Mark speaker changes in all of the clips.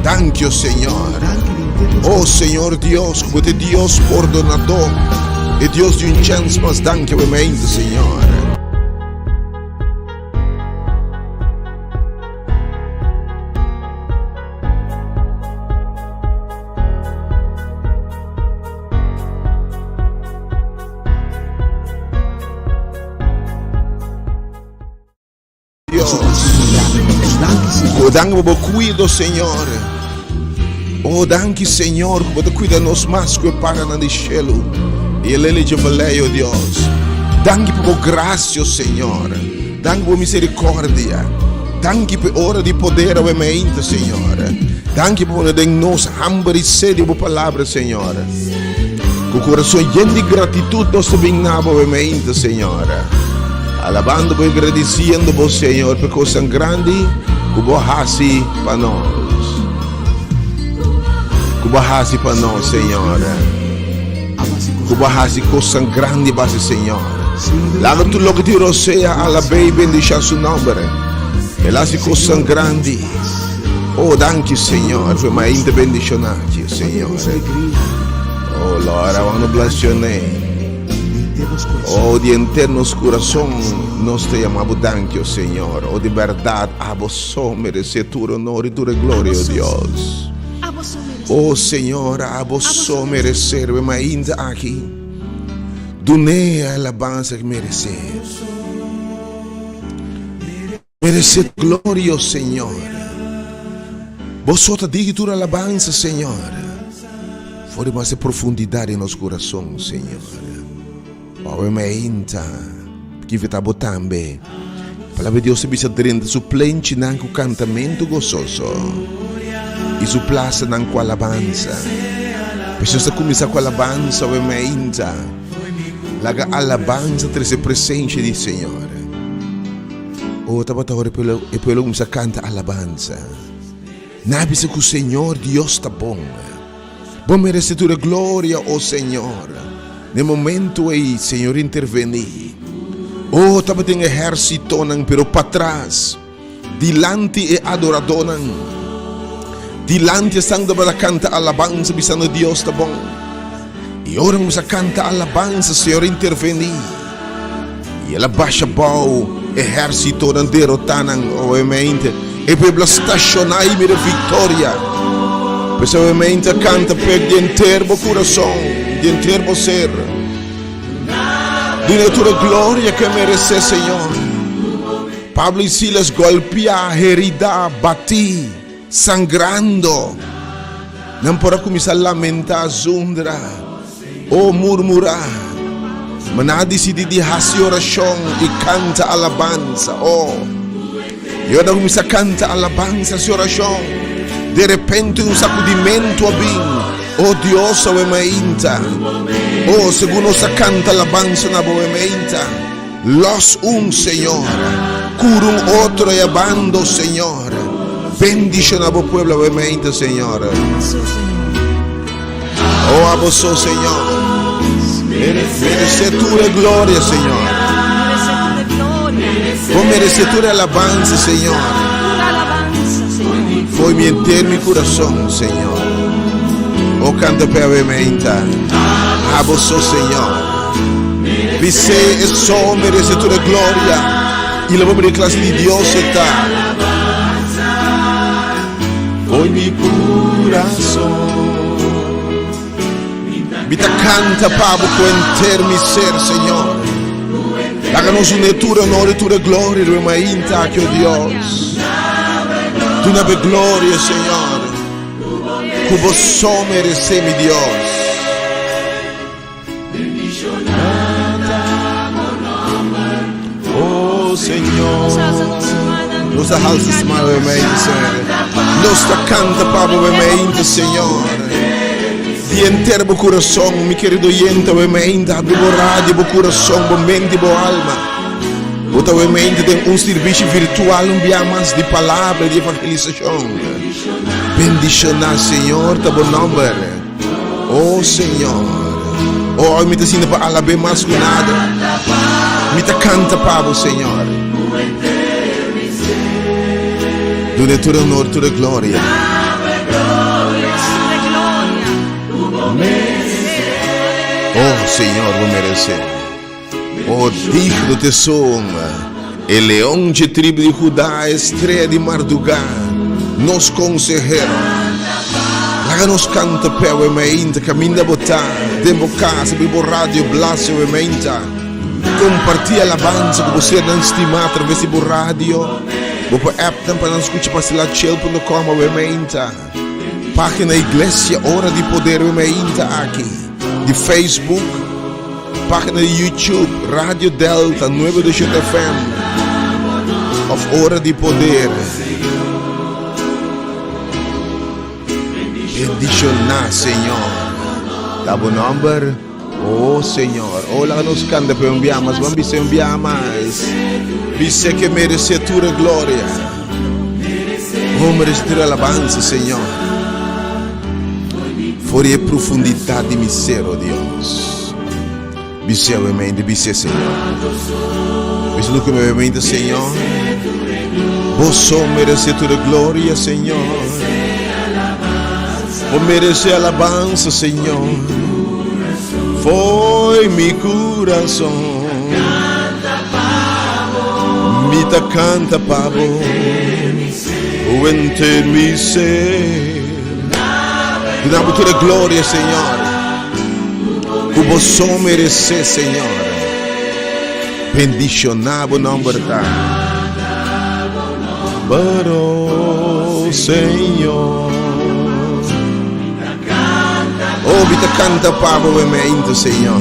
Speaker 1: Danki, o Señor.
Speaker 2: Danki di henter nos
Speaker 1: Oh
Speaker 2: kurason.
Speaker 1: Señor Dios, ku bo ta e Dios pordonadó, e Dios di un chèns mas. Danki awe mainta, Señor. Dios. Oh, danki pa bo cuido, Señor. Oh, danki, Señor, ku bo ta cuida nos mas ku e paranan di shelu i e lele dje valei, oh Dios. Danki pa bo gracia, Señor. Danki pa bo misericordia. Danki pa e ora di poder awe mainta, Señor. Danki pa pone den nos hamber i sed di bo palabra, Señor. Ku kurason yen di gratitut nos ta bin na bo awe mainta, Señor. Alabando bo i gradisiendo bo, Señor, pa e kosnan grandi ku bo hasi pa nos. Ku bo hasi pa nos, Señor. Ku bo hasi kosnan grandi base, Señor. Laga tur loke tin rosea alab'é i bendishá su nòmber. El hasi kosnan grandi. Oh, danki, Señor, pa e mainta bendishoná aki, Señor. Oh, Lord, I want to bless your name. Oh, di henter nos kurason nos ta yama bo danki, oh Señor. Oh, di bèrdat, abo so meresé tur honor i tur e gloria, oh Dios. Oh, Señor, abo so meresé riba e mainta aki. Dun'é e alabansa ki meresé. Merece gloria, oh Señor. Bo so ta digi tur alabansa, Señor. For di mas e profundidad di nos curason, Señor. Awe mainta, kive ta bo tambe. Palabra di Dios ta bisa drenta su plenchinan cu cantamento gozoso y su plazanan cu alabansa. Pues nos ta cuminsa cu alabansa awe mainta. Laga alabansa trece presencia di Señor. Oh, tabata ora e pueblo, e pueblo kuminsá kanta alabansa. Nan a bisa ku Señor Dios ta bon. Bo merese tur e gloria, o Señor. Na e momento ei, Señor intervení. Oh, tabatin ehérsitonan, pero patras, dilanti e adoradónan, dilanti esnan tabata kanta alabansa, bisando Dios ta bon. I ora nos a kanta alabansa, Señor a intervení. I el a basha bou ehérsitonan, derotá nan. Obviamente, e pueblo a stashoná i mira viktoria. Pues obviamente a kanta p'e di henter bo kurason, di henter bo ser. Duna tur e gloria ku e meresé, Señor. Pablo i Silas golpiá, heridá, batí, sangrando. Nan por a kuminsá lamentá, zundra o murmurá, ma nan a disidí di hasi orashon i kanta alabansa. O, i ora nan a kuminsá kanta alabansa, hasi orashon, derepente un sakudimentu a bin. O Dios, awe mainta! O, segun nos a kanta alabansa na bo awe mainta, lòs un, Señor, kura un otro e abando, Señor. Bendiciona bo pueblo awe mainta, Señor. Oh, abo so, Señor. Merece tur e gloria, Señor. Bo merece tur e alabanza, Señor. Foi mi enter mi corazón, Señor. Oh, canta pe awe mainta. Abo so, Señor. Bise e so merece tur e gloria. I lo bo mira e klase di Dios e ta. Foi mi kurason. Mi ta kanta pa bo ku henter mi ser, Señor. Laga nos une tur honor i tur e gloria riba e mainta aki, o Dios. Duna bo e gloria, Señor, ku bo so meresé, mi Dios. Oh Señor, nos ta halsa sma bo mente, Señor. Nos ta canta pa bo mente, Señor. Di enter bo corazón, mi querido oyente, bo mente, abri bo radio, bo corazón, bo mente, bo alma. Bo ta mente den un servicio virtual, un bia mas di palabra, di evangelización. Bendiciona, Señor, ta bo nomber. Oh Señor, oh mi ta sinti pa alab'é mas ku nada. Mi ta kanta pa bo, Señor. Dun'é tur honor, tur e gloria. Señor, bo meresé. Oh, digno te son, e leon dje tribu di Judá, e strea di mardugá, nos konsehero. Laga nos kanta p'e awe meinta, kaminda bo ta, den bo kas, riba bo radio, blasi awe meinta. Kompartí alabansa ku bo sernan stimá atraves di bo radio. Bo por app nan pa nan skucha pastelachel.com awe meinta. Página Iglesia Ora di Poder awe meinta aki di Facebook, página di YouTube Radio Delta 927 FM of Ora di Poder. Bendishoná Señor. Ta bo nomber. Oh Señor, oh laga nos canta pe un bia mas, ban bisa un bia mas. Bisa que merece tur e gloria. Oh, merece tur alabanza, Señor. For e profundidad di mi ser, oh Dios. Bisa we mente, bisa Señor. Bisa lo que me mente, Señor. Vos merece tur e gloria, Señor. Bo merece alabanza, Señor. Foi mi corazón. Mi ta canta pa bo. Henter mi ser. Duna bo tur e gloria, Señor. Ku bo so merece, Señor. Bendiciona bo nomber ta. Pero, Señor. Oh, mi ta canta pa bo mente, Señor.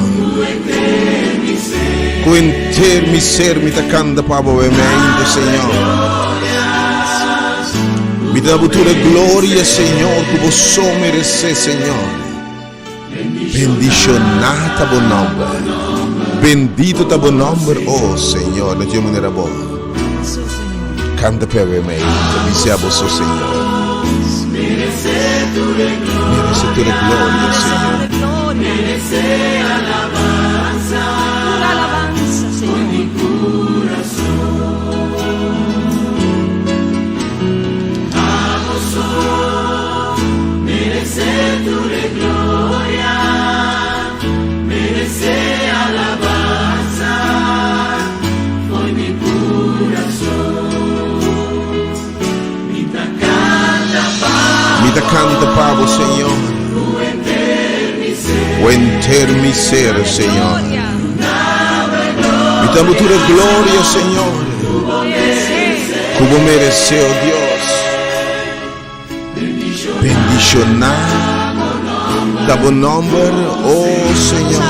Speaker 1: Ku henter mi ser mi ta canta pa bo mente, Señor. Mi ta bo tur e gloria, Señor, ku bo so merece, Señor. Bendishoná ta bo nòmber. Bendito ta bo nòmber, o Señor. No tin manera bo. Kanta p'e awe mei, ta bisa abo so, Señor. Merece tur e gloria, Señor. Mi ta canta pa bo, Señor. Cu henter mi ser, Señor. Mi ta bo tur e gloria, Señor. Cu bo merece, oh Dios. Bendishoná ta bo nòmber, o Señor.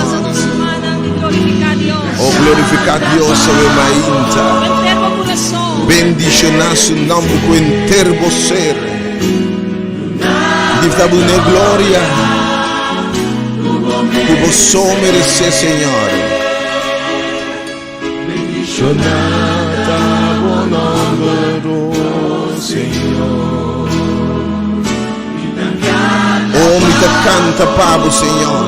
Speaker 1: O glorifiká Dios awe mainta. Bendishoná su nòmber ku henter bo ser. Dif ta bo ne gloria ku bo so meresé, Señor. Bendishoná ta bo nòmber, o Señor. O mi ta kanta pa bo, Señor.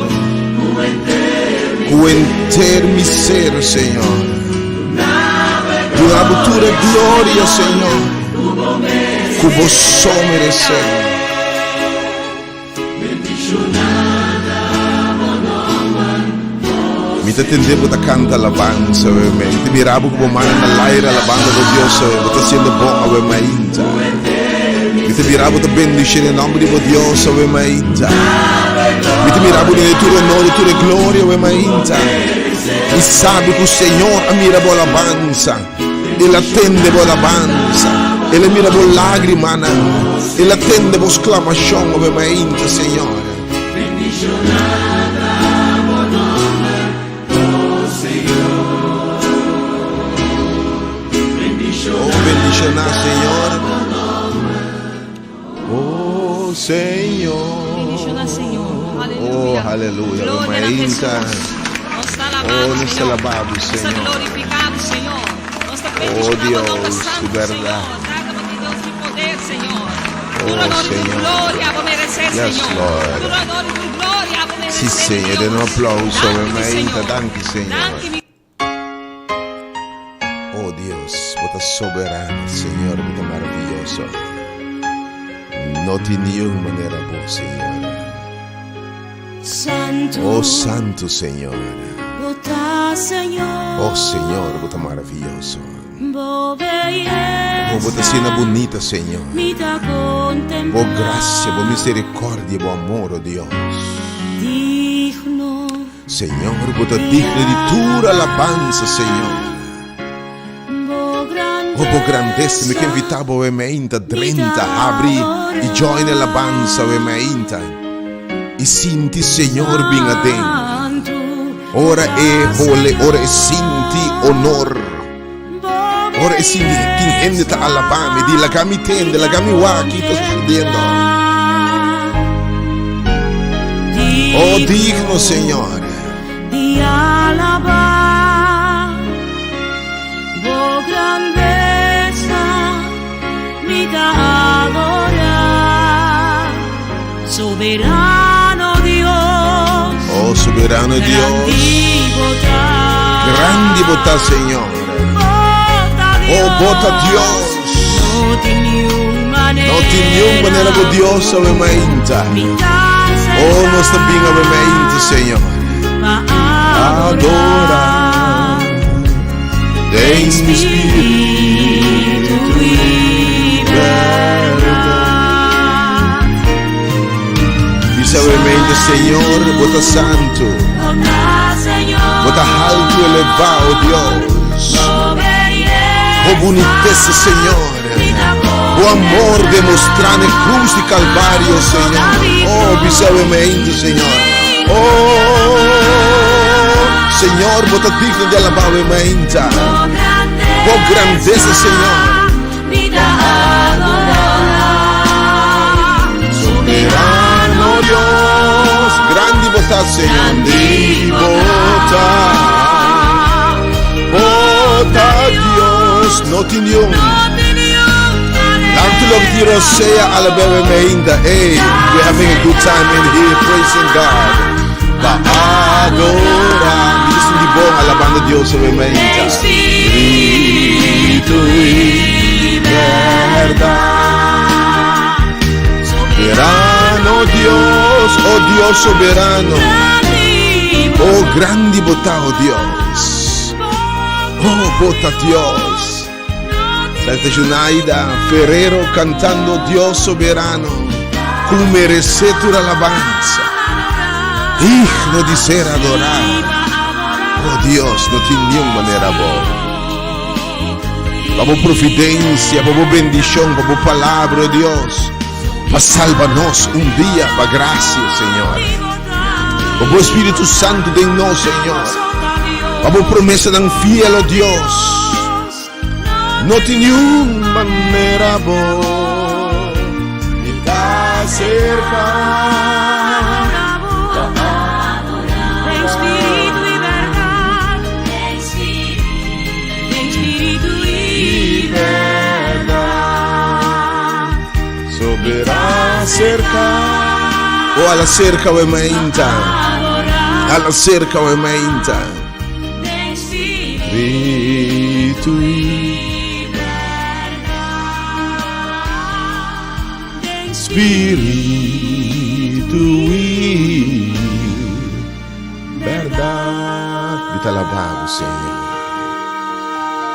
Speaker 1: Ku henter mi ser, Señor. Duna bo tur e gloria, Señor. Ku bo so meresé. Mi ta tende bo ta canta alabanza awe me. Mi ta mira bo cu bo mano na laira alabando bo Dios awe. Bo ta haciendo bon awe mainta. Mi ta mira bo ta bendiciona e nomber di bo Dios awe mainta. Mi ta mira bo duna tur honor y tur e gloria awe mainta. Mi sabi cu Señor a mira bo alabanza. El a tende bo alabansa, El a mira bo lágrimanan, El a tende bo sklamashon awe mainta, Señor. Oh, bendishoná, Señor. Oh, Señor.
Speaker 2: Bendiciona, Señor.
Speaker 1: Oh,
Speaker 2: Aleluya.
Speaker 1: aleluya.
Speaker 2: Gloria na
Speaker 1: Mainta.
Speaker 2: Jesús. Nos ta alabado,
Speaker 1: Oh, nos ta
Speaker 2: Señor.
Speaker 1: alabado,
Speaker 2: Nos ta
Speaker 1: Señor.
Speaker 2: glorificado, Señor. Nos ta
Speaker 1: Oh,
Speaker 2: bendicionado, nombre
Speaker 1: Dios,
Speaker 2: santo,
Speaker 1: verdad.
Speaker 2: Señor. Tata, bo tin Dios di poder, Señor.
Speaker 1: Oh,
Speaker 2: Tur honor y tur
Speaker 1: Señor.
Speaker 2: gloria bo merece,
Speaker 1: Yes,
Speaker 2: Señor.
Speaker 1: Lord.
Speaker 2: Tur honor y tur gloria bo merece,
Speaker 1: Sí,
Speaker 2: mi
Speaker 1: Señor. Den un
Speaker 2: Dios.
Speaker 1: aplauso,
Speaker 2: Danki, mi
Speaker 1: mainta.
Speaker 2: Señor.
Speaker 1: Danki, Señor.
Speaker 2: Danki, mi
Speaker 1: Oh Dios, bo ta soberano, Señor, bo ta maravilloso. No tin niun manera bo, Señor. Oh Santu Señor. Oh Señor, bo ta maraviyoso. Oh, bo ta asina bunita, Señor. Bo gracia, bo misericordia, bo amor, oh Dios. Señor, bo ta digno di tur alabansa, Señor. Oh, bo grandesa, mi ke invita bo awe meinta, drenta, habri i join e alabansa awe meinta. I sinti Señor bin aden. Ora e hole, ora e sinti honor. Ora e sinti tin hende ta alabá mi, di laga mi tende, laga mi wak ki ta sucediendo. Oh, digno, Señor.
Speaker 3: Di alabá bo grandesa, mi ta adorá, soberano Dios.
Speaker 1: Oh, soberano Dios.
Speaker 3: Grandi bo ta.
Speaker 1: Grandi bo ta, Señor. Oh, bo ta Dios.
Speaker 3: No tin niun manera.
Speaker 1: No tin niun manera bo Dios awe mainta. Oh, nos ta bin awe mainta, Señor. Adora. Den spiritu i berdad. Bisa awe mainta, Señor, bo ta santo. Bo ta haltu elevá, oh Dios. Bo bunitesa, Señor. Bo amor demostrá na e cruz di Calvario, Señor. Oh, bisa awe mainta, Señor. Oh, Señor, bo ta digno di alabá awe mainta. Bo grandesa, Señor. Soberano Dios, grandi bo ta, Señor. Grandi bo ta. Bo ta Dios, no tin niun. Tantu loke tin rosea alab'é awe mainta. Hey, we're having a good time in here praising God. Pa adora. Mi ta sinti bon alabando Dios awe mainta. Spiritu i berdad. Soberano Dios, oh Dios soberano. Oh grandi bo ta, oh Dios. Oh bo ta Dios. Santa Junaida Ferrero cantando Dios soberano, cu merece tur alabanza, digno di ser adorado. Oh Dios, no tin niun manera bo. Pa bo providencia, pa bo bendicion, pa bo palabra, oh Dios, pa salba nos un dia, pa gracia, Señor. Pa bo Espíritu Santo den nos, Señor. Pa bo promesanan fiel, oh Dios. No tin niun manera bo mi ta cerca. Soberá cerca. Oh, ala cerca we mainta. Ala cerca we mainta. Espíritu Spiritu i berdad. Mi ta alabá bo, Señor.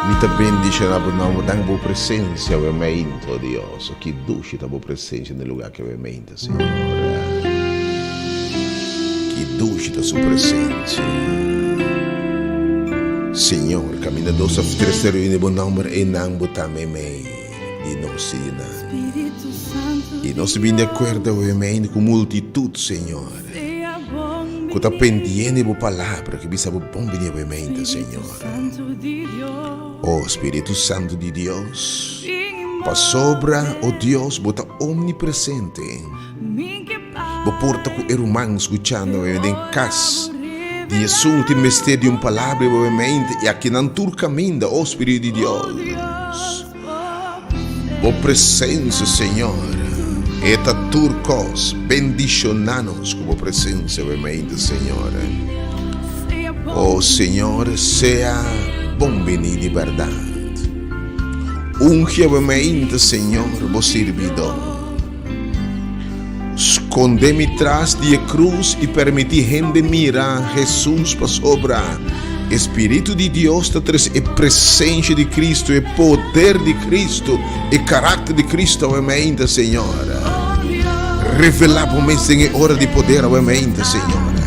Speaker 1: Mi ta bendishoná bo nomber. Dan bo presencia we mainta, oh Dios. Oh, ki dushi ta bo presencia den lugar ke we mainta, Señor. Ki dushi ta su presencia. Señor, caminda dos of tres ta reuni bo nomber, einan bo ta meimei di nos i di nan. I nos bin di akuerdo awe ku multitut, Señor, ku ta pendiente bo palabra, ku bisa bo bon bini awe mente, Señor. O Spiritu Santu di Dios, pasobra, o Dios, bo ta omnipresente. Bo por ta ku e ruman skuchando awe den kas di esun tin mester di un palabra awe mente, i akinan tur kaminda, o Spiritu di Dios. Bo presencia, Señor, e ta tur cos. Bendiciona nos cu bo presencia awe Señor. Oh, Señor, sea bon bini di berdad. Ungi awe Señor, bo sirbidor. Skonde mi tras di e krus i permití hende mira Hesus pasobra e Spiritu di Dios ta trese e presensia di Kristu, e poder di Kristu, e karakter di Kristu awe meinta, Señor. Revelá bo mes den e ora di poder awe meinta, Señor.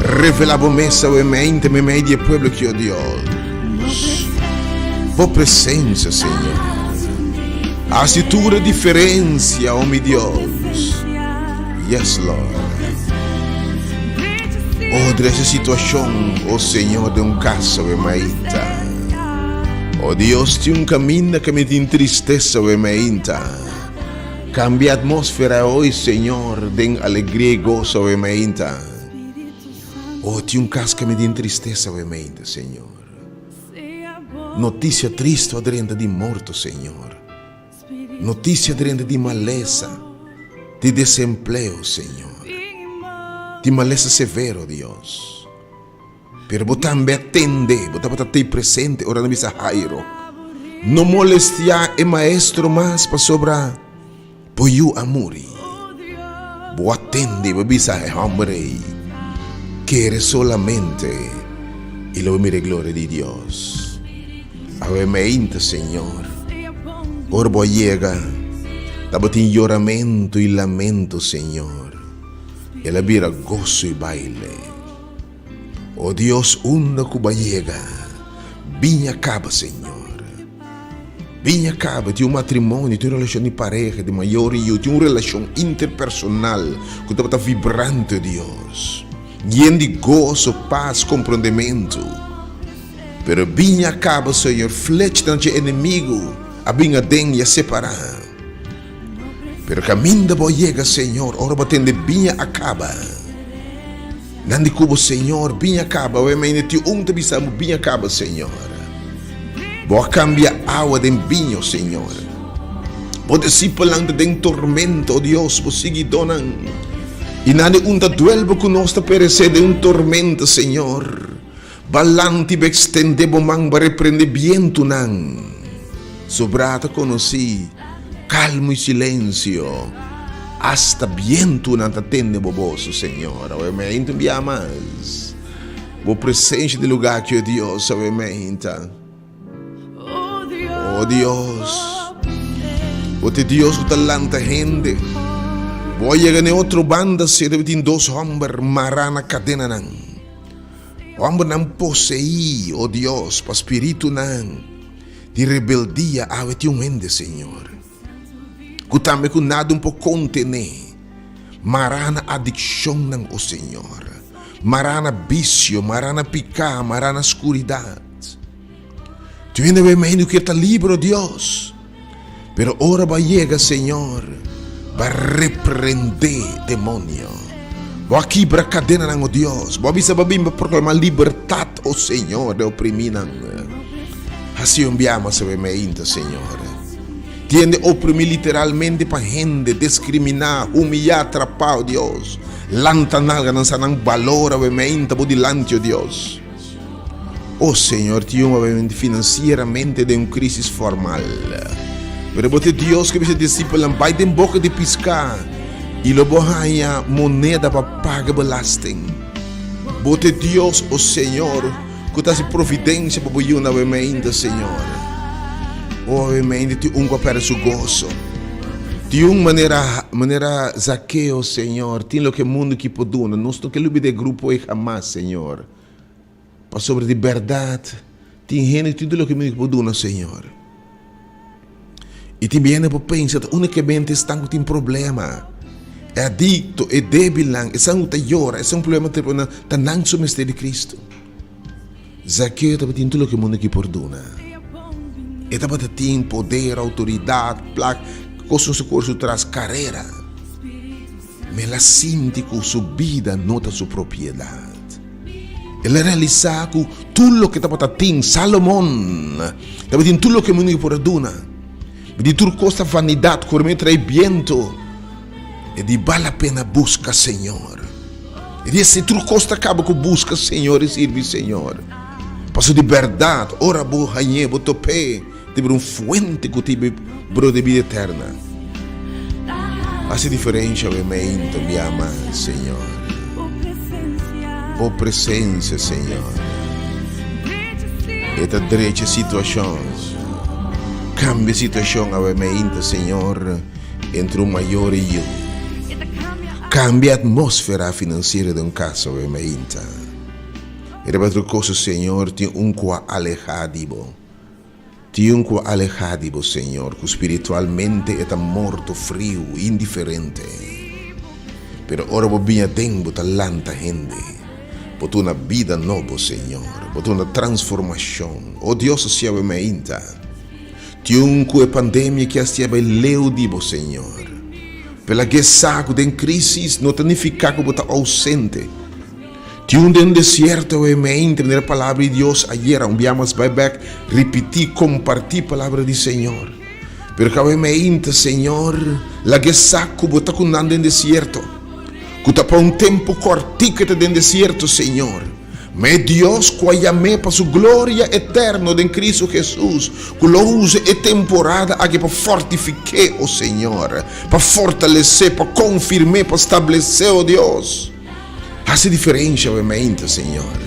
Speaker 1: Revelá bo mes awe meinta meimei di e pueblo ki, o Dios. Bo presensia, Señor. Hasi tur e diferensia, o mi Dios. Yes, Lord. Oh, dresa situashon, o Señor, den un kas awe mainta. O Dios, tin un kaminda ku mi tin tristesa awe mainta. Kambia atmósfera hoy, Señor, den alegria i goso awe mainta. Oh, tin un kas ku mi tin tristesa awe mainta, Señor. Notisia tristu a drenta di morto, Señor. Notisia drenta di malesa, di desempleo, Señor. Di malesa severo, Dios. Pero bo tambe a tende, bo tabata tei presente ora nan bisa Jairo, No molestiá e maestro mas pasobra bo yu a muri. Bo a tende, bo bisa e hòmber ei, Kere solamente i lo bo mira e gloria di Dios. Awe meinta, Señor, ora bo a yega, tabatin yoramentu i lamento, Señor. El a bira goso i baile. O Dios, unda ku bo a yega? Biña kaba, Señor. Biña kaba. Tin un matrimonio, tin un relashon di pareha, di mayor i yu, tin un relashon interpersonal ku tabata vibrante, Dios. Yen di goso, pas, komprondementu. Pero biña kaba, Señor, flechnan dje enemigu a bin aden i a separá. Pero kaminda bo a yega, Señor, ora bo a tende biña a kaba. Nan di ku bo, Señor, biña a kaba. Awe mainda tin un ta bisa bo, biña a kaba, Señor. Bo a kambia awa den biño, Señor. Bo disipelnan ta den tormento, o Dios, bo siguidónan. I nan di un ta duel bo ku nos ta peresé den un tormenta, Señor. Balanti bo extende bo man bo reprende bientunan. Sobrá ta konosí kalmu i silensio, asta bientunan ta tende bo bos, o Señor. Awe meinta un bia mas bo presensia den lugá aki, o Dios, awe meinta. O Dios, bo ta e Dios ku ta lanta hende. Bo a yega na e otro banda, si tabatin dos hòmber mará na kadenanan. Hòmbernan poseí, o Dios, pa spiritunan di rebeldia. Awe tin un hende, Señor, ku tambe ku nada un por kontené, mará na adikshonnan, o Señor, mará na bisio, mará na piká, mará na skuridat. Tin hende awe mei ku kier ta liber, o Dios, pero ora bo a yega, Señor, bo a reprendé demonio, bo a kibra kadenanan, o Dios, bo a bisa bo a bin pa proklamá libertat, o Señor, den oprimínan. Hasi un biaha mas awe meinta, Señor. Tin hende oprimí literalmente pa hende, deskriminá, humiyá, trapá, o Dios. Lanta nalganan sa nan balor awe meinta bo dilanti, o Dios. Oh Señor, tin un obviamente financieramente den un crisis formal. Pero bo te Dios que bisa discipelnan bai den boca di pisca y lo bo haña moneda pa paga belasting. Bo te Dios, oh Señor, ku ta hasi providencia pa bo yuna obviamente, Señor. Oh, obviamente tin un ku a perde su goso. Tin un manera, manera Zaqueo, Señor, tin loke mundo ki por duna. Nos no ke lubida e grupo ei hamas, Señor. Pasobra di bèrdat tin hende ku tin tur loke mi por duna, Señor. I tin hende por pensa ta únikamente esnan ku tin problema, e adikto, e débilnan, esnan ku ta yora, esnan ku problema ta ta nan su mester di Kristu. Zakeo tabatin tur loke mundu aki por duna. E tabata tin poder, outoridat, plak, kos ku su tras, karera. Ma el a sinti ku su bida no ta su propiedat. El a realisá ku tur loke tabata tin, Salomon tabatin tur loke mundu por a duna. Di tur kos ta vanidat, kormé trae bientu. E di bal la pena buska Señor. E di si tur kos ta kaba ku buska Señor i sirbi Señor. Pasobra di bèrdat ora bo hañ'é, bo top'é. Te bira un fuente ku te brota bida eterna. Hasi diferensha awe meinta mi ama, Señor. Bo presencia, Señor. E ta drecha situacion. Cambia situacion awe meinta, Señor, entre un mayor y yu. Cambia atmósfera financiero den un cas awe meinta. E riba tur cosa, Señor, tin un cu a aleha di bo. Tin un ku a alehá di bo, Señor, ku spiritualmente e ta morto, friu, indiferente. Pero ora bo biña den, bo ta lanta hende. Bo ta una bida nobo, Señor. Bo ta una transformashon. O Dios, hacia bo meinta. Tin un ku e pandemia ki hacia bai leu di bo, Señor. Pero lag'é sa ku den krisis no ta nifiká ku bo ta ousente. Tin un den desierto e mente manera palabra di Dios ayera un bia mas bai bek ripiti komparti palabra di Señor pero ku awe mente Señor laga e sa ku bo ta ku nan den desierto ku ta pa un tempu kòrtiku e ta den desierto Señor ma e Dios ku a yam'é pa su gloria eterno den Cristo Jesus ku lo usa e temporada aki pa fortifik'é o Señor pa fortales'é pa konfirm'é pa stables'é o Dios. Hasi diferensha awe mainta, Señor.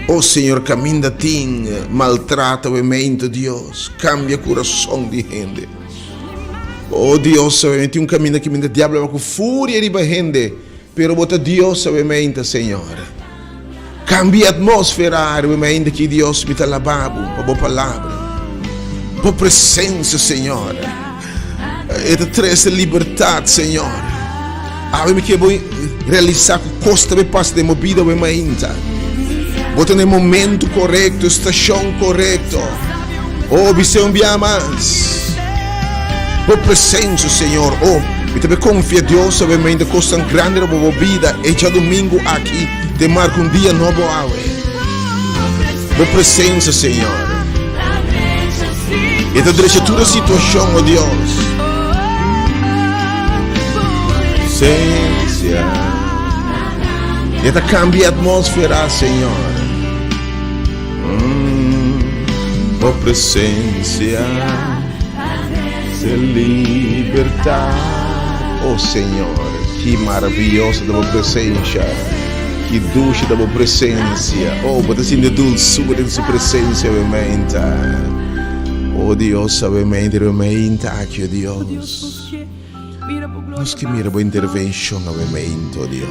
Speaker 1: O Señor, kaminda tin maltrato awe mainta, Dios, kambia kurason di hende. O Dios, awe tin un kaminda kaminda diablo a ku furia riba hende, pero bo ta Dios awe mainta, Señor. Kambia atmósfera awe mainta ki Dios, mi ta alabá bo pa bo palabra, bo presensia, Señor. E ta trese libertat, Señor. Awe mi ke bo realisá ku kos ta bai pasa den bo bida awe mainta. Bo ta na e momento korekto, e stashon korekto. Oh, bis'é un bia mas. Bo presensia, Señor. Oh, mi ta bai konfia Dios awe mainta kosnan grandi riba bo bida e djadumingu aki te marka un dia nobo awe. Bo presensia, Señor. E ta drecha tur e situashon, o Dios. Presensia. E ta kambia e atmósfera, Señor. Mm, bo presensia. Se libertad. Oh Señor, ki maravilloso ta bo presencia. Ki dushi ta bo presencia. Oh, bo ta sinti dulzura den su presencia awe meinta. Oh Dios, awe meinta, awe meinta aki, oh Dios. Nos ke mira bo intervencion awe meinta, oh Dios.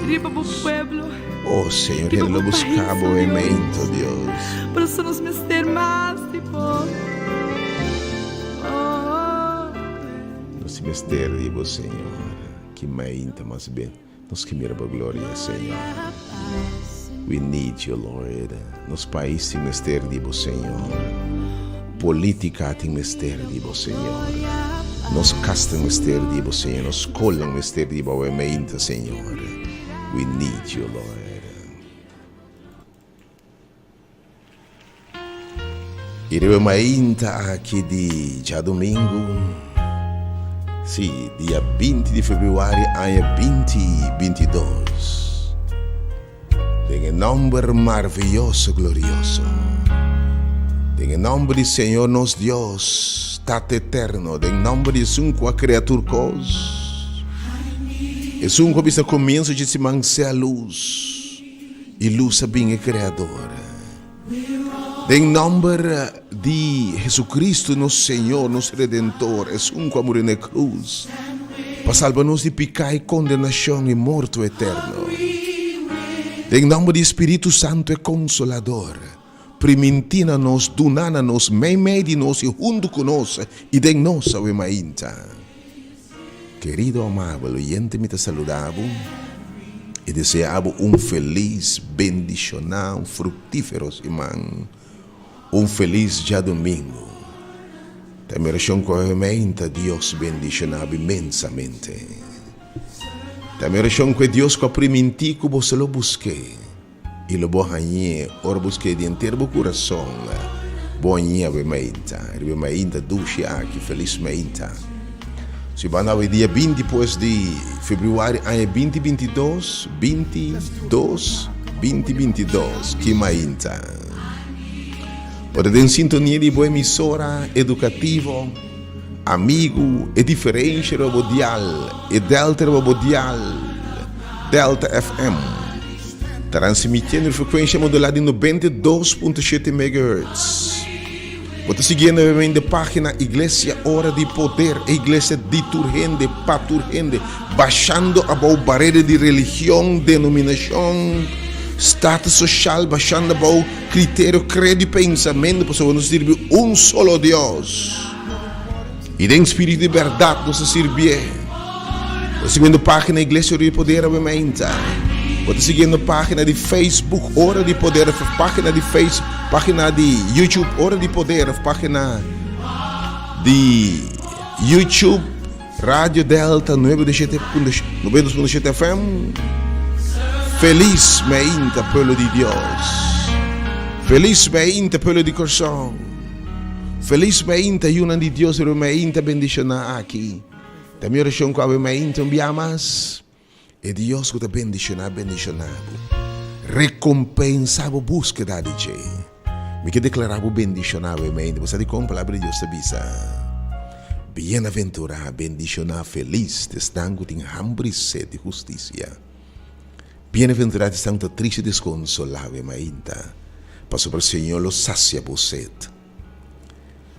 Speaker 1: Oh Señor, hende lo busca bo awe meinta, oh Dios. Nos tin mester di bo, Señor. Ki mainta mas ben. Nos ke mira bo gloria, Señor. We need you, Lord. Nos pais tin mester di bo, Señor. Politica tin mester di bo, Señor. Nos cas tin mester di bo, Señor. Nos scolnan mester di bo awe mainta, Señor. We need you, Lord. I riba e mainta aki di djadumingu, sí, dia 20 di februari aña 2022, den e nòmber marviyoso glorioso, den e nòmber di Señor nos Dios, Tata Eterno, den nòmber di esun ku a krea tur kos, esun ku a bisa komienso dje siman sea lus, I lus a bin e Kreador. Den nòmber di Jesucristo nos Señor, nos Redentor, esun ku a muri na e krus pa salba nos di piká i kondenashon i morto eterno. Den nòmber di Spiritu Santu e Konsolador, primintí na nos, duná na nos, meimei di nos i huntu ku nos i den nos awe mainta. Kerido amabel oyente mi ta saluda bo y desea bo un feliz, bendiciona, un fructifero siman, un feliz djadomingo. Ta mi oracion cu awe meinta Dios bendiciona bo inmensamente. Ta mi oracion cu e Dios cu a priminti cu boso lo busque y lo bo hañe ora busque di henter bo curason, bo hañe awe meinta. Riba e meinta dushi aki, feliz meinta. Si bo anda awe dia 20 pues di februari aña 2022, 20, dos, 2022, ki mainta. Bo ta den sintonia di bo emisora edukativo. Amigu, e diferensha riba bo dial, e delta riba bo dial, Delta FM, transmitiendo e frekuensha modulá di 92.7 megahertz. Bo ta siguiendo obviamente página Iglesia Ora di Poder, e iglesia di tur hende, pa tur hende, bashando abou barera di religion, denominashon, status soshal, bashando abou kriterio, kredo i pensamentu, pasobra nos ta sirbi un solo Dios. I den spiritu di bèrdat nos ta sirbié. Bo ta siguiendo página Iglesia Ora di Poder awe-meinta? Bo ta siguiendo página di Facebook Ora di Poder of página di Face, página di YouTube Ora di Poder of página di YouTube Radio Delta 97.7 FM? Felis meinta pueblo di Dios. Felis meinta pueblo di Kòrsou. Felis meinta yunan di Dios riba meinta bendishoná aki. Ta mi orashon ku awe meinta un bia mas e Dios ku ta bendishoná bendishoná bo. Rekompensá bo búskeda di dje. Mi ke deklará bo bendishoná awe meinta. Bo sa dikon? Palabra di Dios ta bisa, Bienaventurá, bendishoná, felis ta esnan ku tin hamber i set di hustisia. Bienaventurá ta esnan ku ta tristu i deskonsolá awe mainta, pasobra Señor lo sasia bo set.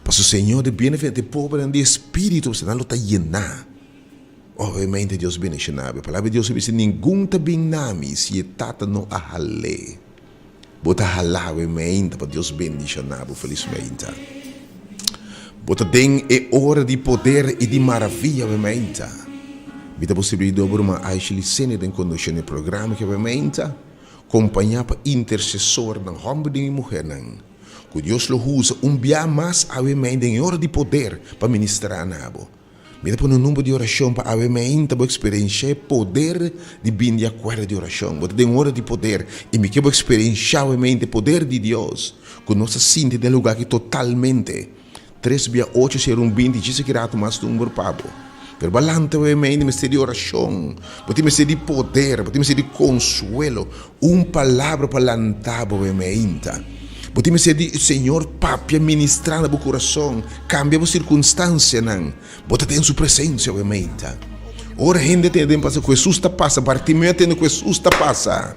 Speaker 1: Pasobra Señor ta bienaventurá e pobrenan di espíritu, pasobra nan lo ta yená. Obviamente Dios bendishoná bo. E Palabra di Dios ta bisa, Ningun ta bin na mi si e Tata no a hal'é. Bo ta halá awe mainta pa Dios bendishoná bo felismente. Bo ta den e ora di poder i di maravia awe mainta. Mi ta bo sirbidor bo ruman Aisha Licenia den kondukshon di e programa aki awe mainta, kompañá pa intersesornan, hòmbernan i muhernan, ku Dios lo usa un bia mas awe mainta den e ora di poder pa ministrá na bo. Mi ta pone un number di orashon pa awe mainta bo eksperenshá e poder di bini di akuerdo di orashon. Bo ta den un ora di poder i mi ke bo eksperenshá awe mainta e poder di Dios ku nos ta sinti den e lugá aki totalmente. Tres bia ocho sero un 20 djis aki ratu mas number pa bo. Pero bo a lanta awe mainta mester di orashon, bo tin mester di poder, bo tin mester di konsuelo, Un palabra pa lanta bo e meinta. Bo tin mester di Señor papia ministra na bo kurason, kambia bo sirkunstansianan. Bo ta den su presensia awe meinta. Ora hende tende den pasa ku Hesus ta pasa, Bartimeo a tende ku Hesus ta pasa.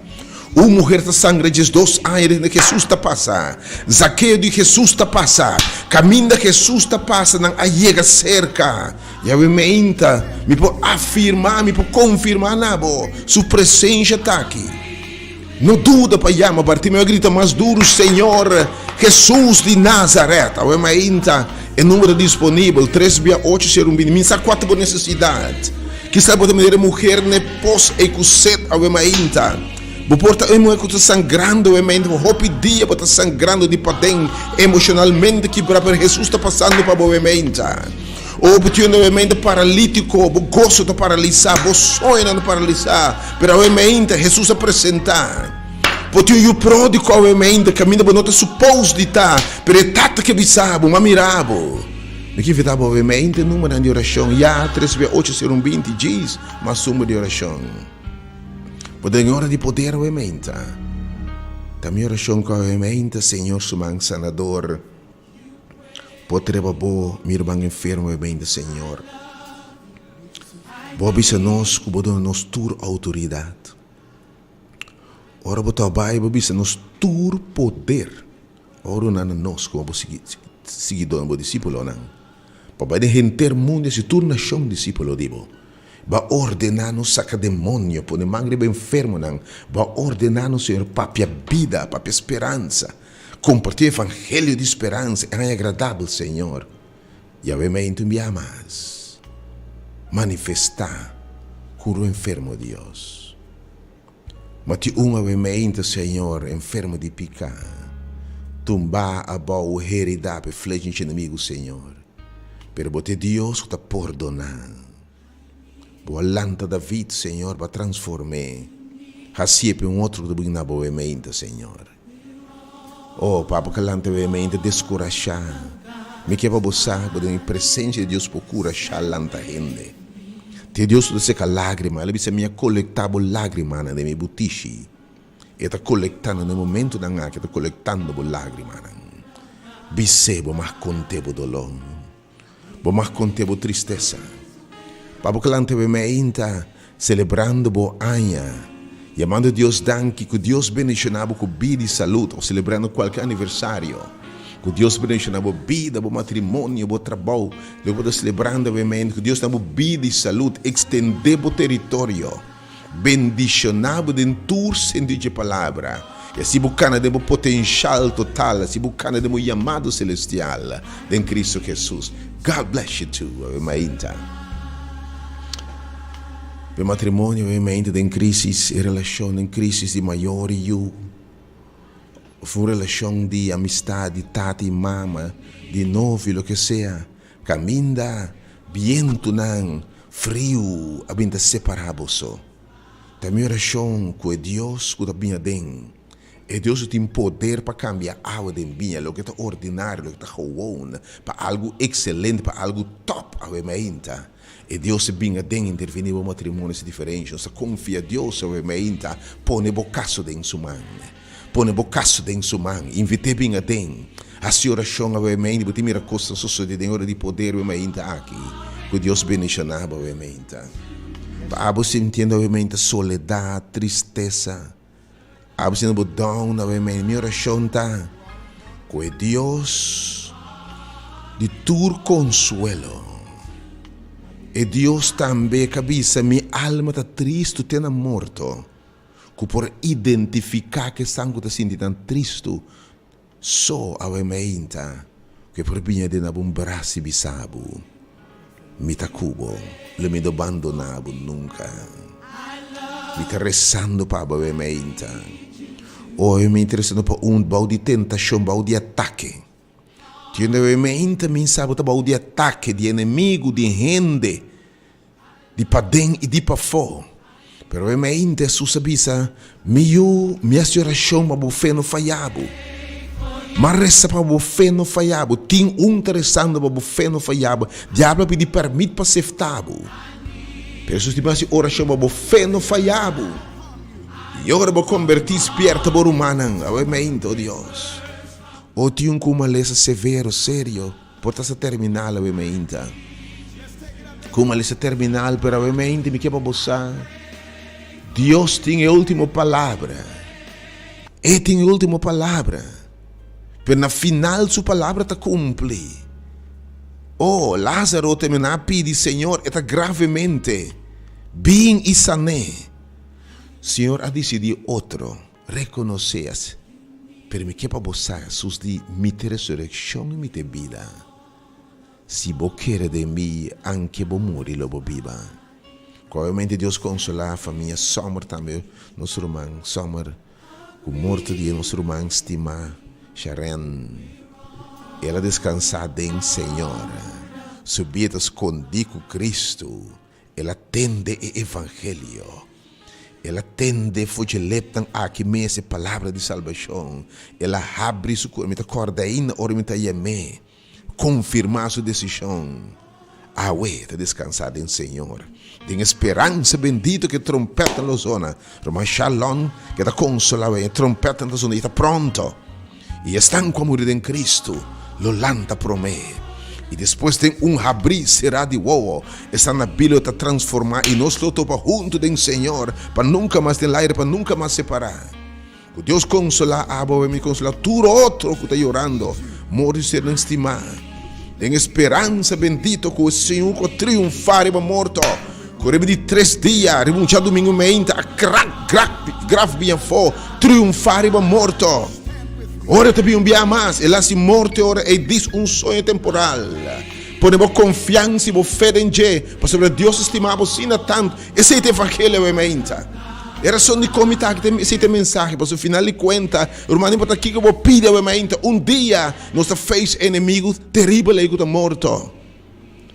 Speaker 1: Un muher ta sangra 12 aña tende ku Hesus ta pasa. Zakeo di Hesus ta pasa. Kaminda Hesus ta pasa nan a yega serka. Yahweh meinta, mi por afirmá, mi por konfirmá na bo, Su presensia ta aki. No duda pa yama, Bartimeo a grita mas duru, Señor Hesus di Nazaret! Awe meinta, e number ta disponibel, tres bia ocho sero un binti. Mi sa kua ta bo nesesidat. Kisas bo ta manera e muher n'e pos ei ku set awe meinta. Bo por ta e muher ku ta sangrando awe meinta, pa hopi dia bo ta sangrando di paden, emoshonalmente kibrá, pero Hesus ta pasando pa bo awe meinta. O bo tin un mente paralítiko, bo goso ta paralisá, bo soñonan ta paralisá, pero awe mente Hesus a presentá. Bo tin un yu pródigo awe mente, kaminda bo no ta supos di ta, pero e Tata ke bisa bo, M'a mira bo. Mi ke invitá bo awe mente numbernan di orashon, ya, tres bia ocho sero un 20, djis mas number di orashon. Bo den e ora di poder awe mente. Ta mi orashon ku awe mente Señor su man sanador. Bo treba bo mi ruman enfermo e bende Señor. Bo a bisa nos ku bo duna nos tur outoridat. Ora bo ta bai bo bisa nos tur poder a duna na nos komo bo siguidónan, bo disípulonan, pa bai den henter mundu i hasi tur nashon disípulo di bo. Bo a ordená nos saka demonio, pone man riba enfermonan. Bo a ordená nos, Señor, papia bida, papia speransa. Kompartí e evangelio di speransa e haña agradabel Señor. Yahweh meintu un bia mas. Manifestá kuru enfermo Dios. Ma tin un awe meintu Señor enfermo di piká. Tumbá abou heridá p'e flecha di enemigu Señor. Pero bo ta e Dios ku ta pordoná. Bo a lanta David Señor bo a transform'é. Hasié p'e un otro ku ta bini na bo awe meintu Señor. Oh, pa bo ka lanta wei mente deskurashá. Mi ke pa bo sa ku den e presensia di Dios por kurashá lanta hende. Te Dios ku ta seka lágrima, el a bisa, Mi a kolektá bo lágrimanan den mi butishi. E ta kolektando na e momentunan aki, e ta kolektando bo lágrimanan. Bis'é bo, mas kont'é bo doló. Bo mag konte bo tristesa. Pa bo kalanta be meinta selebrando bo aña, yamando Dios danki ku Dios bendishoná bo ku bida i salud òf selebrando kualke aniversario. Ku Dios bendishoná bo bida, bo matrimonio, bo trabou. Loke bo ta selebrando be meinta ku Dios da bo bida i salud, ekstendé bo teritorio. Bendishoná bo den tur sentido dje palabra, i asi bo kana den bo potenshal total, asi bo kana den bo yamado selestial den Cristo Jesus. God bless you too, awe mainta. E matrimonio awe mainta den crisis, e relashon den crisis di mayor i yu, of un relashon di amistad di tata i mama, di novio, loke sea. Kaminda bientunan friu a bin ta separá boso. Ta mi orashon ku e Dios ku ta bini aden, e Dios ku tin poder pa kambia awa den biña, loke ta ordinario, loke ta gewon, pa algu ekselente, pa algu tòp awe meinta. E Dios a bin aden intervení bo matrimonio si diferensha. Nos ta konfia Dios awe meinta pone bo kaso den su man. Pone bo kaso den su man. Invit'é bin aden. Hasi orashon awe meinta. Bo tin mira kosnan sosodé den ora di poder awe meinta aki. Ku Dios bendishoná bo awe meinta. Pa abo sintiendo awe meinta soledat, tristesa, abo sintiendo bo down awe meinta, mi orashon ta ku e Dios di tur konsuelo, e Dios tambe ka bisa mi alma ta tristu te na morto. Ku por identifiká ku esnan ku ta sinti nan tristu so awe meinta ku e por biña den bo un bras i bisa bo, Mi ta ku bo, lo mi no bandoná bo nunka. Mi ta resando pa bo awe meinta. Oe mi ta resando pa un bou di tentashon, bou di atake. Tin awe meinta mi sa bo ta bou di atake di enemigu, di hende. Di paden i di pafó. Pero e mainta Hesus a bisa, Mi yu, mi hasi orashon pa bo fe no faya bo. M'a resa pa bo fe no faya bo. Tin un ta resando pa bo fe no faya bo. Diablo a pidi pèrmit pa sefta bo. Pero Hesus di, Mi hasi orashon pa bo fe no faya bo. I ora bo kombertí, spièrta bo rumannan. Awe mainta, o Dios. O tin un ku malesa severo, serio. Por ta sa terminal awe meinta. Kuma li sa terminal, pero awe meinta mi ke pa bo sa, Dios tin e ultimo palabra. E tin e ultimo palabra. Pero na final su palabra ta kumpli. Oh, Lázaro terminá a pidi, Señor, e ta gravemente. Bin i san'é. Señor a disidí otro. Rekonosé as, pero mi ke pa bo sa, Hesus di, Mi ta e resurekshon i mi ta e bida. Si bo kere den mi, anke bo muri lo bo biba. Ku obviamente Dios konsolá famia Sommer tambe, nos ruman Sommer, ku morto di e nos ruman stimá Sharen. El a deskansá den Señor. Su bida ta skondí ku Kristu. El a tende e evangelio. El a tende for dje lepnan aki mes e palabra di salbashon. El a habri su kura. Mi ta kòrda ainda ora mi ta yam'é konfirmá su desishon. Awe ta deskansá den Señor. Den e speransa bendito ku e trompètnan lo zona. Ruman Shalon ke ta konsolá awe. E trompètnan ta zona i ta pronto. I esnan ku a muri den Kristu lo lanta promé. I despues den un habrí será di wowo, esnan na bida lo ta transformá i nos lo topa huntu den Señor pa nunka mas den laire, pa nunka mas separá. Ku Dios konsolá abo awe, mi konsolá tur otro ku ta yorando morto di sernan stimá. Den e speransa bendito ku e Señor ku a triunfá riba morto, ku riba di tres dia, riba un djadumingu meinta a krak graf graf bin afó, triunfá riba morto. Ora ta bin un bia mas, el hasi morto e ora ei dis un soño temporal. Pone bo konfiansa i bo fe den dje, pasobra Dios ta stima bo asina tantu. Esei ta evangelio awe mainta. E rason dikon mi ta aki ta esei ta e mensahe, pasobra final di kuenta, ruman, no importa kiko bo pidi awe mainta, un dia nos ta face e enemigu teribel ei ku ta morto.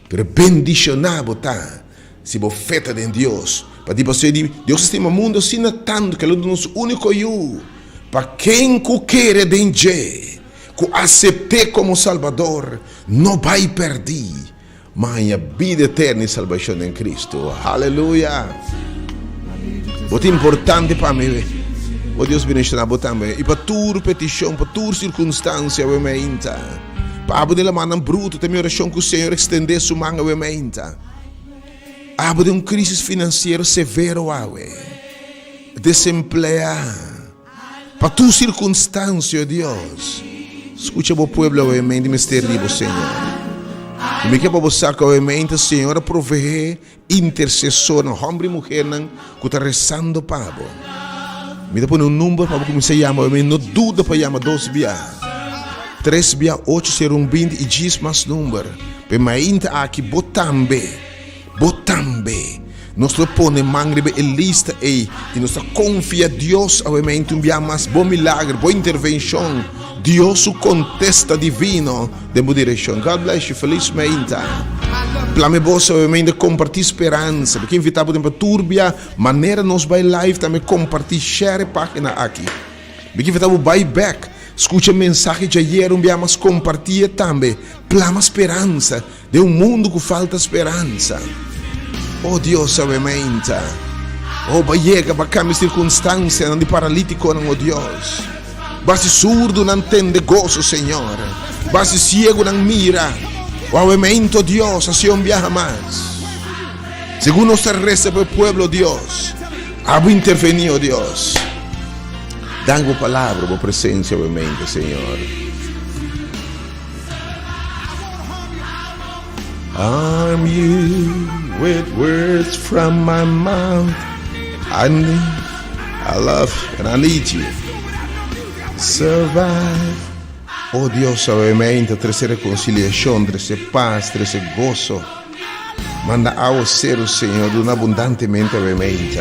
Speaker 1: Pero bendishoná bo ta si bo fe ta den Dios. Pa di pasobra di Dios a stima mundu asina tantu ku el a duna su úniko Yu, pa ken ku kere den dje, ku asept'é komo Salbador, no bai pèrdí, ma haña bida eterno i salbashon den Kristu. Aleluya! Bo ta importante pa mi. O Dios bendishoná bo tambe. I pa tur petishon, pa tur sirkunstansia, awe mainta. Pa abo den lamannan brutu ta mi orashon ku Señor ekstendé su man awe meinta. Abo den un krisis finansiero severo awe. Desempleá. Pa tur sirkunstansia, o Dios, skucha bo pueblo awe meinta i mester di bo, Señor. I mi ke pa bo sa ku awe meinta Señor a proveé Intersesornan, hòmber i muhernan ku ta resando pa bo. Mi ta pone un number pa bo kuminsá yama mi. No duda pa yama dos bia, tres bia, ocho sero un binti i djis mas number. P'e mainta aki bo tambe, bo tambe. Nos lo pone man riba e lista ei i nos ta konfia Dios awe mainta un bia mas bo milager, bo intervenshon, Dios su kontesta divino den bo direkshon. God bless you, felis mainta. Plame bo sabiamente kompartí speransa. Mi ke invitá bo den pa tur bia manera nos bai live tambe kompartí share e página aki. Mi ke invitá bo bai bèk skucha mensahe djayer un bia mas kompartí e tambe. Plama speransa den un mundu ku falta speransa. Oh Dios sabiamente. Oh bo a yega bo a kambia sirkunstansianan di paralítikonan oh Dios. Basi surdunan tende goso, Señor. Basi siegunan mira. Wawemento, Dios, hasi un biaha mas. Segun nos ta resa pa e pueblo, Dios, abo intervení, oh Dios. Dan bo palabra, bo presencia, wawemento, Señor. Arm you with words from my mouth. I need, I love and I need you. Survive. Oh Dios, obviamente, trece reconciliación, trece paz, trece gozo. Manda agua cero, Señor, duna abundantemente, obviamente.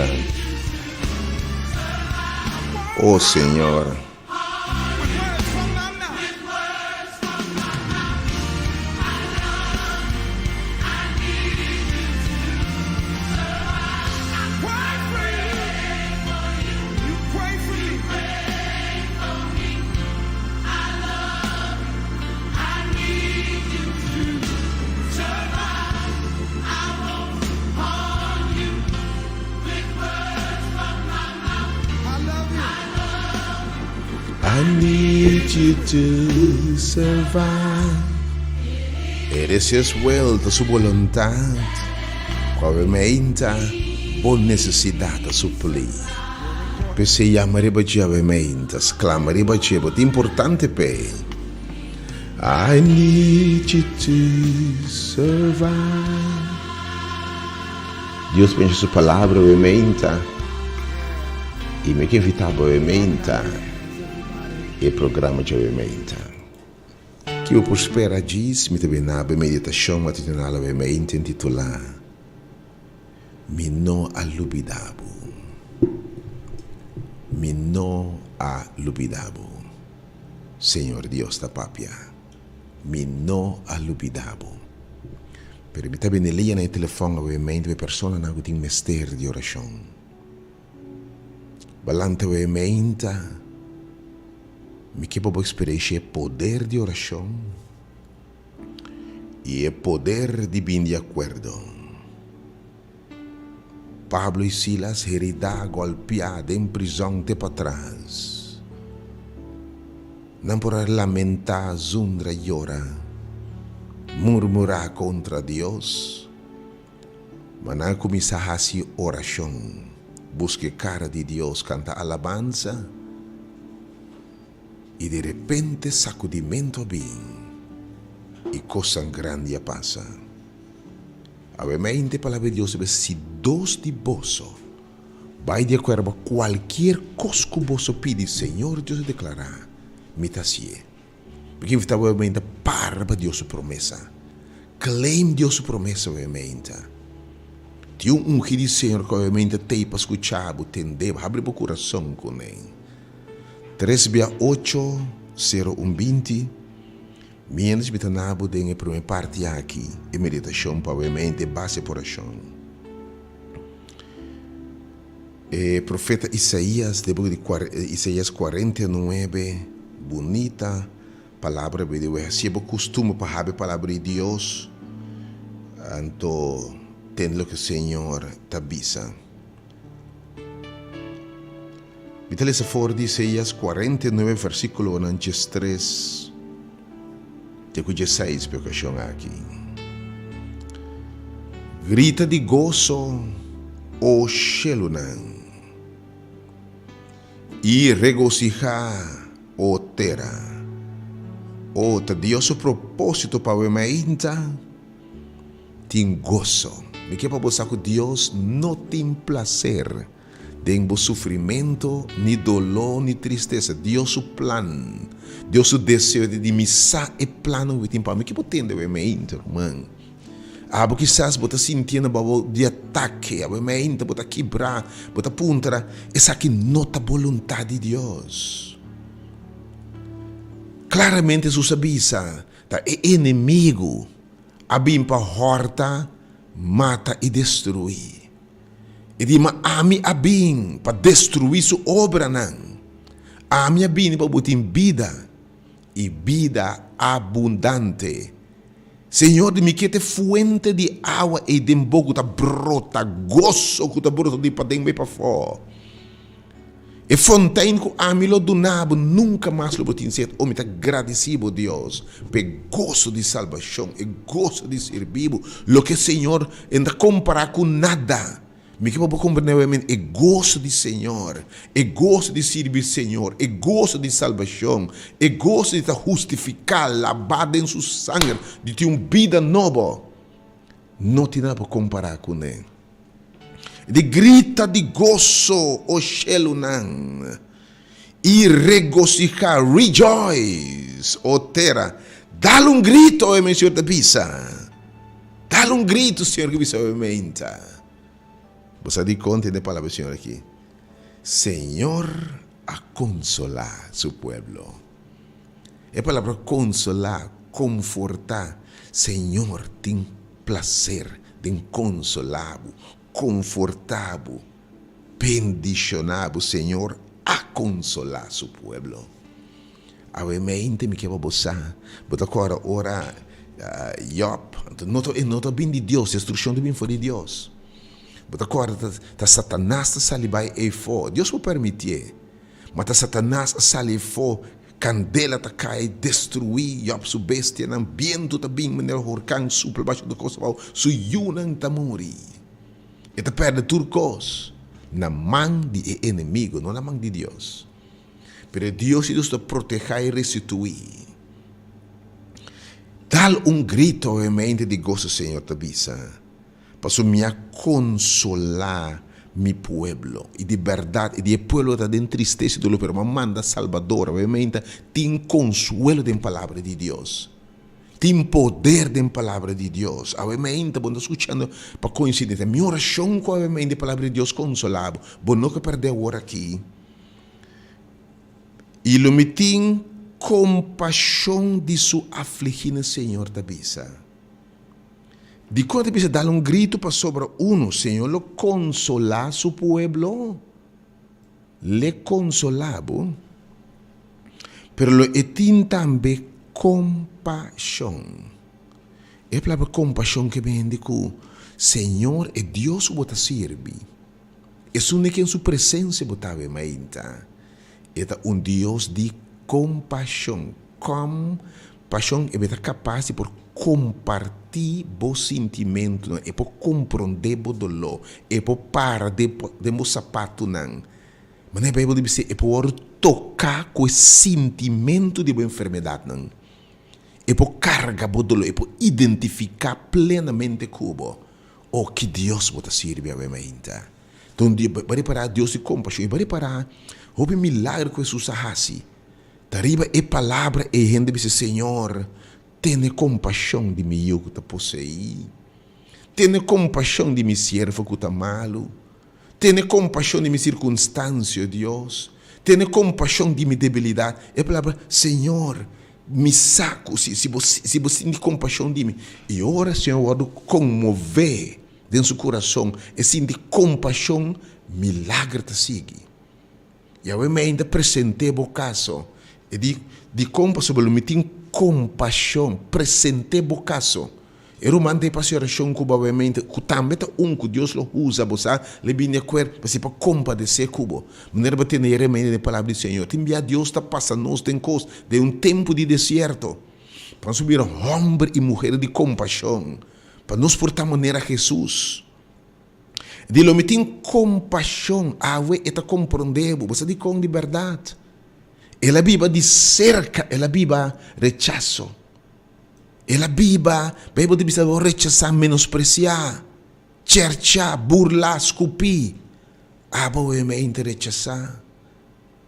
Speaker 1: Oh Señor. I need you to survive. It is His will, ta su boluntat, ku awe-meinta bo nesesidat ta suplí. P'esei yama riba dje awe-meinta, sklama riba dje, bo ta importante p'e. I need you to survive. Dios pensa su palabra awe meinta y mi ke invita bo awe meinta e programa dje awe meinta. Ki bo por spera djis mi ta bina bo e meditacion matutinal awe meinta intitula Mi no a lubida bo. Mi no a lubida bo. Señor Dios ta papia. Mi no a lubida bo. Pero mi ta bini lia na e telefòn awe mente pa e personanan ku tin mester di orashon. Balanta awe meinta, mi ke pa bo eksperenshia e poder di orashon i e poder di bin di akuerdo. Pablo i Silas heridá, gòlpiá den prizòn te patras. Nan por a lamentá, zundra, yora, murmurá kontra Dios. Ma nan a kuminsá hasi orashon, buska e kara di Dios, kanta alabansa, i di repente sakudimentu a bin i kosnan grandi a pasa. Awe mente palabra di Dios ta bisa, Si dos di boso bai di akuerdo pa kualkier kos ku boso pidi, Señor Dios a deklará, Mi ta hasié. Mi ke invitá bo awe mente para pa Dios su promesa. Claim Dios su promesa awe mente. Tin un ungi di Señor ku awe mente t'ei pa skucha bo, tende bo, habri bo kurason kuné. Tres bia ocho, sero un binti. Miéntras mi ta na bo den e promé parti aki, e meditashon pa awe mente base pa orashon. E profeta Isaías, den buki di Isaías 49, bunita palabra di Dios. Hasié bo kustumber pa habri palabra di Dios, anto tende loke Señor ta bisa. Mi ta lesa for di Isaías 49 versíkulonan 13. Te ku djeseis p'e okashon aki. Grita di goso, o shelunan, i regosihá, o tera. O ta Dios su propósito pa awe mainta tin goso. Mi ke pa bo sa ku Dios no tin plaser Den bo sufrimento, ni doló ni tristesa. Dios su plan, Dios su deseo ta di mi sa e plannan ku tin pa mi. Ke bo tende awe meinta, ruman? Abo kisas bo ta sintiendo bou di atake, awe meinta bo ta kibrá, bo ta puntra, Esaki no ta boluntat di Dios? Klaramente Hesus a bisa, ta e enemigu a bin pa hòrta, mata i destruí. E di, Ma ami a bin pa destruí su obranan. Ami a bini pa bo tin bida, i bida abundante. Señor di mi ke ta e fuente di awa ei den bo ku ta brota goso, ku ta brota di paden bai pafó. E fontein ku ami lo duna bo, nunka mas lo bo tin set. O mi ta gradisí bo, Dios, pa e goso di salbashon, e goso di sirbí bo, loke Señor e no ta kompará ku nada. Mi ke pa bo komprendé awe, e goso di Señor, e goso di sirbi Señor, e goso di salbashon, e goso di ta hustifiká, labá den su sanger, di tin un bida nobo, no tin nada pa kompará kuné. Di grita di goso, o shelunan, i regosihá, rejoice, o tera. Dal un grito, e Señor ta bisa. Dal un grito, Señor ke bisa obviamente. Bo sa dikon tende palabra di Señor aki? Señor a konsolá su pueblo. E palabra konsolá, konfortá, Señor tin plaser den konsolá bo, konfortá bo, bendishoná bo. Señor a konsolá su pueblo. Awe mente mi ke pa bo sa, bo ta kòrda ora Jòb, anto no ta e no ta bin di Dios, destrukshon ta bin for di Dios. Bo ta kòrda ta Satanas ta sali bai eifó, Dios por permitié, ma ta Satanas a sali eifó. Kandela ta kai destruí Jòb su bestianan, bientu ta bin manera horkan supla basha tur kos abou, su yunan ta muri. E ta pèrdè tur kos na man di e enemigu, no na man di Dios. Pero e Dios di nos ta protehá i restituí. Dal un grito obviamente di goso, Señor ta bisa. Pasobra mi a konsolá mi pueblo, i di bèrdat e di e pueblo ta den tristesa i doló, pero mi a manda Salbador. Obviamente tin konsuelo den palabra di Dios, tin poder den palabra di Dios. Obviamente bo no ta skuchando pa koinsidensia. Mi orashon ku obviamente e palabra di Dios konsolá bo, bo no ke pèrdè awor aki. I lo mi tin kompashon di su afligínan, Señor ta bisa. Dikon ta bisa dal un gritu pasobra unu, Señor lo konsolá su pueblo? L'e konsolá bo, pero lo e tin tambe kompashon. E palabra kompashon ke bende ku Señor, e Dios ku bo ta sirbi, esun den ken su presensia bo ta awe mainta, e ta un Dios di kompashon. Kom Pashon, e ta kapas di por kompartí bo sintimentunan, e por komprondé bo doló, e por para den bo sapatunan. Manera e Beibel ta bis'é, e por wòrdu toká ku e sintimentu di bo enfermedatnan. E por karga bo doló, e por identifiká plenamente ku bo. O, ki Dios bo ta sirbi awe mainta! Ta un Dios, bo a repará Dios di kompashon, i bo a repará hopi milagro ku Hesus a hasi. Ta riba e palabra ei hende bisa, Señor, tene kompashon di mi yu ku ta poseí. Tene kompashon di mi siervo ku ta malu. Tene kompashon di mi sirkunstansia, o Dios. Tene kompashon di mi debilidat. E palabra, Señor, mi sa ku si, si bo, si bo sinti kompashon di mi. I ora Señor wòrdu konmové den su kurason, e sinti kompashon, milager ta sigui. Yahweh mi ainda present'é bo kaso. E di, Dikon? Pasobra lo mi tin kompashon. Present'é bo kaso. E ruman ta e pasa orashon ku bo awe ku tambe ta un ku Dios lo usa bo sa, lo bini akuer pa si pa kompadesé ku bo. Manera bo tende Yeremia den e palabra di Señor. Tin bia Dios ta pasa nos den kos den un tempu di desierto. Pa nos por bira hòmber i muher di kompashon. Pa nos por ta manera Hesus. Di lo mi tin kompashon, awe e ta komprondé bo. Bo sa dikon di bèrdat? El a biba di serka, el a biba rechaso. El a biba, Beibel ta bisa bo rechasá, menospresiá, chèrchá, burlá, skupí. Abo e mente rechasá.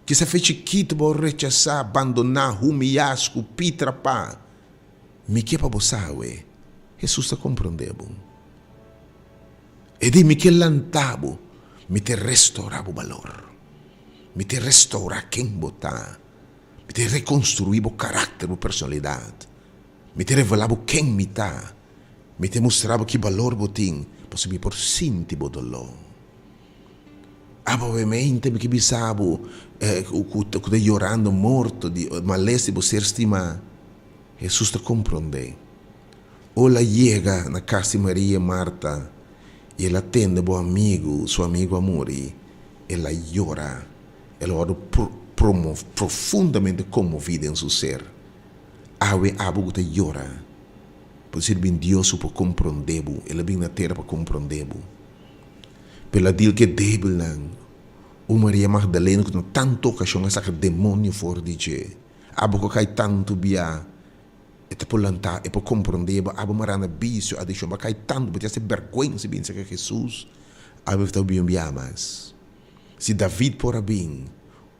Speaker 1: Kisa fe chikitu bo rechasá, bandoná, humiyá, skupí, trapá. Mi ke pa bo sa awe, Hesus ta komprondé bo. E di, Mi ke lanta bo, mi te restourá bo balor. Mi te restourá ken bo ta. Mi te rekonstruí bo karakter, bo personalidat. Mi te revelá bo ken mi ta. Mi te mustra bo ki balor bo tin, pasobra mi por sinti bo doló. Abo obviamente mi ke bisa bo ku ta yorando morto di malesa di bo ser stimá. Hesus ta komprondé. Ol a yega na kas di Maria i Marta i el a tende bo amigu, su amigu a muri, el a yora, el a wòrdu profundamente konmoví den su ser. Awe abo ku ta yora, por sirbi Dios ku por komprondé bo, el a bin na tera pa komprondé bo. Pero el a dil ku e débilnan, un Maria Magdalena ku na tantu okashon a saka demonio for di dje, abo ku a kai tantu bia, e ta por lantá, e por komprondé bo, abo mará na bisio, adikshon, bo a kai tantu, bo tin hasta bèrgwensa di bin serka Hesus, abo ta bin un bia mas. Si David por a bin,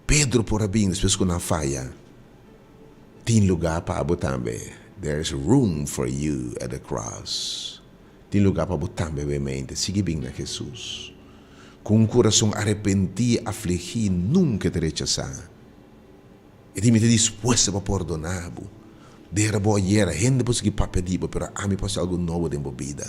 Speaker 1: Pedro por a bin despues ku nan faya, tin lugá pa abo tambe, there is room for you at the cross. Tin lugá pa bo tambe obviamente. Sigui bin na Hesus. Ku un kurason arepentí, afligí, nunka e ta rechasá. E tin mi ta dispuesto pa pordoná bo. Dera bo ayera, hende por sigui papia di bo, pero ami por hasi algu nobo den bo bida.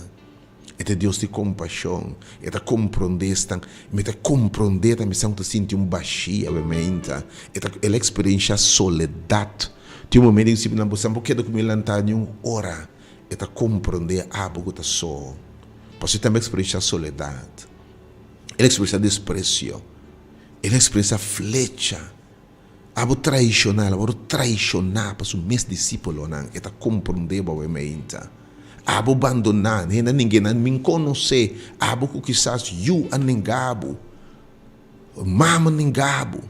Speaker 1: E ta Dios di kompashon. E ta komprondé esnan. Mi ta komprondé tambe esnan ku ta sinti un bashí obviamente. E ta, el a eksperenshá soledat. Tin un momento ku nan bo sa, bo keda ku mi lantá ni un ora. E ta komprondé abo ku ta so, pasobra e tambe a eksperenshá soledat. El a eksperenshá despresio. El a eksperenshá flecha. Abo traishoná, el a wòrdu traishoná pa su mes disípulonan. E ta komprondé bo awe meinta. Abo bandoná, hende a ning'é, nan min konosé abo ku kisas yu a nengá bo. Mama nenga bo.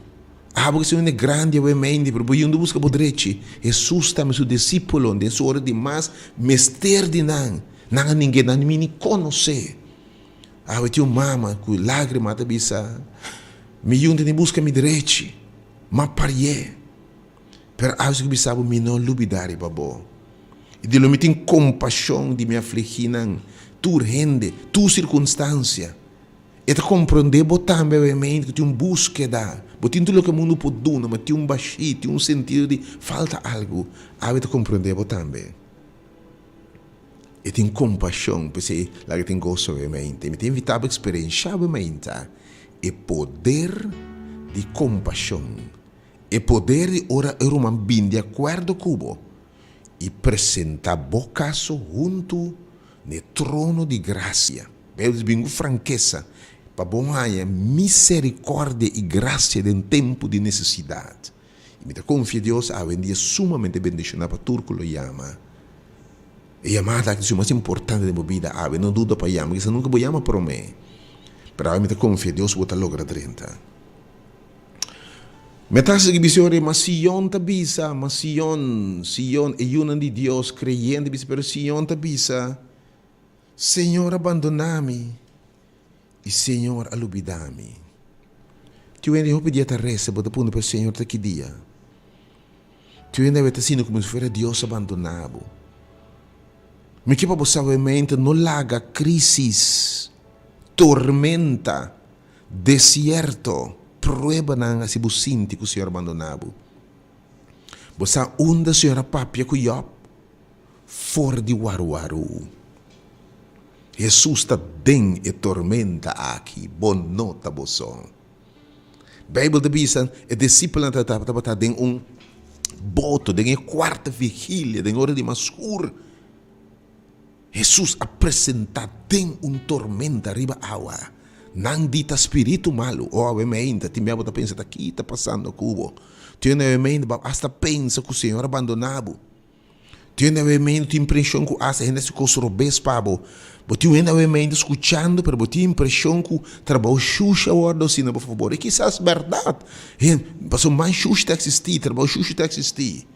Speaker 1: Abo ke ser hende grandi awe meindi, pero bo yunda buska bo drechi. Hesus tambe su disipelon den su ora di mas mester di nan, nan a ning'é, nan mini konosé. Awe tin un mama ku lagrima ta bisa, Mi yunda ni buska mi drechi, m'a parié. Pero awe si ku bisa bo, mi no lubida riba bo. I di lo mi tin kompashon di mi afligínan, tur hende, tur sirkunstansia. E ta komprondé bo tambe obviamente ku tin un búskeda. Bo tin tur loke mundu por duna, ma tin un bashí, tin un sentido di falta algu. Awe ta komprondé bo tambe. E tin kompashon, p'esei laga e tin goso obviamente. Mi ta invitá bo eksperenshá obviamente e poder di kompashon, e poder di ora e ruman bin di akuerdo ku bo i presentá bo kaso huntu n'e trono di grasia. Beibel ta bin ku frankesa pa bo haña miserikòrdia i grasia den tempu di nesesidat. I mi ta konfia Dios awendia sumamente bendishoná pa tur ku lo yama. E yamada aki ta su mas importante den bo bida awe. No duda pa yama. Kisas nunka bo yama promé, pero awe mi ta konfia Dios bo ta logra drenta. Mi ta sigui bisa ora ma Sion ta bisa, ma Sion, Sion, e yunan di Dios kreyente bisa, pero Sion ta bisa, Señor a bandoná mi i Señor a lubidá mi. Tin hende hopi dia ta resa, bo ta puntra, pero Señor ta ki dia? Tin hende awe ta sinti komo si fuera Dios a bandoná bo. Mi ke pa bo sa obviamente no laga crisis, tormenta, desierto, pruebanan hasi bo sinti ku Señor a bandoná bo. Bo sa unda Señor a papia ku Job? For di waruwaru. Hesus ta den e tormenta aki, bo no ta bo so. Beibel ta bisa e disipelnan tabata den un boto den e kuarta vigilia, den ora di mas skur. Hesus a presentá den un tormenta riba awa. Nan di ta spiritu malu. O awe meinta, tin bia bo ta pensa ta ki ta pasando ku bo. Tin awe meinta bo asta pensa ku Señor a bandoná bo. Tin hende awe mei tin impreshon ku asta hende hasi kos robes pa bo. Bo tin un hende awe mei ta skuchando pero bo tin impreshon ku trabou shushi a wòrdu hasi na bo fabor. I kisas bèrdat, pasobra man shushi ta eksistí, trabou shushi ta eksistí.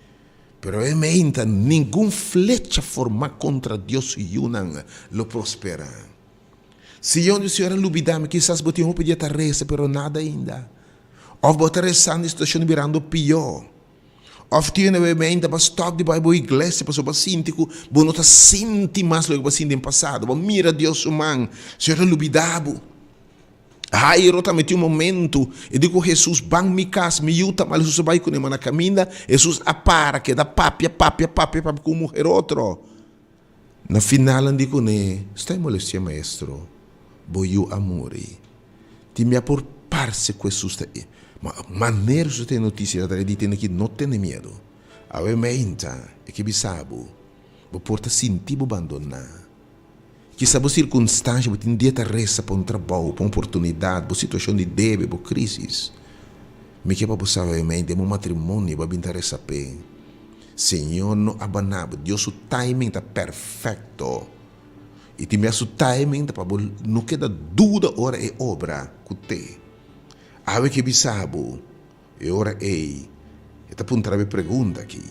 Speaker 1: Pero awe mei ta ningun flecha formá kontra Dios su yunan lo prosperá. Si yon di Señor a lubidá mi, kisas bo tin hopi dia ta resa pero nada ainda. Òf bo ta resando i situashon ta birando pió. Òf tin un momento bo a stòp di bai bo iglesia pasobra bo a sinti ku bo no ta sinti mas loke bo a sinti den pasado. Bo a mira Dios su man, Señor a lubidá bo. Jairo tambe tin un momento e di ku Hesus, Ban mi kas, mi yu ta mal. Hesus a bai kuné, ma na kaminda Hesus a para keda papia, papia, papia, papia ku un muher otro. Na final nan di kuné, Sta e molestia, Maestro, bo yu a muri. Tin bia por parse ku Hesus ta e, ma manera Hesus ta e notisia ta trae di tende ki no tene miedu. Awe meinta e ke bisa bo, bo por ta sinti bo bandoná. Kisa bo sirkunstansha, bo tin dia ta resa pa un trabou, pa un oportunidat, bo situashon di debe, bo krísis. Mi ke pa bo sa awe mei den bo matrimonio bo a bin ta resa p'e. Señor no a baná bo. Dios su timing ta perfecto. Y tin bia su timing ta pa bo no keda duda ora e obra cu te. Awe ke bisa bo, e ora ey e ta puntra bo e pregunta aki,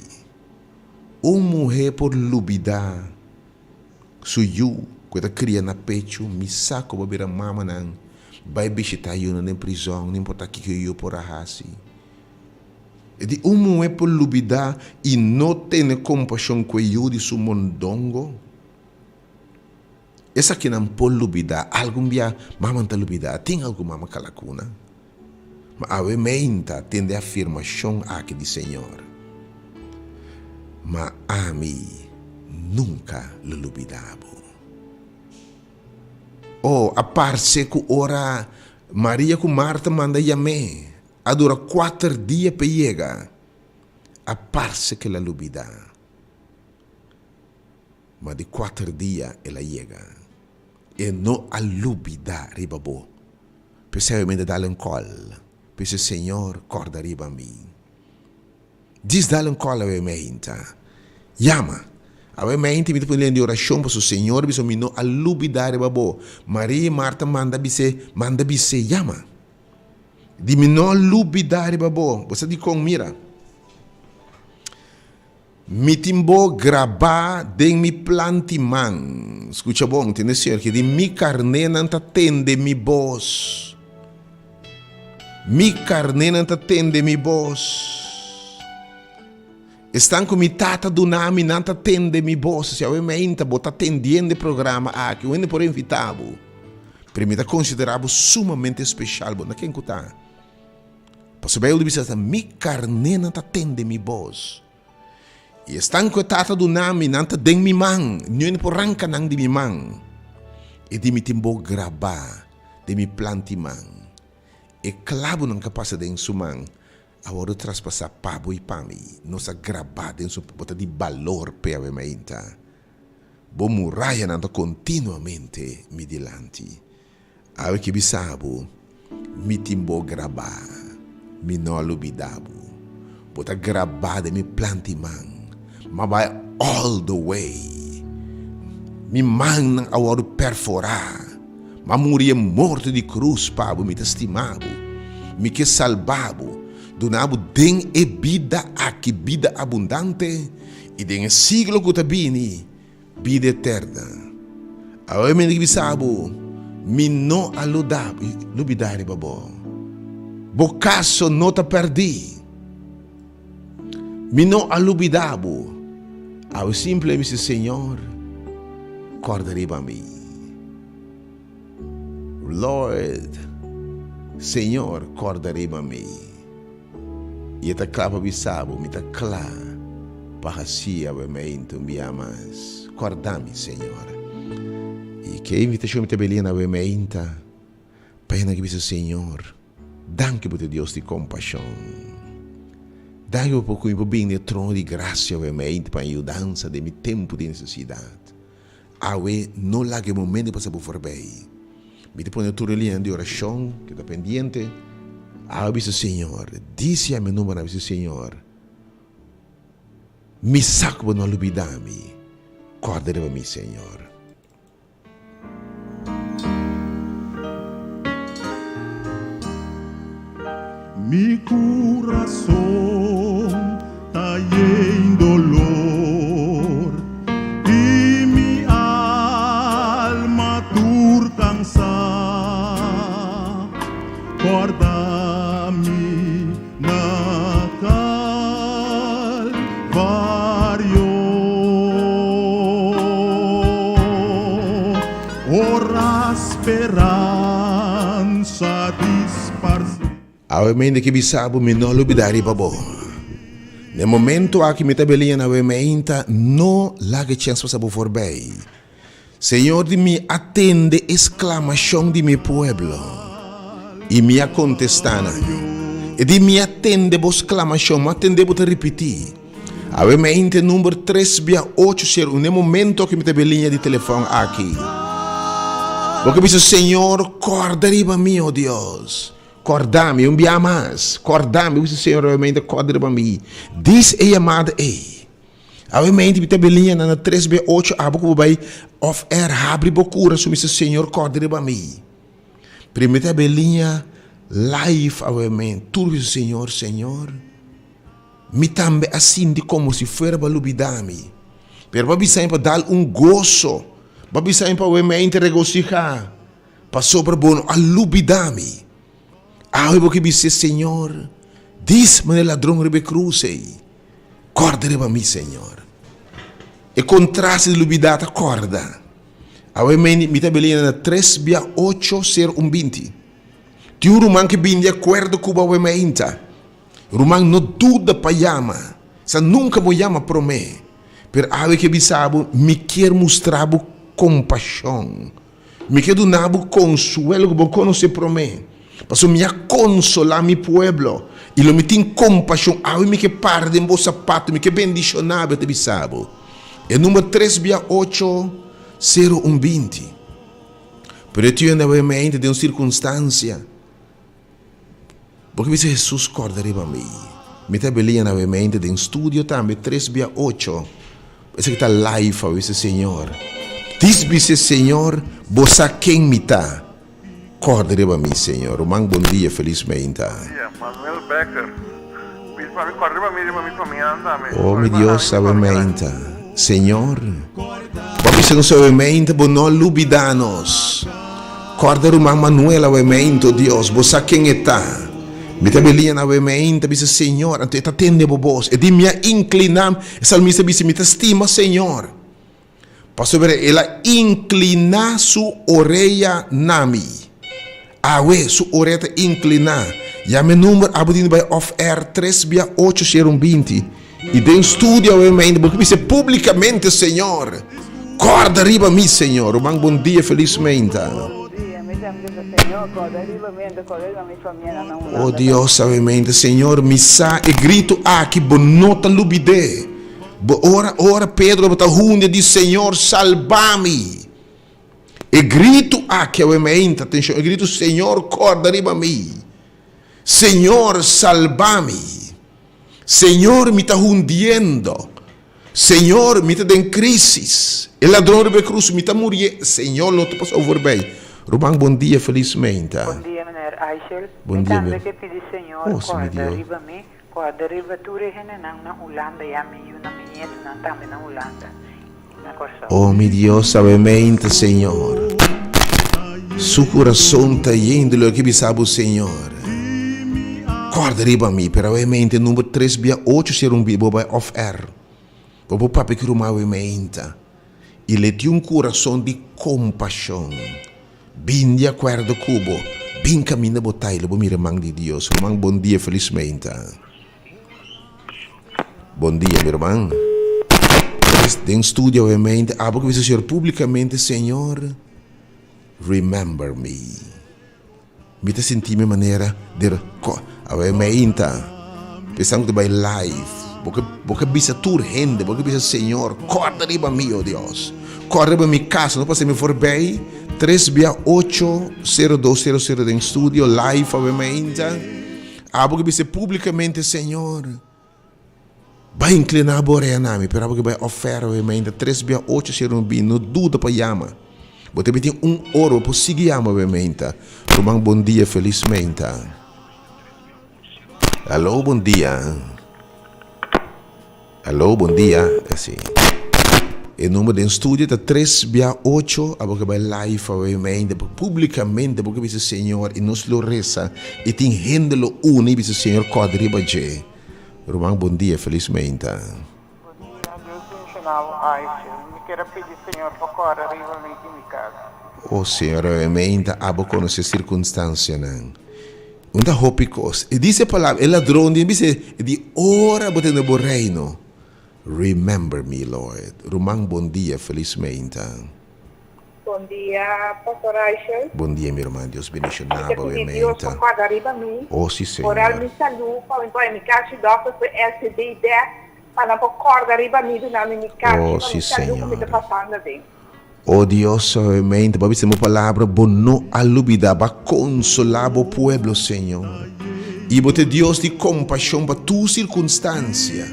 Speaker 1: Un muhe por lubida su yu cu e ta cria na pecho? Mi sa cu bo a bira mamanan bay bishita yunan den prizon, no importa kico e yu por a haci. E di un muhé por lubidá i no tene kompashon ku e yu di su mondongo? Esakinan por lubidá. Algun bia mama ta lubidá. Tin algun mama kalakuna. Ma awe meinta tende e afirmashon aki di Señor, Ma ami nunka lo lubidá bo. Oh, a parse ku ora Maria ku Marta manda yam'é, A dura kuater dia p'e yega. A parse ku el a lubidá. Ma di kuater dia el a yega. E no a lubidá riba bo. P'esei mi ta dal un kòl. P'esei Señor kòrda riba mi. Djis dal un kòl awe meinta. Yama. Awe meinta mi ta pone di orashon pasobra Señor bisa mi no a lubidá riba bo. Maria i Marta manda bis'é, manda bis'é, yama. Di mi no lubida riba bo. Bo sa dikon? Mira, mi tin bo grabá den mi planti man. Skucha bon, tende Señor ke di mi karnénan ta tende mi bos. Mi karnénan ta tende mi bos. Esnan ku mi Tata duna mi, nan ta tende mi bos. Si awe meinta bo ta tendiendo e programa aki, un hende por invitá bo. Pero mi ta konsiderá bo sumamente speshal. Bo na ken ku ta? Pasobra Beibel ta bisa, Mi karnénan ta tende mi bos. I esnan ku e Tata duna mi, nan ta den mi man. Niun hende por ranka nan di mi man. E di mi tin bo grabá den mi plant'i man. E klabunan ku a pasa den su man A wòrdu traspasá pa bo i pa mi. Nos a grabá den su. Bo ta di balor p'e awe mainta. Bo murayanan ta kontinuamente mi dilanti. Awe ke bisa bo, Mi tin bo grabá. Mi no a lubidá bo. Bo ta grabá den mi plant'i man. M'a bai all the way. Mi mannan a wòrdu perforá. M'a muri e morto di krus pa bo. Mi ta stima bo. Mi ke salba bo, duna bo den e bida aki bida abundante i den e siglo ku ta bini bida eterna. Awe mi ta bisa bo, mi no a lubidá riba bo. Bo kaso no ta pèrdí. Mi no a lubidá bo. Awe simple mi si Señor, kòrda riba mi. Lord, Señor, kòrda riba mi. I e ta kla pa bisa bo, mi ta kla pa hasi awe meintu un bia mas. Kòrda mi, Señor. I ke invitashon mi ta beli na awe meinta pa hende ki bisa, Señor, Danki bo ta Dios di kompashon. Danki bo por ku mi por bini e trono di grasia awe meinti pa yudansa den mi tempu di nesesidat. Awe no laga e momento pasa bo forbei. Mi ta pone tur e liñanan di orashon ku ta pendiente. Awe bisa Señor, disi ami numbernan bisa Señor. Mi sa ku bo no a lubidá mi. Kòrda riba mi, Señor.
Speaker 4: Mi kurason ta yen dolor i mi alma tur kansá. Kòrda mi na Kalvario. Ora speransa disparsé.
Speaker 1: Awe mende ki bisa bo mi no lubida riba bo. Na e momento aki mi ta beliña na awe meinta no laga e chens pasa bo forbij. Señor di mi a tende e sklamashon di mi pueblo, i mi a kontestá nan. E di mi a tende bo sklamashon, mi a tende bo ta ripití. Awe meinta e number tres bia ocho ser un. Na e momento aki mi ta beliña di telefòn aki. Bo ke bisa, Señor, kòrda riba mi, o Dios. Kòrda mi un bia mas. Kòrda mi. Bo bisa, Señor, awe meinta kòrda riba mi. Dis e yamada ei. Awe mente mi ta beliña na na tres be ocho abo ku bo bai off air habri bo kurason mi sa Señor kòrda riba mi. Pero mi ta beliña live awe mente tur bisa Señor Señor mi tambe a sinti komo si fuera bo a lubida mi pero bo a bisa mi pa dal un goso bo a bisa mi pa awe mente regosihá pasobra bo no a lubida mi. Awe bo ke bis'é Señor dis manera ladron riba e krus ei. Kòrda riba mi, Señor. E kontraste di lubidá ta kòrda. Awe mi mi ta beliña na tres bia ocho ser un 20. Tin un ruman ke bini di akuerdo ku bo awe mainta. Ruman no duda pa yama. Sa nunka bo yama promé. Pero awe ke bisa bo mi kier mustra bo kompashon. Mi ke duna bo konsuelo ku bo konosé promé, pasobra mi a konsolá mi pueblo, i lo mi tin kompashon. Awe mi ke para den bo sapato, mi ke bendishoná bo, e ta bisa bo. E number tres bia ocho, sero un 20. Pero e tienda awe mente den un sirkunstansia. Bo ke bisa Hesus kòrda riba mi. Mi ta belia na mente den studio tambe tres bia ocho. Esaki ta live a bisa Señor. Dis bisa Señor bo sa ken mi ta. Kòrda riba mi Señor. Ruman bon dia felis meinta.
Speaker 5: Dia, Manuel Becker. Bisa pa mi kòrda riba mi riba mi famianan tambe.
Speaker 1: Oh mi Dios awe meinta. Señor bo a bisa nos awe meinta bo no lubida nos. Kòrda ruman Manuel awe-meinta, o Dios, bo sa ken e ta. Mi ta beliña na awe-meinta, bisa, Señor, anto e ta tende bo bos. E di, Mi a inkliná, e salmista bisa, mi ta stima Señor, pasobra el a inkliná su orea na mi. Awe, su orea ta inkliná. Yama e number, abo tin di bai off air, tres bia ocho shera un 20. I den studio awe-meinta, bo ke bisa públikamente, Señor, kòrda riba mi, Señor. Ruman, bon dia, felis meinta. O Dios, awe-meinta, Señor, mi sa e gritu aki, bo no ta lubid'é. Bo ora, ora Pedro tabata hunde di, Señor, salba mi. E gritu aki awe-meinta, atenshon, e gritu, Señor, kòrda riba mi. Señor, salba mi. Señor mi ta hundiendo Señor mi ta den crisis E ladron riba e cruz mi ta muriendo Señor lo ta pasa voorbij Ruman bon dia feliz meinta.
Speaker 6: Bon dia meneer Eichel.
Speaker 1: Bon
Speaker 6: Mi
Speaker 1: dia
Speaker 6: tambe
Speaker 1: mi
Speaker 6: ke pidi Señor
Speaker 1: Oh si mi
Speaker 6: korda
Speaker 1: Dios.
Speaker 6: riba mi, korda riba tur e hendenan na Hulanda ya mi yunan mi nietonan tambe na Hulanda i na Kòrsou.
Speaker 1: Oh mi Dios awe meinta Señor Su curason ta yen di loke bisa bo Señor Corda riba mi pero awe meinta number tres bia ocho ser un bia bo bai off air bo por papia ki ruma awe meinta y le tin un curason di compasion bin di acuerdo cu bo bin caminda bo ta y lo bo mira man di Dios ruman bon dia feliz meinta. Bon dia mi ruman. Den studio obviamente abo ke bisa Señor publicamente Señor remember me. Mi ta sinti mi manera der ko awe meinta pensando ku ta bai live bo ke bo ke bisa tur hende bo ke bisa Señor korda riba mi oh Dios korda riba mi casa no pasa mi forbij tres bia ocho sero dos sero sero den studio live awe meinta. Abo ke bisa publicamente Señor. Bai inclina bo orea na mi, pero abo ke bai ofer awe mainta tres bia ocho sero un bin, no duda pa yama. Bo ta tin un ora, bo por sigui yama awe mainta. Ruman bon dia, felis mainta. Alo, bon dia. Alo, bon dia. Así. E number den studio ta tres bia ocho, abo ke bai live awe mainta, publicamente bo ke bisa Señor y nos lo resa y tin hende lo uni bisa Señor kòrda riba dje. Ruman bon dia felis meinta.
Speaker 6: Bon dia, Dios bendiciona bo Aisha. Mi kier a pidi Señor pa cora riba mi y mi casa.
Speaker 1: Oh Señor awe meinta abo conoce circunstancianan. Un ta hopi cos. E dice e palabra e ladron di bisa e di ora bo tene bo reino remember me Lord. Ruman bon dia felis meinta.
Speaker 6: Bon dia Pastor Raichel.
Speaker 1: Bon dia mi ruman Dios bendiciona
Speaker 6: Mi ta
Speaker 1: bo
Speaker 6: pidi Dios pa
Speaker 1: meinta.
Speaker 6: guarda riba mi,
Speaker 1: Oh si
Speaker 6: oral
Speaker 1: Señor.
Speaker 6: mi salú pa mi pone mi kashi dòkter ku SCD bèk pa nan por kòrda riba mi duna mi mi kashi
Speaker 1: Oh
Speaker 6: pa
Speaker 1: si
Speaker 6: mi salú ku mi ta
Speaker 1: Señor.
Speaker 6: pasando aden.
Speaker 1: Oh Dios meinta bo a bisa bo palabra bo no a lubida bo a konsolá bo pueblo Señor i bo ta e Dios di kompashon pa tur sirkunstansia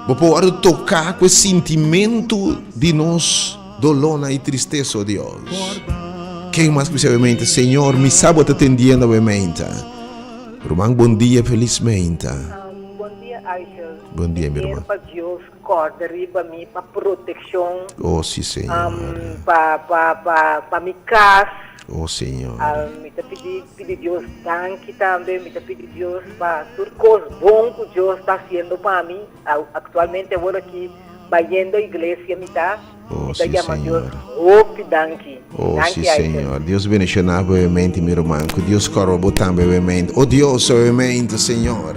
Speaker 1: bo por wòrdu toká ku e sintimentu di nos Dolónan i tristesa, o Dios. Ken mas ku bisa awe meinta, Señor, mi sa bo ta tendiendo awe meinta. Ruman, bon dia, felis meinta.
Speaker 6: Bon dia, Aishel.
Speaker 1: Bon dia, mi
Speaker 6: Mi
Speaker 1: ruman.
Speaker 6: kier pa Dios kòrda riba mi pa protekshon.
Speaker 1: O si, Señor.
Speaker 6: Pa, pa, pa, pa mi kas.
Speaker 1: O Señor.
Speaker 6: Mi ta pidi, pidi Dios danki tambe. Mi ta pidi Dios pa tur kos bon ku Dios ta hasiendo pa mi. Aktualmente awor aki bayendo iglesia mi ta,
Speaker 1: Oh,
Speaker 6: mi ta
Speaker 1: sí,
Speaker 6: yama Dios
Speaker 1: Señor.
Speaker 6: hopi danki.
Speaker 1: Oh, sí,
Speaker 6: Danki Aishel.
Speaker 1: Señor. Dios bendiciona bo obviamente, mi ruman. Cu Dios corba bo tambe obviamente. Oh, Dios, obviamente, Señor.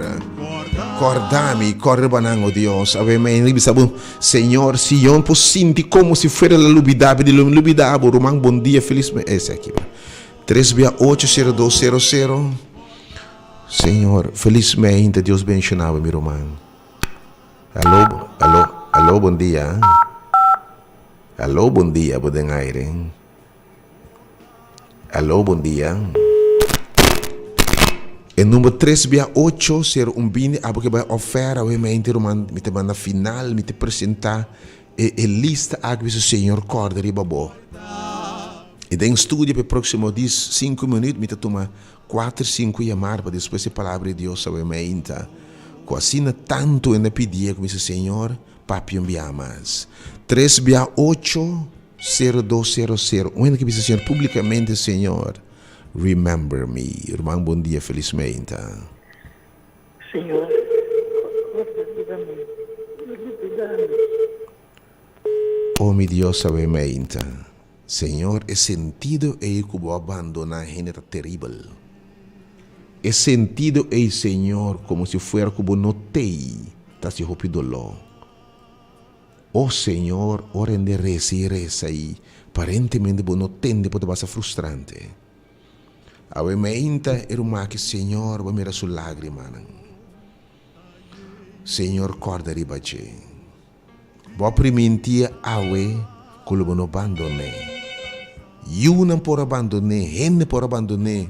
Speaker 1: Corda mi, corda riba nan, oh Dios. Obviamente, mi bisa bo, Señor, si yo no por sinti como si fuera la lubida, di lo lubida bo, ruman, bon dia, feliz. Ese aki. 3 bia 8 0 2 0 0. Señor, felizmente, Dios bendiciona bo, mi ruman. Aló, aló, aló, bon dia. Aló, bon dia, bo den aire. Aló, bon dia. E number 3 bia 8 0 1 bini abo ke bai ofera we mente ruman mi te manda final mi te presenta e, e lista aki bisa Señor korda riba bo. E den studio pe próximo dis 5 minuut mi ta tuma Kuater sinku yamar pa despues e palabra di Dios awe mainta, ku asina tantu e na pidié ku mi bisa, Señor, papia un bia mas. Tres bia ocho, sero dos sero sero. Un hende ke bisa Señor publikamente, Señor, remember me. Ruman bon dia, felis mainta.
Speaker 7: Señor, corda riba mi, no lubida mi.
Speaker 1: O mi Dios awe mainta. Señor, e sentido ei ku bo a bandoná hende ta teribel. E sentido ei, Señor, komo si fuera ku bo no t'ei, ta hasi hopi doló. O Señor, ora hende resa i resa i aparentemente bo no tende por ta basta frustrante. Awe mainta e ruman aki, Señor, bo a mira su lágrimanan. Señor, kòrda riba dje. Bo a primintié awe ku lo bo no bandon'é. Yunan por a bandon'é, hende por a bandon'é,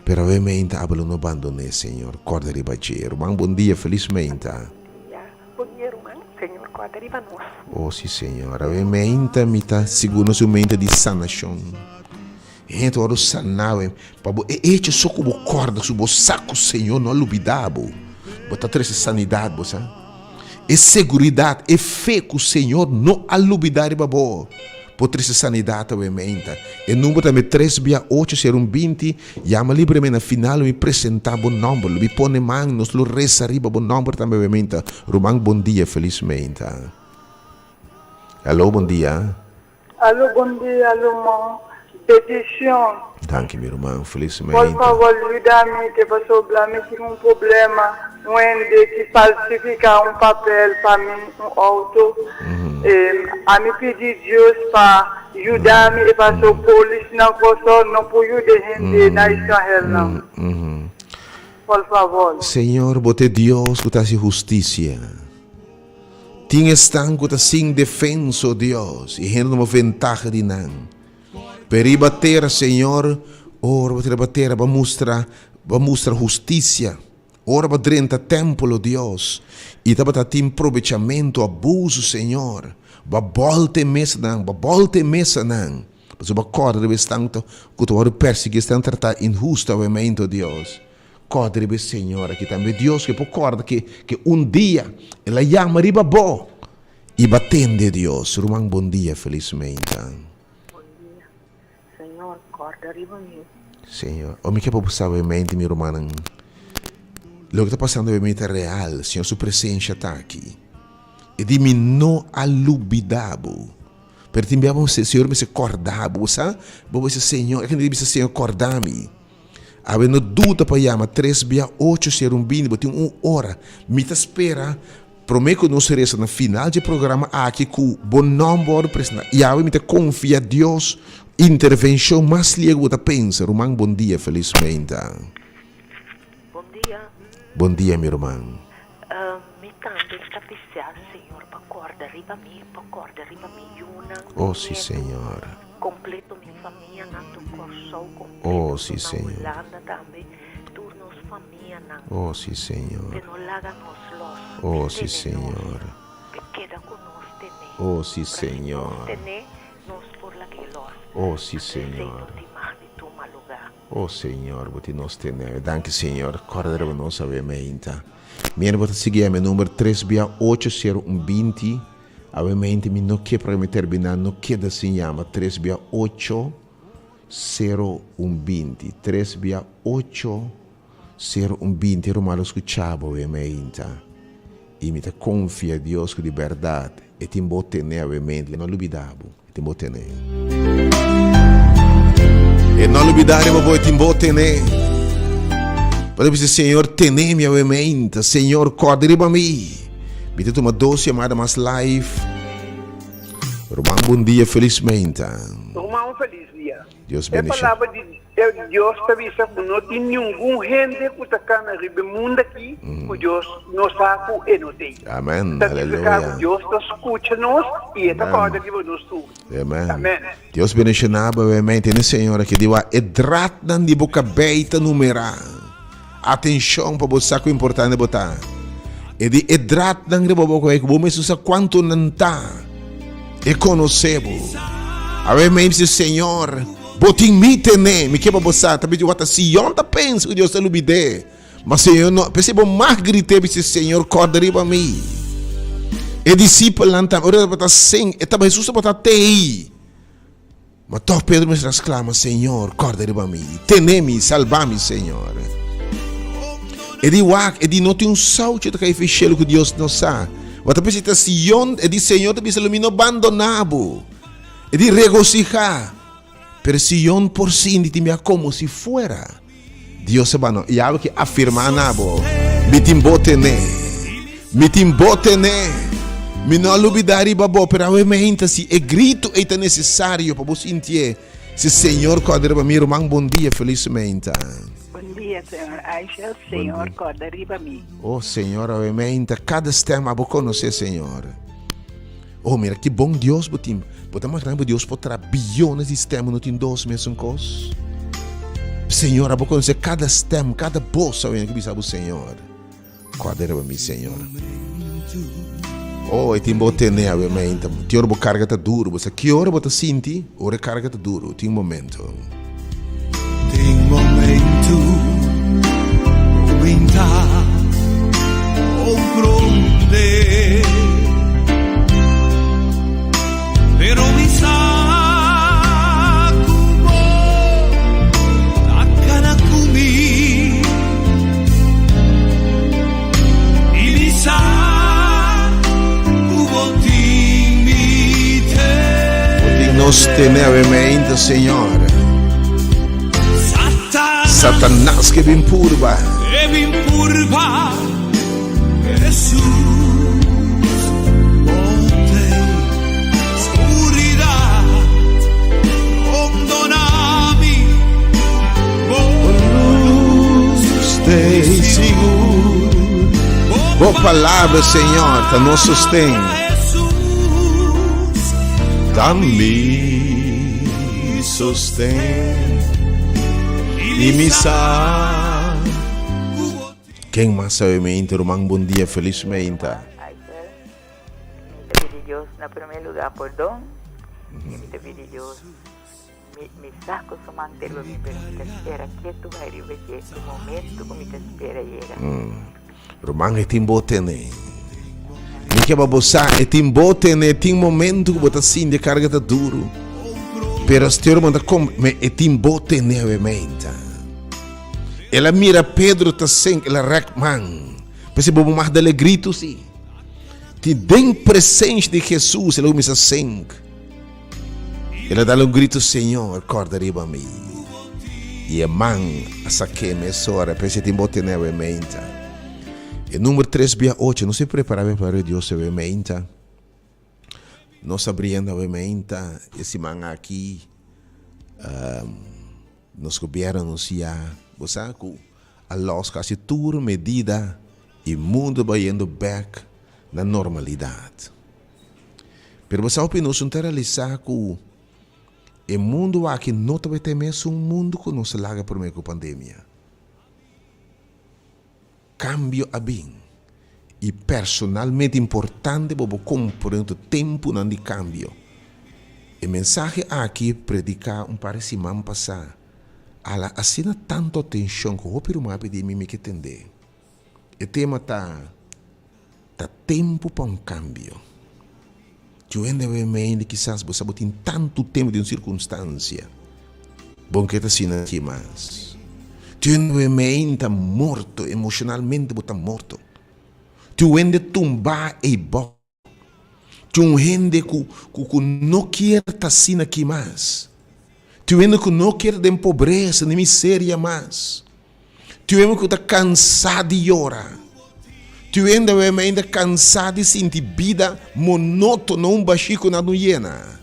Speaker 1: pero awe meinta abo lo no bandon'é, Señor. Kòrda riba dje. Ruman, bon dia, felis meinta.
Speaker 7: Dia, bon dia ruman, Señor kòrda riba nos.
Speaker 1: Oh, si, Señor. Awe meinta mi ta sigur nos un meinta di sanashon. Hende ta wòrdu saná awe pa bo e echo so ku bo kòrda su bo sa ku Señor no a lubidá bo. Bo ta trese sanidat, bo sa. E seguridat, e fe ku Señor no a lubidá riba bo, por trese sanidat awe meinta. E number ta mi tres bia ocho sero un binti. Yama libremente na final lo mi presentá bo nòmber, lo mi pone man, nos lo resa riba bo nòmber tambe awe meinta. Ruman bon dia, felis meinta. Aló, bon dia.
Speaker 8: Alo bon dia ruman bedicion.
Speaker 1: Danki mi ruman felis
Speaker 8: Por
Speaker 1: mainta.
Speaker 8: favor yuda mi ke pasobra mi tin un problema un hende ki falsifica un papel pa mi un auto ami pidi Dios pa yuda mi e paso polis nan koso no por yuda hende na Israel nan por favor.
Speaker 1: Señor bo ta e Dios ku ta hasi husticia. Tin esnan ku ta sin defensa, o Dios, i hende tuma ventaha di nan. Pero riba tera, Señor, ora bo ta riba tera, bo a mustra, bo a mustra hustisia. Ora bo drenta tempel, o Dios, i tabata tin probechamentu, abuso, Señor, bo a bòlta e mesanan, bo a bòlta e mesanan, pasobra bo a kòrda riba esnan ku ta wòrdu persiguí, esnan tratá inhustamente, o Dios. Kòrda riba e señor aki tambe, Dios, ku e por kòrda ke ke un dia el a yama riba bo i bo a tende, Dios. Ruman, bon dia, felismente.
Speaker 7: Bon dia. Señor, kòrda riba mi.
Speaker 1: Señor, o mi ke pa bo sa obviamente mi rumannan, loke ta pasando obviamente ta real, Señor su presencia ta aki. E di mi no a lubida bo, pero tin bia bo Señor mester kòrda bo, bo sa? Bo bisa Señor, e kende di bisa Señor kòrda mi. Awe no duda pa yama tres bia ocho sero un bini, bo tin un ora. Mi ta spera Prome ku nos resa na final dje programa aki ku bo nòmber wòrdu presentá. Yahweh mi ta konfia Dios intervenshon mas lie ku bo ta pensa. Ruman bon dia felismente.
Speaker 7: Bon dia.
Speaker 1: Bon dia mi ruman.
Speaker 7: Mi tambe ta bisá Señor pa kòrda riba mi, pa kòrda riba mi yunan, mi
Speaker 1: Oh si
Speaker 7: nietu,
Speaker 1: Señor.
Speaker 7: kompleto mi famianan tur Kòrsou kompleto
Speaker 1: Oh si
Speaker 7: tur na
Speaker 1: Señor.
Speaker 7: Hulanda tambe tur nos famia.
Speaker 1: Oh, sí, Señor. Oh, sí, Señor. Oh, sí, Señor. Oh, sí, Señor. Oh, Señor, bo tin nos tene. Danki, Señor. Corda riba nos awe meinta. Mier bo ta sigui mi number 3 bia 8 0 1 20. Awe meinta mi no ke para mi termina, no keda sin yama 3 bia 8 0 1 20. 3 bia 8 Ser un binti ruman lo skucha bo e meinta, i mi ta konfia Dios ku di bèrdat e tin bo tene awe mente, e no lubidá bo, e tin bo tene. E no lubidá riba bo, e tin bo tene. Bo ta bisa, Señor, tene mi awe meinta, Señor, kòrda riba mi. Mi ta tuma dos yamada mas live. Ruman, bon dia, felis meinta.
Speaker 9: Ruman, un felis dia.
Speaker 1: Dios
Speaker 9: E
Speaker 1: bendicion.
Speaker 9: palabra di Dios ta bisa ku no tin ningun hende ku ta kana riba e mundu aki ku Dios no sa ku e no t'ei.
Speaker 1: Amen.
Speaker 9: Ta nifiká ku
Speaker 1: Aleluya.
Speaker 9: Dios ta skucha nos i e ta
Speaker 1: Amen.
Speaker 9: kòrda riba nos tur.
Speaker 1: Amen.
Speaker 9: Amen.
Speaker 1: Dios bendiciona bo amen. Tene Señor aki di wa e draadnan di bo kabei ta numerá. Atencion pa bo sa ku importante bo ta. E di e draadnan riba bo kabei ku bo mes no sa kuantu nan ta. E konosé bo. Awe mi bisa Señor, bo tin mi tene. Mi ke pa bo sa, ta bisa wata Sion ta pensa ku Dios ta lubid'é. Ma Señor no, p'esei bo mag grité bisa Señor kòrda riba mi. E disipelnan tambe, ora tabata sen, e taba Hesus tabata tei. Ma tòg Pedro mester a sklama, Señor, kòrda riba mi, tene mi, salba mi, Señor. E di wak, e di no tin un sauchi ta kai fi shelu ku Dios no sa. Bo ta pensa ta Sion, e di Señor ta bisa lo mi no bandoná bo. E di regosihá, pero Sion por sinti tin bia komo si fuera Dios a bandona. Yahweh ke afirmá na bo, Mi tin bo tené, mi tin bo tené, mi no a lubidá riba bo. Pero awe meinta si e gritu ei ta nesesario pa bo sintié, si Señor kòrda riba mi. Ruman, bon dia, felis meinta.
Speaker 7: Bon dia, señor Aisha. Señor kòrda riba mi.
Speaker 1: Oh, Señor, awe meinta kada stèm abo konosé, Señor. Oh, mira ki bon Dios bo tin. Bo ta imaginá bo Dios por traha billones di stèm no tin dos mesun kos? Señor, abo konosé kada stèm, kada bos awe ki bisa bo Señor. Kòrda riba mi, Señor. Oh, e tin bo tene awe meinta. Tin ora bo karga ta duru. Bo sa ki ora bo ta sinti ora e karga ta duru. Tin un momento.
Speaker 10: Tin momento ku ta comprende, pero mi sa ku bo ta kana ku mi i mi sa ku bo tin mi
Speaker 1: Bo tin nos tene awe meinta, Señor. Satanas ke bin purba.
Speaker 10: Ke bin purba Jesus bote scuridad rondona mi bo luz
Speaker 1: Stay sigur. Bo palabra, Señor, ta nos sosten. Ta mi sosten. I mi sa. Ken mas sabe meinta ruman bon dia felis meinta.
Speaker 11: Aisel, mi ta pidi Dios na prome lugar pordon y mi ta pidi Dios mi mi sa cu su man ta riba mi pero mi ta spera ketu bai riba dje e momento cu mi ta spera yega.
Speaker 1: Ruman e tin bo tene. Mi ke pa bo sa e tin bo tene tin momento ku bo ta sinti e karga ta duru. Pero Señor bo ta kom me e tin bo tene awe meinta. El a mira Pedro ta senk el a rek man. P'esei bo mag dal e gritu si. Ti den presensia di Jesus el a kuminsa senk. El a dal un gritu, Señor, kòrda riba mi. I e man a sak'é mesora. P'esei tin bo tene awe meinta. E number tres bia ocho. Nos a prepará pa palabra di Dios awe meinta. Nos a briendo awe meinta e siman aki. Nos gobierno a anuncia, bo sa cu a los casi tur medida y mundo bayendo bek na normalidad. Pero bo sa hopi nos no ta realisa cu e mundo aki no tabata e mesun mundo cu nos a laga prome cu pandemia. Cambio a bin y personalmente importante bo bo comprende tu temponan di cambio. E mensahe aki predica un par di siman pasa ala asina tanto atencion cu hopi ruman a pidi mi mi ke tende. E tema ta Ta tempo pa un cambio. Cu hende a mende kisas bo sa bo tin tantu tempo den un circunstancia, bo no ke ta asina aki mas. Cu hende a mende ta morto, emocionalmente bo ta morto. Cu hende tumba ey bo. Cu un hende cu cu no kier ta asina aki mas. Cu hende cu no kier ta den pobresa ni miseria mas. Tin hende ku ta kansá di yora. Tin hende awor ainda kansá di sinti bida monótono, un bashí ku nada no yena.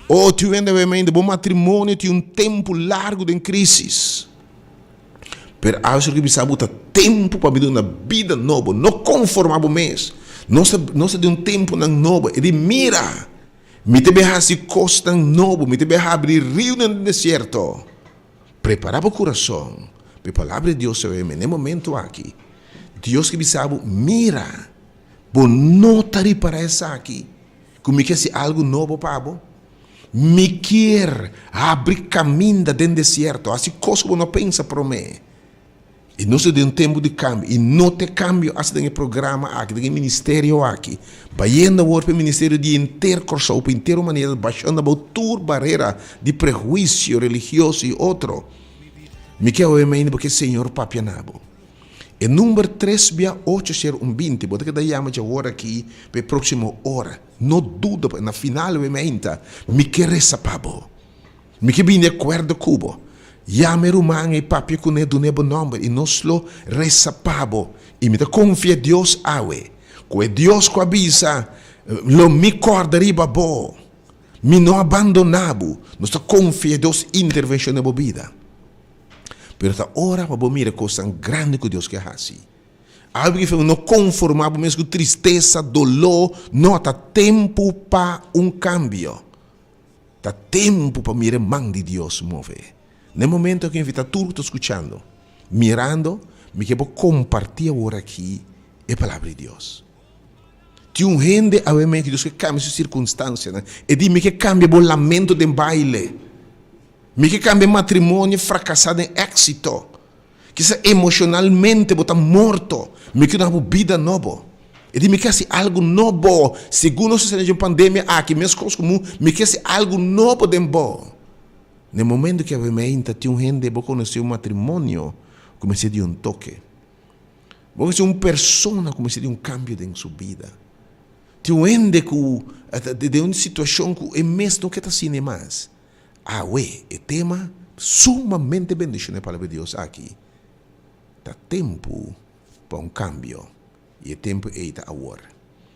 Speaker 1: O tin hende awor ainda bo matrimonio tin un tempu largu den krísis. Pero awe su bisa bo ta tempu pa mi duna bida nobo. No konformá bo mes. Nos ta nos ta den un tempunan nobo. E di, Mira! Mi ta bin hasi kosnan nobo. Mi ta bin habri riunan den desierto. Prepará bo kurason pa e Palabra di Dios ta weme. Na e momento aki, Dios ke bisa bo, Mira, bo no ta ripará esaki, ku mi ke hasi algu nobo pa bo? Mi kier habri kaminda den desierto, hasi kos ku bo no a pensa promé. I nos ta den un tempu di kambio, i no ta e kambio hasi den e programa aki, den e ministerio aki. Bayendo awor pa e ministerio di henter Kòrsou, pa henter humanidad, bashando abou tur barera di prehuisio religioso i otro. Mi ke oe mainda bo ke Señor papia na bo. E number tres bia ocho ser un 20, bo ta keda yama dje awor aki pa e próksimo ora. No duda, na final oe mainta, mi ke resa pa bo. Mi ke bini akuerdo ku bo. Yama e ruman ei papia kuné, dun'é bo nòmber i nos lo resa pa bo. I mi ta konfia Dios awe, ku e Dios ku a bisa, Lo mi kòrda riba bo, mi no a bandoná bo. Nos ta konfia Dios intervenshon den bo bida. Pero ta ora pa bo mira kosnan grandi ku Dios ke hasi. Awe ki no konformá bo mes ku tristesa, doló, no, ta tempu pa un kambio. Ta tempu pa mira e man di Dios move. Na e momento aki invita tur ku ta skuchando, mirando, mi ke bo kompartí awor aki e Palabra di Dios. Tin un hende awe mei ku Dios ke kambia su sirkunstansianan. E di, Mi ke kambia bo lamento den baile. Mi ke kambia e matrimonio frakasá den éksito. Kisa emoshonalmente bo ta morto. Mi ke duna bo bida nobo. E di mi ke hasi algu nobo. Segun nos ta sali dje pandemia aki, meskos ku mu, mi ke hasi algu nobo den bo. Na e momento ku awe meinta tin un hende bo konosé un matrimonio ku mester di un toke. Bo konosé un persona ku mester di un kambio den su bida. Tin un hende ku ta den un situashon ku e mes no ke ta asina mas. Awe, e tema sumamente bendiciona e Palabra di Dios aki. Ta tempu pa un cambio, y e tempu ey ta awor.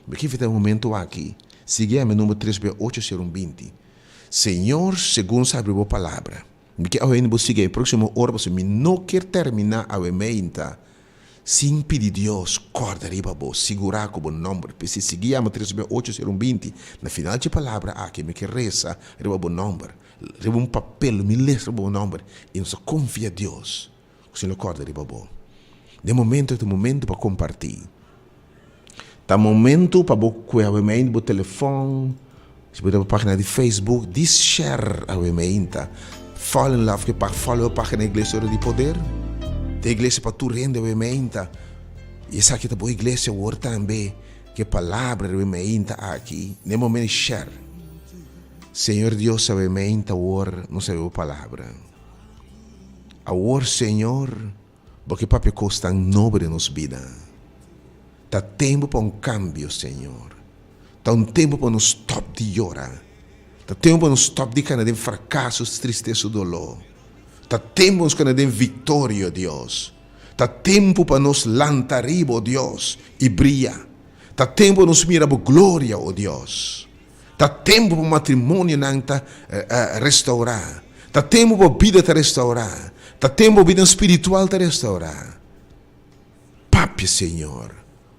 Speaker 1: Mi ke invita e momento aki, sigui ami number tres bia ocho sero un 20. Señor, segun sa abri bo palabra, mi ke awe bo sigui e proximo ora pasobra mi no kier termina awe meinta Sin pidi Dios kòrda riba bo, sigurá ku bo nòmber. P'esei sigui yama tres bia ocho sero un 20. Na final dje palabra aki mi ke resa riba bo nòmber. Riba un papel lo mi lesa riba bo nòmber i nos ta konfia Dios ku si lo kòrda riba bo. Den momento ta momento pa kompartí. Ta momento pa bo kue awe meinta bo telefòn, si bo ta bo página di Facebook, dis share awe meinta. Fall in love ku e página, follow e página Iglesia Ora di Poder. Ta iglesia pa tur hende awe meinta. I esaki ta bo iglesia awor tambe, ku e palabra awe meinta aki. Den momento share. Señor Dios awe meinta awor nos a bo palabra. Awor Señor. Bo ke papia kosnan nobo den nos bida. Ta tempu pa un kambio, Señor. Ta un tempu pa nos stòp di yora. Ta tempu pa nos stòp di kana den frakaso, tristesa, doló. Ta tempu pa nos kana den viktoria, Dios. Ta tempu pa nos lanta ariba, o Dios, i bria. Ta tempu pa nos mira bo gloria, o Dios. Ta tempu pa matrimonionan ta restaurá. Ta tempu pa bida ta restaurá. Ta tempu pa bida spiritual ta restaurá. Papia, Señor,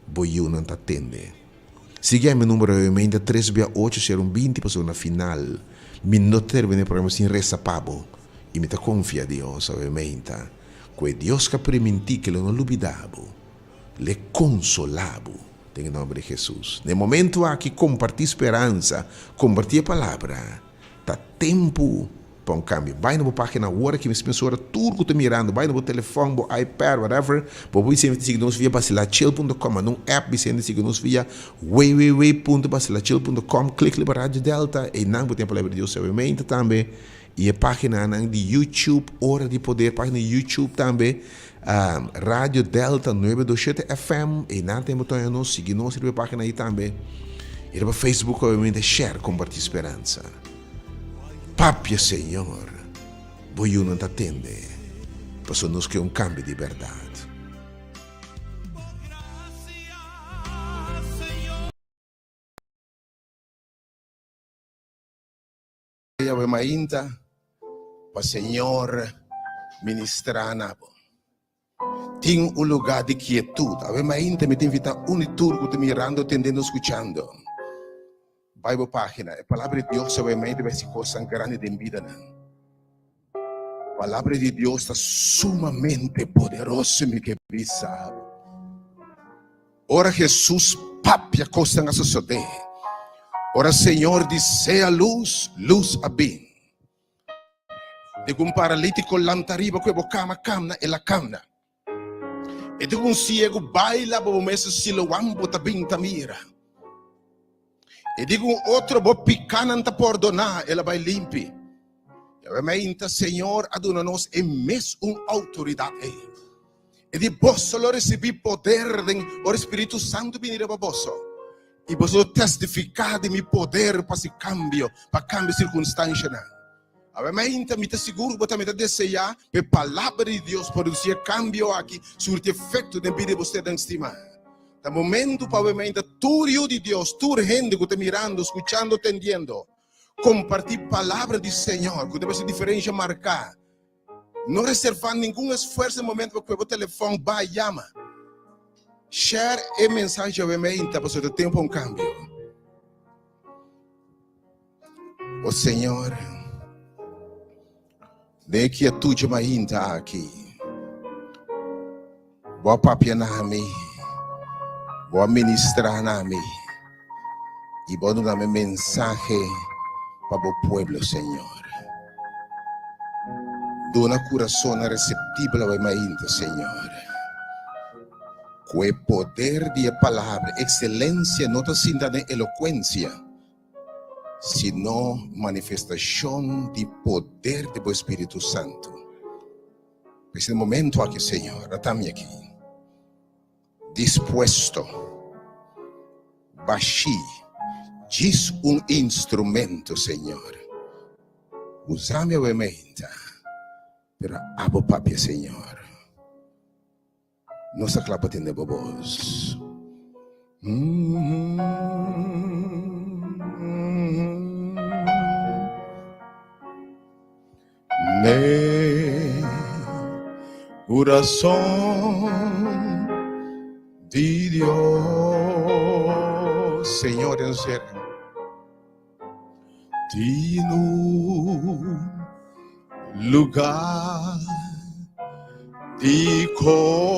Speaker 1: bo yunan ta tende. Sigui ami numero obviamente tres bia ocho sero un binti pasobra na final mi no ta termina e programa sin resa pa bo y mi ta confia Dios obviamente cu e Dios cu a priminti cu lo no lubida bo L'e konsolá bo den e nòmber di Hesus. Na e momentu aki kompartí speransa, kompartí e palabra. Ta tempu pa un kambio. Bai na bo página awor aki mes mesora tur ku ta mirando, bai na bo telefòn, bo iPad, whatever, bo por bisende sigui nos via basilachil punto com, manda un app bisende sigui nos via www punto basilachil punto com, klik riba Radio Delta, einan bo tin e palabra di Dios sabiamente tambe. I e páginanan di YouTube Ora di Poder, página di YouTube tambe, Radio Delta nuebe dos shete FM, einan tin bo toña nos, sigui nos riba e página ei tambe. I riba Facebook obviamente share, kompartí speransa. Papia Señor, bo yunan ta tende, pasobra nos ke un kambio di bèrdat. Yahweh mainta pa Señor ministrá na bo. Tin un lugá di kietud. Awe mainta mi ta invitá un i tur ku ta mirando, tendendo, skuchando. Bai bo página. E Palabra di Dios awe mainta bai hasi kosnan grandi den bidanan. Palabra di Dios ta sumamente poderoso, mi ke bisa bo. Ora Hesus papia kosnan a sosodé. Ora Señor di sea lus, lus a bin. Di ku un paralítiko lanta riba ku e bo kama kamna, el a kamna. E di ku un siegu baila bo bo mes Siloam bo ta bin ta mira. E di ku un otro bo pikanan ta pordoná, el a bai limpi. Yahweh meinta Señor a duna nos e mes un outoridat ei. E di, Boso lo risibí poder den ora e Spiritu Santu bini riba boso, i boso lo testifiká di mi poder pa hasi kambio, pa kambia sirkunstanshanan. Awe mainta mi ta sigur ku bo tambe ta deseá pa e Palabra di Dios produsí e kambio aki, surti efekto den bida di bo sernan stimá. Ta momentu pa awe mainta tur yu di Dios, tur hende ku ta mirando, skuchando, tendiendo, kompartí Palabra di Señor ku ta bai hasi diferensha marká. No reservá ningun esfuerso den momento pa kue bo telefòn ba yama. Share e mensahe djawe meinta pasobra ta tempu pa un kambio. O Señor, den e kietud dje mainta aki, Bo a papia na mi, Bo a ministrá na mi i Bo a duna mi mensahe pa Bo pueblo, Señor. Duna kurasonnan reseptibel awe mainta, Señor. Ku e poder di e Palabra, ekselensia no ta sinta den elokuensia, sino manifestashon di poder di Bo Spiritu Santu. P'es e momento aki, Señor, a ta mi aki, dispuesto, bashí, djis un instrumento, Señor. Usa mi awe meinta, pero abo papia, Señor. Nos ta kla pa tende bo bos. Ne kurason di Dios, Señor den ser tin un lugar. Di consuelo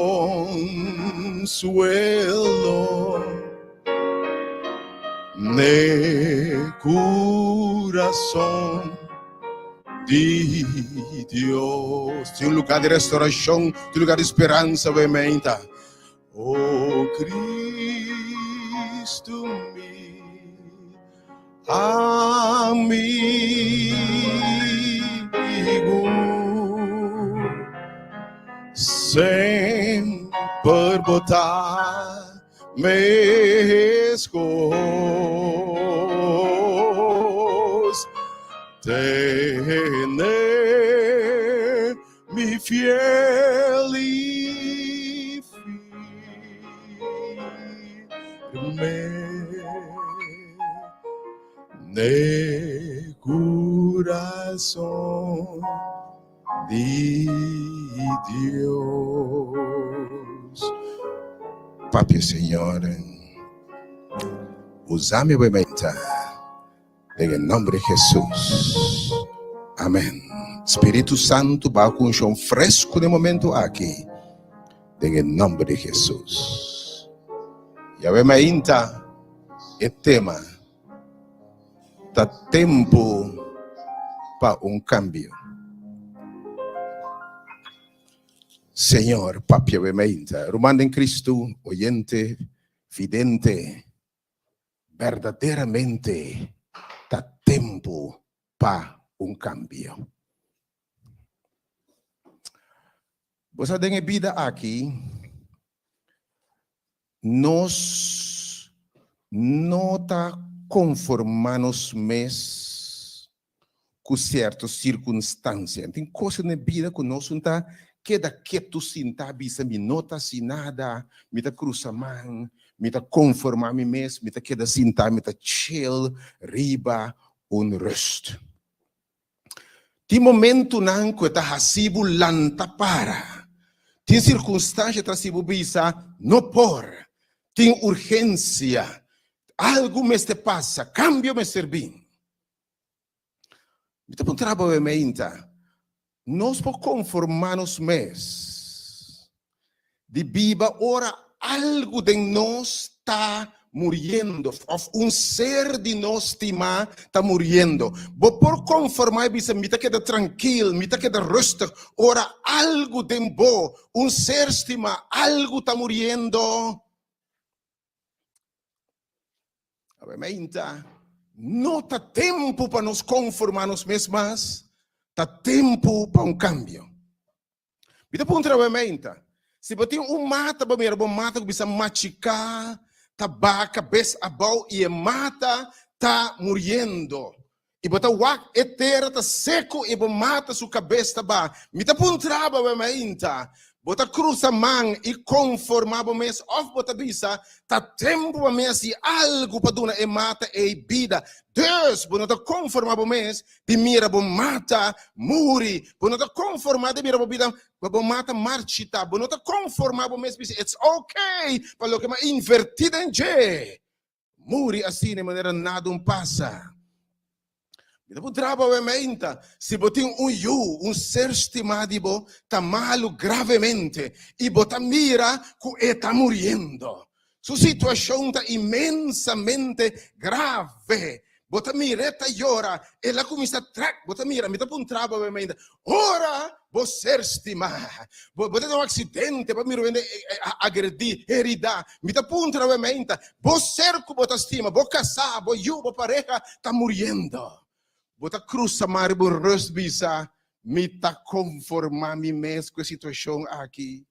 Speaker 1: n'e curason di Dios. Tin un lugar di restauracion, tin un lugar di speransa, bo meinta. O Cristo mi amigo, semper bo ta mescos, tene mi fiel y firme n'e curason di Dios. Papia Señor, usa mi bo menta. Den e nomber di Hesus. Amen. Spiritu Santu baha ku unshon fresku den momento aki. Den e nomber di Hesus. Yahweh mainta e tema ta tempu pa un kambio. Señor papia we mainta. Ruman den Kristu, oyente, vidente. Berdaderamente ta tempu pa un kambio. Bo sa den e bida aki nos no ta konformá nos mes ku sierto sirkunstansia. Tin kos den e bida ku nos no ta keda ketu sinta bisa mi no ta hasi nada, mi ta krusa man, mi ta konformá mi mes, mi ta keda sinta, mi ta chill riba un rust. Tin momentunan ku e ta hasi bo lanta para. Tin sirkunstansia ta hasi bo bisa no por. Tin urgensia. Algu mester pasa, kambio mester bin. Mi ta puntra bo e meinta, nos por konformá nos mes di biba ora algu den nos ta muriendo òf un ser di nos stimá ta muriendo? Bo por konformá i bisa, Mi ta keda trankil, mi ta keda rustig ora algu den bo, un ser stimá, algu ta muriendo? Obviamente, no ta tempu pa nos konformá nos mes mas, ta tempu pa un kambio. Mi ta puntra obviamente, si bo tin un mata, bo mira bo mata ku bisa machiká, ta baha kabes abou i e mata ta muriendo. I bo ta wak e tera ta seku i bo mata su kabes ta baha. Mi ta puntra bo mainta, bo ta krusa man i konformá bo mes òf bo ta bisa, Ta tempu pa mi hasi algu pa duna e mata ei bida? Dus, bo no ta konformá bo mes di mira bo mata muri. Bo no ta konformá di mira bo bida pa bo mata marchitá. Bo no ta konformá bo mes bisa, It's okay pa loke mi a invertí den dje. Muri asina e manera nada un pasa. Mi ta puntra bo awe meinta, si bo tin un yu, un ser stimá di bo ta malu gravemente i bo ta mira ku e ta muriendo. Su situashon ta inmensamente grave. Bo ta mira e ta yora, el a kuminsá trèk. Bo ta mira, mi ta puntra bo awe meinta, ora bo ser stimá, bo bo ta den un aksidente, bo a mira un hende agredí, heridá, mi ta puntra awe meinta, bo ser ku bo ta stima, bo kasá, bo yu, bo pareha ta muriendo. Bo ta krusa man riba un rust bisa, Mi ta konformá mi mes ku e situashon aki.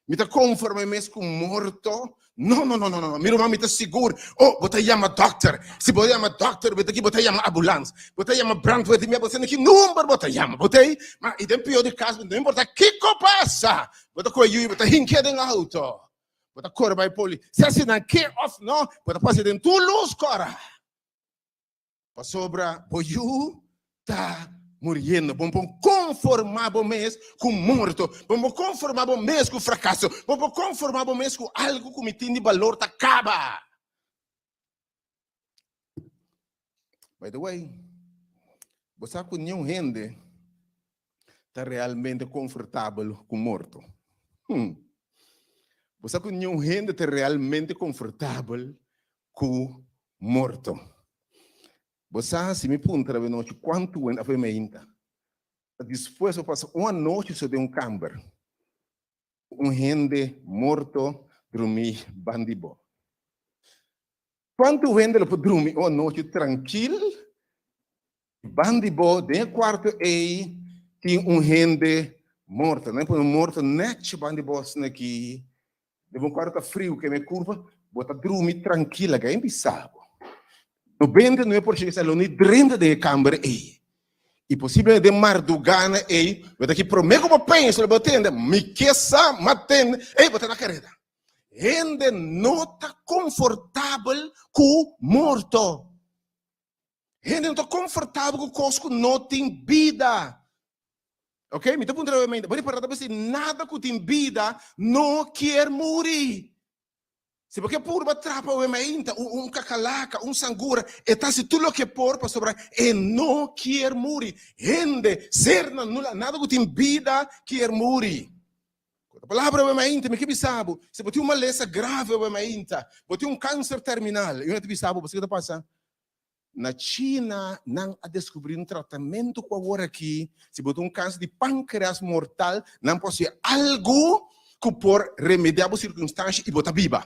Speaker 1: Mi ta konforme mes ku morto? No, no, no, no, no. Mi ruman, mi ta sigur. Oh, bo ta yama dòkter. Si bo yama dòkter, bo ta ki bo ta yama ambulans. Bo ta yama brandweer di mi, bo sa na ki number bo ta yama. Bo ta ei? Ma i den pió di kas, no importa kiko pasa, bo ta kohe yu i bo ta hink'é den outo. Bo ta kore bai poli. Sea si nan ke òf no, bo ta pasa den tur lus kòrá. Pasobra bo yu ta muriendo. Bo por konformá bo mes ku morto. Bo por konformá bo mes ku frakaso. Bo por konformá bo mes ku algu ku mi tin di balor ta kaba. By the way, bo sa ku niun hende ta realmente konfortabel ku morto. Hm. Bo sa ku niun hende ta realmente konfortabel ku morto. Bo sa si mi puntra bo anochi kuantu wen awe meinta ta dispuesto pa pasa un anochi so den un kamber ku un hende morto drumí ban di bo? Kuantu hende lo por drumi un anochi trankil ban di bo den e kuarto ei tin un hende morto? Nan pone un morto nèchi ban di bo asina aki. Den bo kuarto ta friu keme e kurpa, bo ta drumi trankil laga e bisa bo. 99% lo ni drenta den e kamber ei. I posiblemente den mardugana ei, bo ta aki promé ku bo pensa lo bo tende, mi ke sa, m'a tende, ei bo ta na kareda. Hende no ta konfortabel ku morto. Hende no ta konfortabel ku kos ku no tin bida. Ok, mi ta puntra nuevamente, bo ripará ta bisa nada ku tin bida no kier muri. Si bo ke purba trapa awe mainta un un kakalaka, un sangura, e ta hasi tur loke e por pasobra e no kier muri. Hende, sernan, nula, nada ku tin bida kier muri. Ku ta palabra awe mainta, mi ke bisa bo, si bo tin un malesa grave awe mainta, bo tin un kanser terminal, i un ta bisa bo, bo sa ke ta pasa? Na China nan a deskubrí un tratamentu ku awor aki, si bo tin un kanser di pankreas mortal, nan por hasi algu ku por remediá bo sirkunstansha i bo ta biba.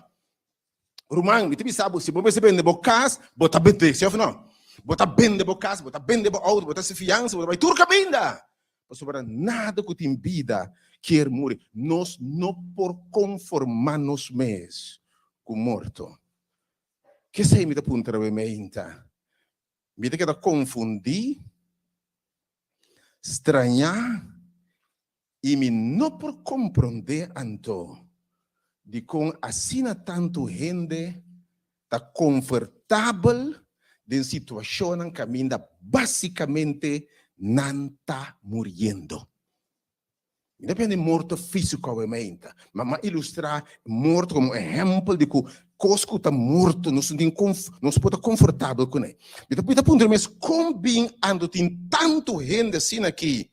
Speaker 1: Ruman, mi ta bisa bo, si bo mester bende bo kas, bo ta bende, si òf no? Bo ta bende bo kas, bo ta bende bo outo, bo ta hasi fiansa, bo ta bai tur kaminda. Pasobra nada ku tin bida kier muri. Nos no por konformá nos mes ku morto. Kesei mi ta puntra bo meinta? Mi ta keda konfundí, strañá i mi no por komprondé anto dikon asina tantu hende ta konfortabel den situashonnan kaminda básikamente nan ta muriendo. Mi ta pensa di morto físiko awe meinta, ma mi a ilustrá morto komo un ehèmpel di ku kos ku ta morto nos no tin nos por ta konfortabel kuné. Mi ta mi ta puntra mi mes kon bin anto tin tantu hende asina aki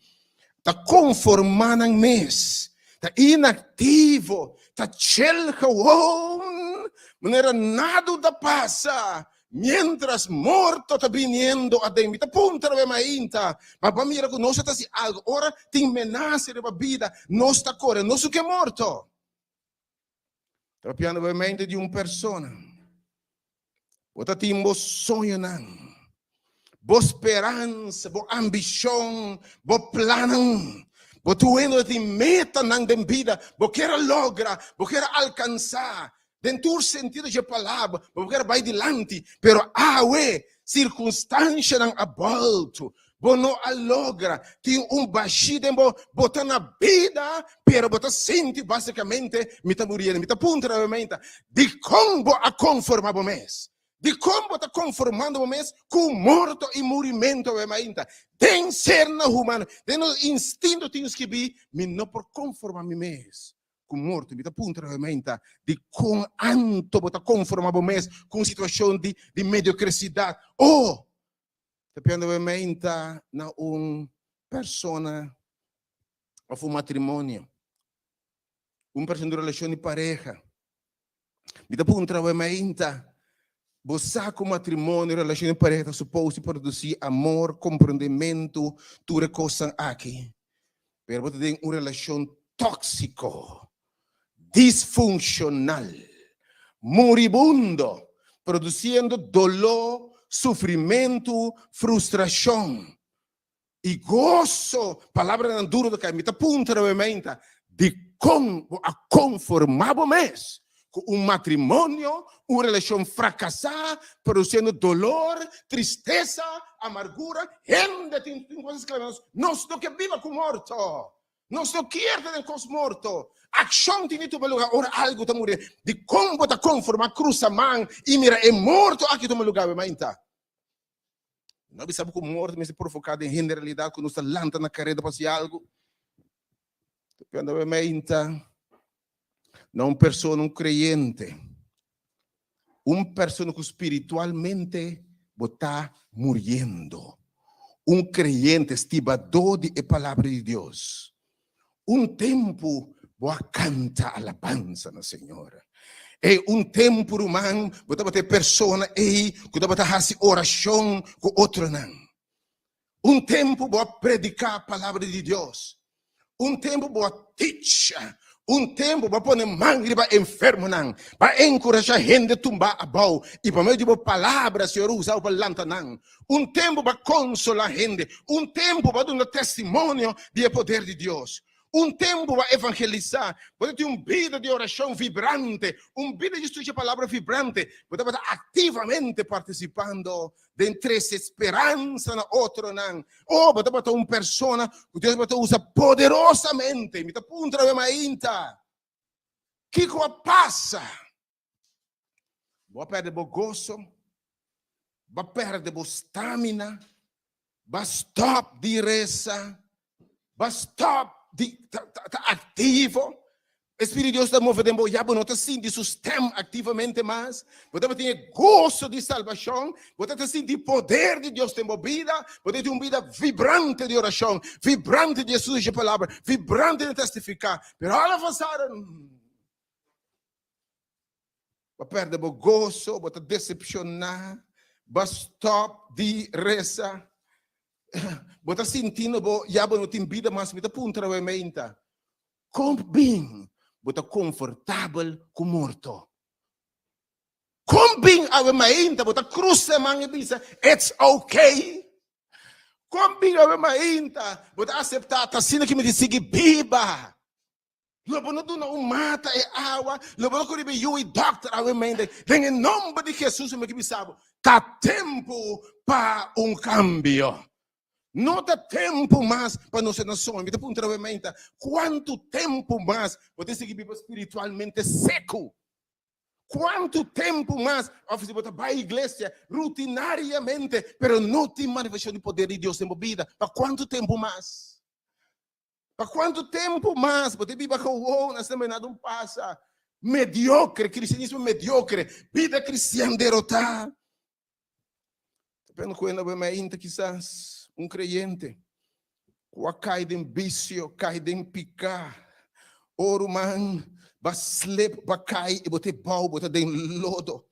Speaker 1: ta konformá nan mes, ta inaktivo, ta chel gewoon manera nada ta pasa. Mientras morto ta biniendo aden, mi ta puntra awe mainta, ma bo a mira ku nos a ta hasi algu. Ora tin menasa riba bida, nos ta kore, nos no ke morto. Ta papiando awe mainta di un persona. Bo ta tin bo soñonan, bo speransa, bo ambishon, bo plannan. Bo tur hende ta tin metanan den bida, bo kier a logra, bo kier a alkansá. Den tur sentido dje palabra, bo por bai dilanti, pero awe sirkunstanshanan a boltu. Bo no a logra. Tin un bashí den bo. Bo ta na bida, pero bo ta sinti básikamente, Mi ta muriendo. Mi ta puntra nuevamente, dikon bo a konformá bo mes? Dikon bo ta konformando bo mes ku morto i murimentu awe mainta? Den sernan humano, den nos instinto tin skibí, Mi no por konformá mi mes ku morto. Mi ta puntra nuevamente, di kon anto bo ta konformá bo mes ku un situashon di di mediokresidad? O ta piensa nuevamente na un persona òf un matrimonio, un persona di un relashon di pareha. Mi ta puntra nuevamente, bo sa ku matrimonio, relashon di pareha ta supos di produsí amor, komprondementu, tur e kosnan aki? Pero bo ta den un relashon tóksiko, disfunshonal, muribundo, produsiendo doló, sufrimentu, frustrashon i goso. Palabranan duru ta kai. Mi ta puntra bo meinta, dikon bo a konformá bo mes ku un matrimonio, un relashon frakasá, produsiendo dolor, tristesa, amargura? Hende tin tin kos esklama nos, nos no ke biba ku morto. Nos no kier ta den kos morto. Akshon tin di tuma lugá ora algu ta muri. Dikon bo ta konformá krusa man i mira e morto aki tuma lugá awe mainta? No bisa bo ku morto mester provoká den hende realidat ku nos ta lanta na kareda pa hasi algu. Ta pianda awe mainta na un persona, un kreyente, un persona ku spiritualmente bo ta muriendo, un kreyente stibadó di e Palabra di Dios. Un tempu. Bo a kanta alabansa na Señor. Ei, un tempu, ruman, bo tabata e persona ei ku tabata hasi orashon ku otronan. Un tempu bo a prediká palabra di Dios. Un tempu bo a teach. Un tempu bo a pone man riba enfermonan pa enkurashá hende tumbá abou i pa medio di bo palabra Señor a usa bo pa lanta nan. Un tempu bo a konsolá hende. Un tempu bo a duna testimonio di e poder di Dios. Un tempu bo a evangelisá, bo ta tin un bida di orashon vibrante, un bida di studia palabra vibrante, bo tabata aktivamente partisipando den trese speransa na otronan. Oh, bo tabata un persona ku Dios tabata usa poderosamente. Mi ta puntra bo mainta, kiko a pasa? Bo a pèrdè bo goso, bo a pèrdè bo stamina, bo a stòp di resa, bo a stòp di ta aktivo. E Spiritu di Dios ta move den bo, ya bo no ta sinti su stèm aktivamente mas. Bo tabatin e goso di salbashon, bo ta sinti poder di Dios den bo bida, bo ta tin un bida vibrante di orashon, vibrante di estudio di palabra, vibrante di testifiká. Pero all of a sudden, Bo a pèrdè bo goso, bo ta desepshoná, bo a stòp di resa, bo ta sintiendo bo ya bo no tin bida mas. Mi ta puntra bo e meinta, kon bin bo ta konfortabel ku morto? Kon bin awe mainta bo ta krusa e man i bisa, It's okay? Kon bin awe mainta bo ta aseptá, ta asina ki mi tin sigui biba? Lo bo no duna un mata e awa, lo bo no kore riba e yu i dòkter awe mente. Den e nòmber di Hesus mi ke bisa bo, ta tempu pa un kambio. No ta tempu mas pa nos na soño. Mi ta puntra awe mente, kuantu tempu mas bo ta sigui biba spiritualmente seku? Kuantu tempu mas òf si bo ta bai iglesia rutinariamente, pero no tin manifestashon di poder di Dios den bo bida? Pa kuantu tempu mas? Pa kuantu tempu mas bo ta biba gewoon asina bo nada un pasa? Mediokre, kristianismo mediokre, bida kristian derotá. Ta pena ku ena bo mainta kisas un kreyente ku a kai den bisio, kai den piká. O ruman, ba slip, ba kai i bo ta bou, bo ta den lodo.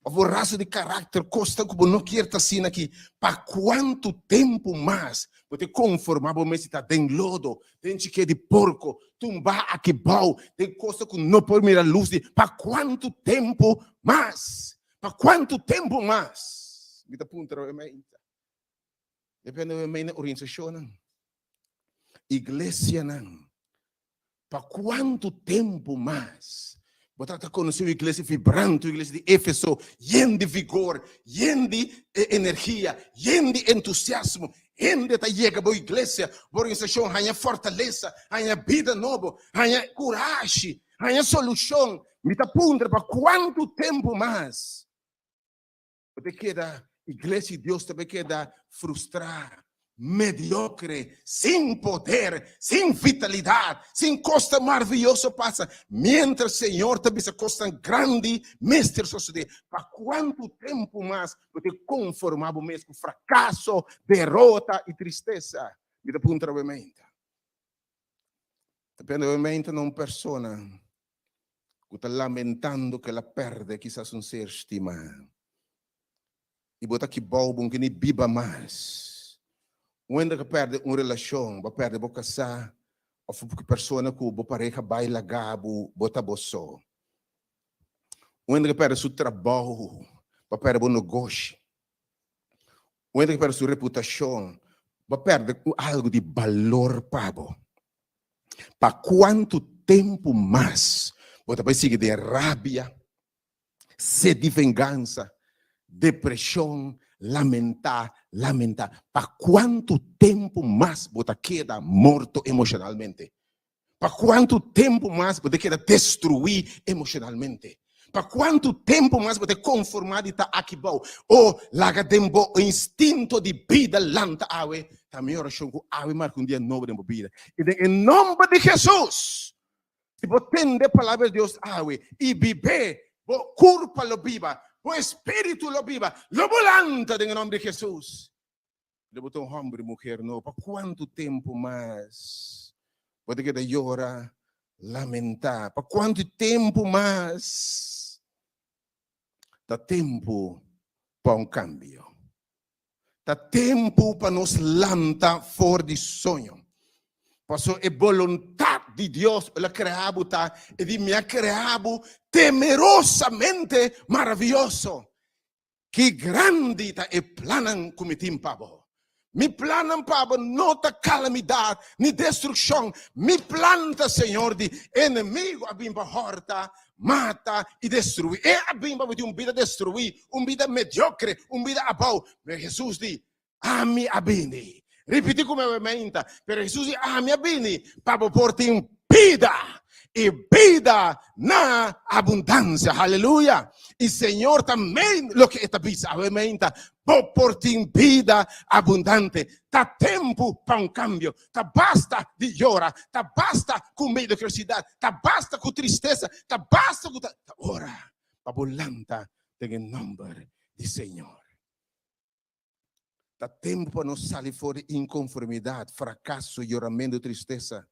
Speaker 1: Of bo raso di karakter kosta ku bo no kier ta asina aki? Pa kuantu tempu mas bo ta konformá bo mes di ta den lodo, den chiké di porko, tumbá aki bou, den kosta ku no por mira lus di? Pa kuantu tempu mas? Pa kuantu tempu mas? Mi ta puntra bo mainta. Depende bo mei na organisashonnan, iglesianan. Pa kuantu tempu mas bo ta ta konosé un iglesia vibrante, un iglesia di Éfeso, yen di vigor, yen di energia, yen di entusiasmo? Hende ta yega bo iglesia, bo organisashon, haña fortalesa, haña bida nobo, haña kurashi, haña solushon. Mi ta puntra pa kuantu tempu mas Bo ta keda iglesia di Dios ta bay keda frustrá, mediocre, sin poder, sin vitalidad, sin cosnan maravilloso pasa, mientras Señor ta bisa cosnan grandi mester sosode. Pa cuantu tempu mas bo ta conforma bo mes cu fracaso, derota y tristesa? Mi ta puntra bo meinta. Ta pende bo meinta na un persona ku ta lamentando ku el a pèrdè kisas un ser stimá. I bo ta kibou bo no ke ni biba mas. Un hende ku a pèrdè un relashon, bo a pèrdè bo kasá òf ku persona ku bo pareha bai laga bo, bo ta bo so. Un hende ku a pèrdè su trabou, bo a pèrdè bo negoshi. Un hende ku a pèrdè su reputashon, bo a pèrdè algu di balor pa bo. Pa kuantu tempu mas bo ta bai sigui den rabia, sed di vengansa, depreshon, lamentá, lamentá? Pa kuantu tempu mas bo ta keda morto emoshonalmente? Pa kuantu tempu mas bo ta keda destruí emoshonalmente? Pa kuantu tempu mas bo ta konformá di ta aki bou? O laga den bo instinto di bida lanta awe. Ta mi orashon ku awe marka un dia nobo den bo bida. I den e nomber di Hesus, si bo tende palabra di Dios awe i bib'é, bo kurpa lo biba, bo espiritu lo biba, lo bo lanta den e nomber di Hesus. Lo bo ta un hòmber i muher nobo. Pa kuantu tempu mas bo ta keda yora? lamentá? Pa kuantu tempu mas? Ta tempu pa un kambio. Ta tempu pa nos lanta for di soño. Paso e boluntat di Dios el a krea bo ta e di mi a krea bo temerosamente maravioso. Ki grandi ta e plannan ku mi tin pa bo! Mi plannan pa bo no ta kalamidat ni destrukshon. Mi plan ta, Señor di, enemigu a bin pa hòrta, mata i destruí. E a bin pa bo tin un bida destruí, un bida mediokre, un bida abou. Pero Hesus di, Ami a bini. Ripití ku mi awe meinta. Pero Hesus di, Ami a bini pa bo por tin bida, i bida na abundansia. Haleluya! I Señor ta meen loke e ta bisa awe meinta, bo por tin bida abundante. Ta tempu pa un kambio. Ta basta di yora, ta basta ku mediokridat, ta basta ku tristesa, ta basta ku ta. Ta ora pa bo lanta den e nòmber di Señor. Ta tempu pa nos sali for di inkonformidat, frakaso, yoramentu, tristesa.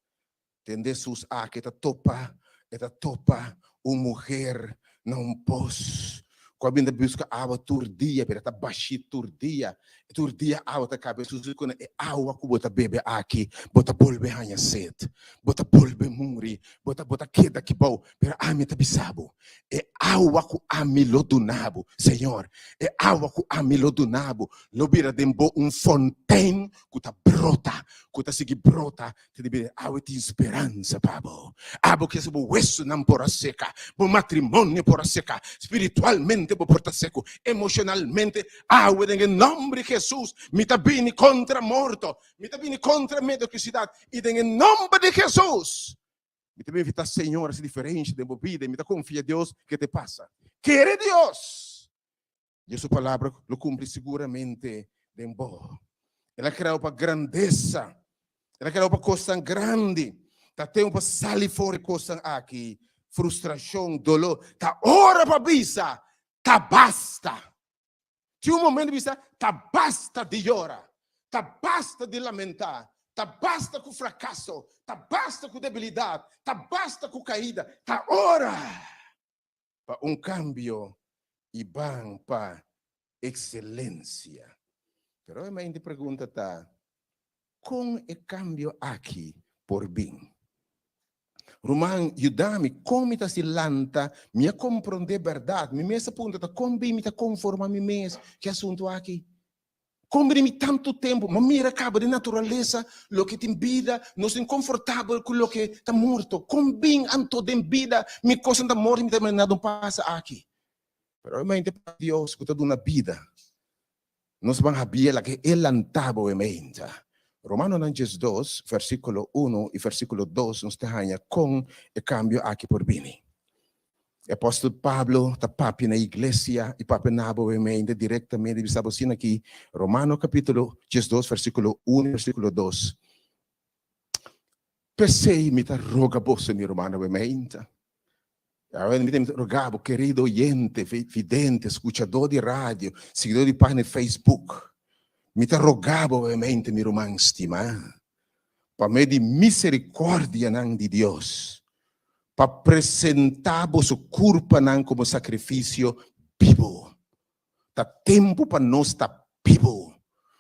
Speaker 1: Tende Hesus aki e ta topa, e ta topa un muher na un pos ku a bin ta buska awa tur dia, pero e ta bashí tur dia. Tur dia awa ta kaba. Hesus di kuné, e awa ku bo ta bebe aki, bo ta bolbe haña set, bo ta bolbe muri, bo ta bo ta keda aki bou. Pero ami ta bisa bo, E awa ku ami lo duna bo, Señor, e awa ku ami lo duna bo lo bira den bo un fontein ku ta brota, ku ta sigui brota te di bira. Awe tin speransa pa bo. Abo kier bo wesunan por a seka, bo matrimonio por a seka, spiritualmente bo por ta seku, emoshonalmente. Awe den e nòmber di Hesus mi ta bini kontra morto, mi ta bini kontra mediokrisidad i den e nòmber di Hesus Mi ta invitá Señor hasi diferensha den bo bida i mi ta konfia Dios ke te pasa. Kere Dios! Dios su palabra lo kumpli siguramente den bo. El a krea bo pa grandesa. El a krea bo pa kosnan grandi. Ta tempu pa sali for e kosnan aki, frustrashon, doló. Ta ora pa bisa, Ta basta! Tin un momento bisa, ta basta di yora, ta basta di lamentá, ta basta ku frakaso, ta basta ku debilidat, ta basta ku kaida. Ta ora pa un kambio i ban pa ekselensia. Pero e mente pregunta ta, Kon e kambio aki por bin? Ruman, yuda mi, kon mi ta si lanta? Mi a komprondé bèrdat. Mi mes a puntra ta kon bin mi ta konformá mi mes ku e asuntu aki? Kon bini mi tantu tempu? Mi a mira kaba den naturalesa loke tin bida, nos tin konfortabel ku loke ta morto. Kon bin anto den bida mi kosnan ta morto i mi ta mira nada no pasa aki? Pero obviamente pa Dios ku ta duna bida. Nos ban habia laga e lanta bo e meinta. Romanonan 12, versíkulo unu i versíkulo dos nos ta haña kon e kambio aki por bini. E apòstel Pablo ta papia na iglesia i papia na bo e meinta direktamente bisa bo asina aki, Romano kapítulo 12, versíkulo unu i versíkulo dos, P'esei mi ta roga boso, mi rumannan, bo e meinta, Awe mi ta roga bo, kerido oyente, vidente, skuchadó di radio, siguidó di página di Facebook, mi ta roga bo obviamente, mi ruman stimá, pa medio di miserikòrdianan di Dios, pa presentá boso kurpanan komo sakrifisio bibu. Ta tempu pa nos ta bibu.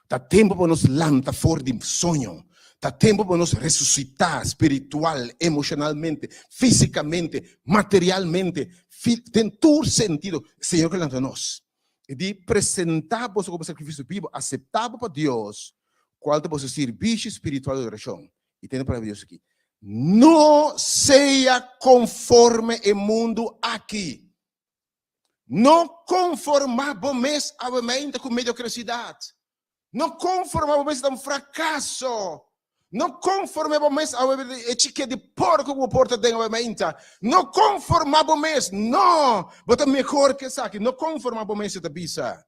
Speaker 1: Ta tempu pa nos lanta for di soño. Ta tempu pa nos resusitá spiritual, emoshonalmente, físikamente, materialmente, den tur sentido. Señor ke lanta nos. I di presentá boso komo sakrifisio bibu, aseptabel pa Dios, kual ta boso sirbishi spiritual di adorashon. I tende palabra di Dios aki. No sea konforme e mundu aki. No konformá bo mes awemente ku mediokridat. No konformá bo mes ta un frakaso. No konformá bo mes awe e chike di porko ku bo por ta den awemente. No konformá bo mes. No, bo ta mehor ku esaki. No konformá bo mes, e ta bisa.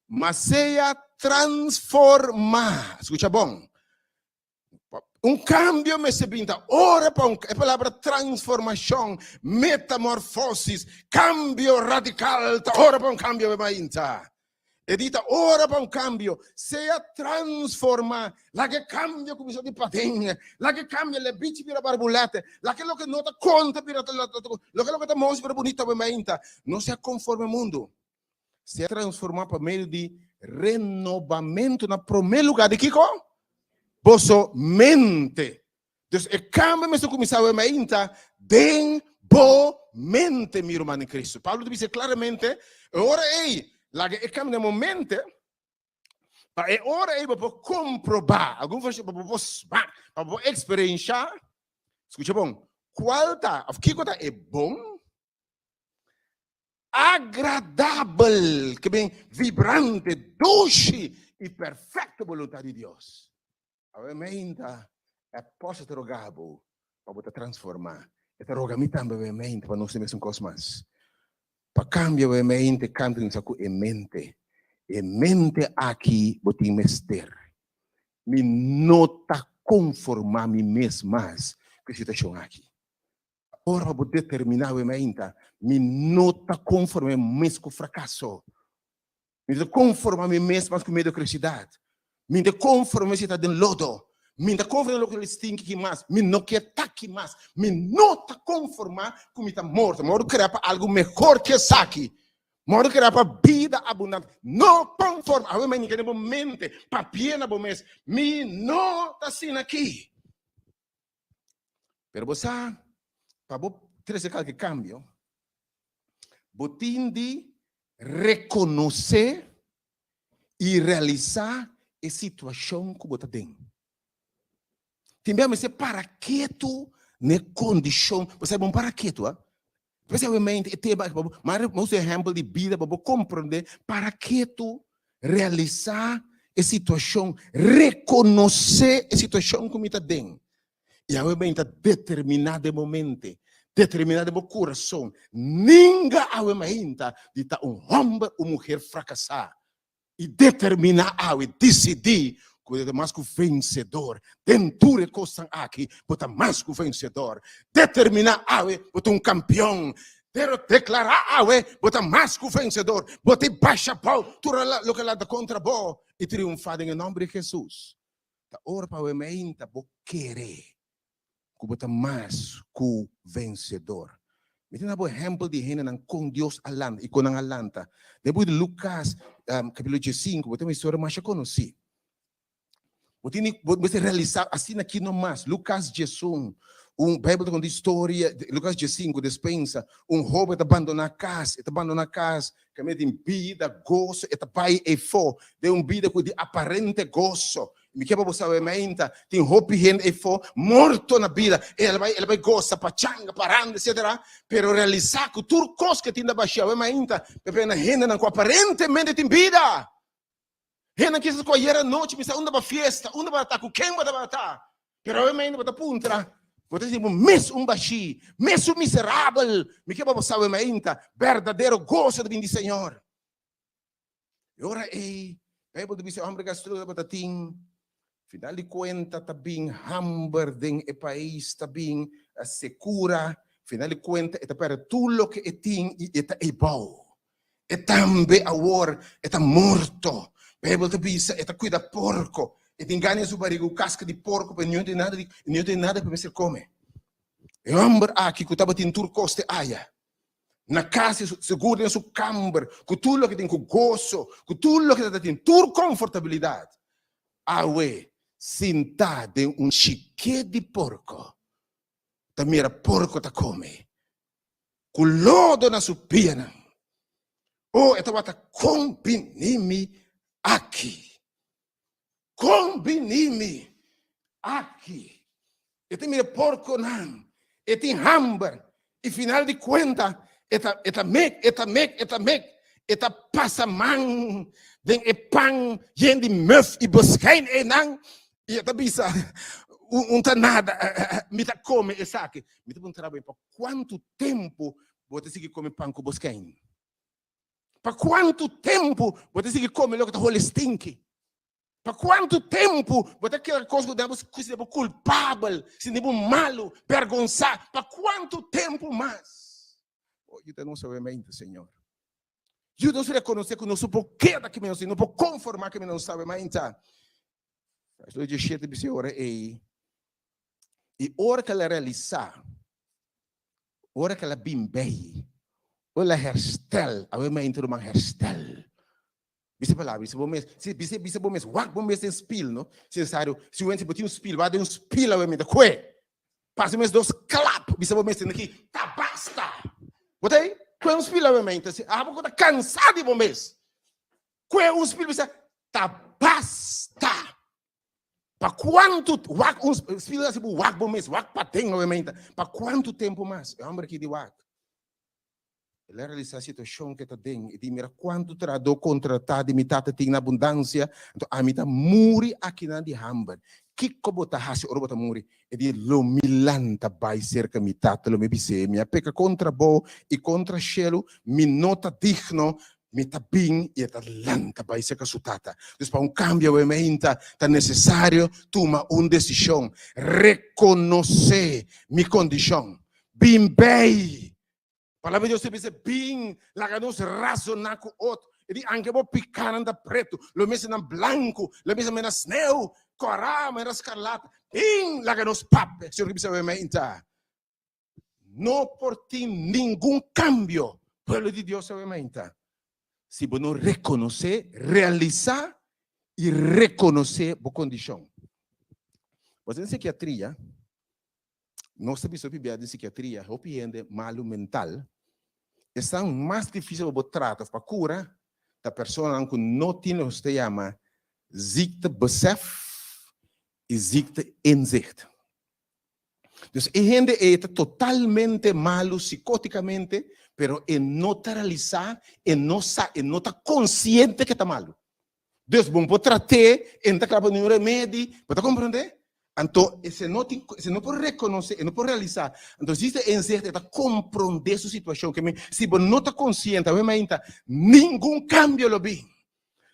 Speaker 1: Ma sea transformá. Skucha bon. Un kambio mester bin ta ora pa un e palabra transformashon, metamorfosis, kambio radikal ta ora pa un kambio be mainta. E di ta ora pa un kambio. Sea transformá. Laga e kambio kuminsá di paden. Laga e kambio le bichi bira barbulète. Laga loke no ta konta bira loke loke ta mos bira bunita awe mainta. No sea konforme mundu. Sea transformá pa medio di renobamentu na promé lugá di kiko? Boso mente. Dus e kambio mester kuminsá awe mainta den bo mente, mi ruman den Kristu. Pablo ta bisa klaramente, e ora ei, laga e kambio den bo mente, pa e ora ei bo por komprobá, algun vershon, pa bo por smak, pa bo por eksperenshá, skucha bon, kual ta, òf kiko ta e bon, agradabel, ke ben vibrante, dushi i perfekto boluntat di Dios. Awe meinta e apostel ta roga bo pa bo ta transforma. E ta roga mi tambe awe meinta pa nos ta mesun kos mas. Pa kambia awe meinta e kambia kuminsá ku e mente. E mente aki bo tin mester. Mi no ta konformá mi mes mas ku e situashon aki. Ora pa bo determiná awe meinta, mi no ta konformá mi mes ku frakaso. Mi ta konformá mi mes mas ku mediokrisidad. Mi ta konformá si ta den lodo. Mi ta konformá loke ta stinki ki mas. Mi no ke ta ki mas. Mi no ta konformá ku mi ta morto. Mi wòrdu kreá pa algu mehor ke esaki. Mi wòrdu kreá pa bida abundante. No konformá. Awe mi den bo mente, papia na bo mes, Mi no ta asina aki. Pero bo sa, pa bo trese kalke kambio, bo tin di rekonosé i realisá e situashon ku bo ta den. Tin bia mester para ketu na e kondishon, bo sa bon para ketu, a? Spesialmente e tema aki pa bo, m'a usa e ehèmpel di bida pa bo komprondé para ketu realisá e situashon, rekonosé e situashon ku mi ta den. I awe mi ta determiná den bo mente, determiná den bo kurason, ninga awe mainta di ta un hòmber o muher frakasá. I determiná awe, disidí ku bo ta mas ku vensedor. Den tur e kosnan aki bo ta mas ku vensedor. Determiná awe bo ta un kampion. Pero deklará awe bo ta mas ku vensedor. Bo ta basha bou tur loke lanta kontra bo i triunfá den e nòmber di Hesus. Ta ora pa awe meinta bo kere ku bo ta mas ku vensedor. Mi ta duna bo ehèmpel di hendenan kon Dios a lanta i kon nan a lanta. Den buki di Lukas kapítulo diesinku bo ta un historia masha konosí. Bo tin di bo mester realisá asina aki nomas. Lukas diesun, un Beibel ta konta historia, Lukas diesinku, despensa, un hóben ta bandoná kas, e ta bandoná kas kaminda tin bida, goso, e ta bai efó den un bida ku di aparente goso. Mi ke pa bo sabe mainta tin hopi hende eyfo morto na bida el bai el bai gosa pachanga paranda etcetera pero realisa ku tur kos ke tin ta bashia awe mainta p'e na hendenan ku aparentemente tin bida hendenan kisas ku ayer anochi mi sa unda ba fiesta unda ba ta ku ken bo tabata ta pero awe mainta bo ta puntra bo ta sinti bo mes un bashi mes un miserabel mi ke pa bo sabe mainta berdadero goso ta bini di Señor. E ora ei, Bijbel ta bisa e homber gastro tabata tin, final di cuenta ta bin hamber den e pais, ta bin secura, final di cuenta e ta perde tur loke e tin y e ta eibao. E tambe awor e ta morto. Bijbel ta bisa e ta cuida porco, e tin gana den su bariga cu casca di porco, pero no tin nada di, no tin nada pa mester come. E homber aki cu tabatin tur cos te aya, na kas sigur den su kamber ku tur loke tin ku goso ku tur loke ta tin tur konfortabilidat awe sintá den un chiké di porko ta mira porko ta kome ku lodo na su pianan o e tabata kon bini mi aki. Kon bini mi aki? E ta mira porkonan, e tin hamber, i final di kuenta e ta e ta mek, e ta mek, e ta mek, e ta pasa man den e pan yen di muf i beskein einan, i e ta bisa, Un ta nada, mi ta kome esaki. Mi ta puntra bo, pa kuantu tempu bo ta sigui kome pan ku beskein? Pa kuantu tempu bo ta sigui kome loke ta hole stinki? Pa kuantu tempu bo ta keda kos ku bo sinti bo kulpabel, sinti bo malu, bergonsá? Pa kuantu tempu mas? Oh, yuda nos awe mente, Señor. Yuda nos rekonosé ku nos no por keda ku nos, no por konformá ku nos ta mainta. Versíkulo 17 bisa e ora ei, I ora ku el a realisá, ora ku el a bin bei, ora el a herstel, awe mainta ruman herstel. Bisa palabra, bisa bo mes, si bisa bisa bo mes, wak bo mes den spil, no? Si nesesario, si wens bo tin un spil, wak den un spil awe mainta, kue! Pasa mes dos klap, bisa bo mes tende ki, ta basta! Bo ta ei? Kue un spil awe mainta, si abo ku ta kansa di bo mes, kue un spil bisa, ta basta! Pa kuantu, wak un spil asi bo wak bo mes, wak paden awe mainta, pa kuantu tempu mas? E hòmber aki di wak. El a realisá situashon ku e ta den. E di, Mira kuantu trahadó kontratá di mi tata tin na abundansia, anto ami ta muri akinan di hamber. Kiko bo ta hasi ora bo ta muri? E di, Lo mi lanta bai serka mi tata, lo mi bis'é, Mi a peka kontra bo i kontra shelu, mi no ta digno. Mi ta bin i e ta lanta bai serka su tata. Dus pa un kambio awe-meinta ta nesesario tuma un desishon, rekonosé mi kondishon, bin bei. Palabra di Dios ta bisa, Bin, laga nos razoná ku otro. E di, Anke bo pikánan ta pretu, lo mester nan blanku, lo mester mena sneu, kòrá, manera skarlata. Bin, laga nos papia. Señor ta bisa awe mainta, No por tin ningun kambio, pueblo di Dios awe mainta, si bo no rekonosé, realisá i rekonosé bo kondishon. Bo den sikiatria, Nos ta bisa hopi bia den sikiatria, hopi hende malu mental, esnan mas difisil pa bo trata of pa kura ta personanan ku no tin loke nos ta yama ziektebesef i ziekteinzicht. Dus e hende ei ta totalmente malu sikotikamente, pero e no ta realisá, e no sa, e no ta konsiente ke ta malu. Dus bo no por trat'é, e no ta kla pa niun remedi, bo ta komprondé? Anto e se no tin, se no por rekonosé, e no por realisá. Anto si e inzicht e ta komprondé su situashon, ke men si bo no ta konsiente awe mainta, ningun kambio lo bin.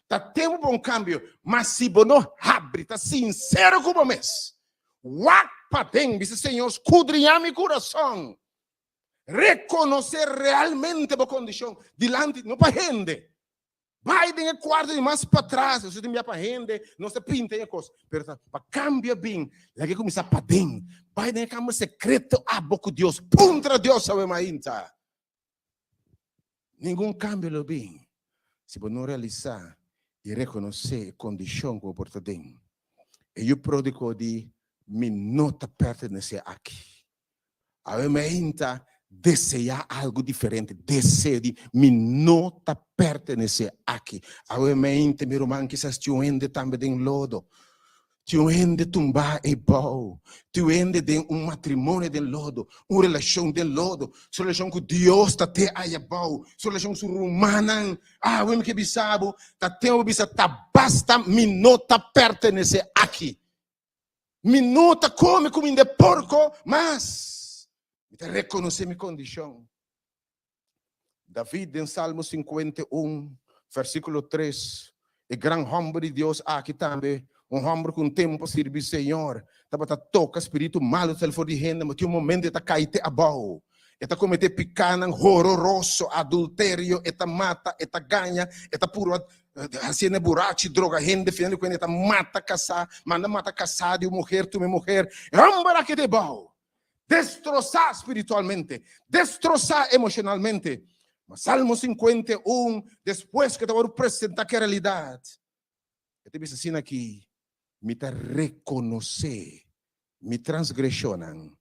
Speaker 1: Ta tempu pa un kambio, ma si bo no habri, ta sinsero ku bo mes, wak paden, bisa Señor, skudriñá mi kurason, rekonosé realmente bo kondishon dilanti, no pa hende. Bai den e kuarto di mas patras, nos ta bia pa hende, nos ta pinta e kos, pero ta pa kambia bin, laga e kuminsá paden. Bai den e kamber sekreto abo ku Dios, puntra Dios awe mainta. Ningun kambio lo bin si bo no realisá i rekonosé e kondishon ku bo por ta den. E yu pródigo di, Mi no ta pertenesé aki. Awe mainta deseá algu diferente, deseo di mi no ta pertenesé aki. Awe mainta mi ruman kisas tin un hende tambe den lodo, tin un hende tumbá eibou, tin un hende den un matrimonio den lodo, un relashon den lodo, su relashon ku Dios ta te ayabou, su relashon ku su rumannan. Awe mi ke bisa bo, ta tempu pa bisa ta basta mi no ta pertenesé aki. Mi no ta come cuminda e porco mas. Mi ta reconoce mi condicion. David den Salmo 51, versiculo 3, e gran homber di Dios aki tambe, un homber cu un tempo a sirbi Señor, tabata toca spiritu malo sali for di hende, ma tin un momento e ta cay te abao. E ta comete picanan hororoso, adulterio, e ta mata, e ta gaña, e ta purba Hasiendo burachi, droga hende, final di kuenta e ta mata kasá, manda mata kasá di un muher, tuma e muher. E hòmber aki ta bou, destrosá spiritualmente, destrosá emoshonalmente. Ma Salmo 51, despues ku e ta wòrdu presentá ku e realidat, e ta bisa asina aki, Mi ta rekonosé mi transgreshonnan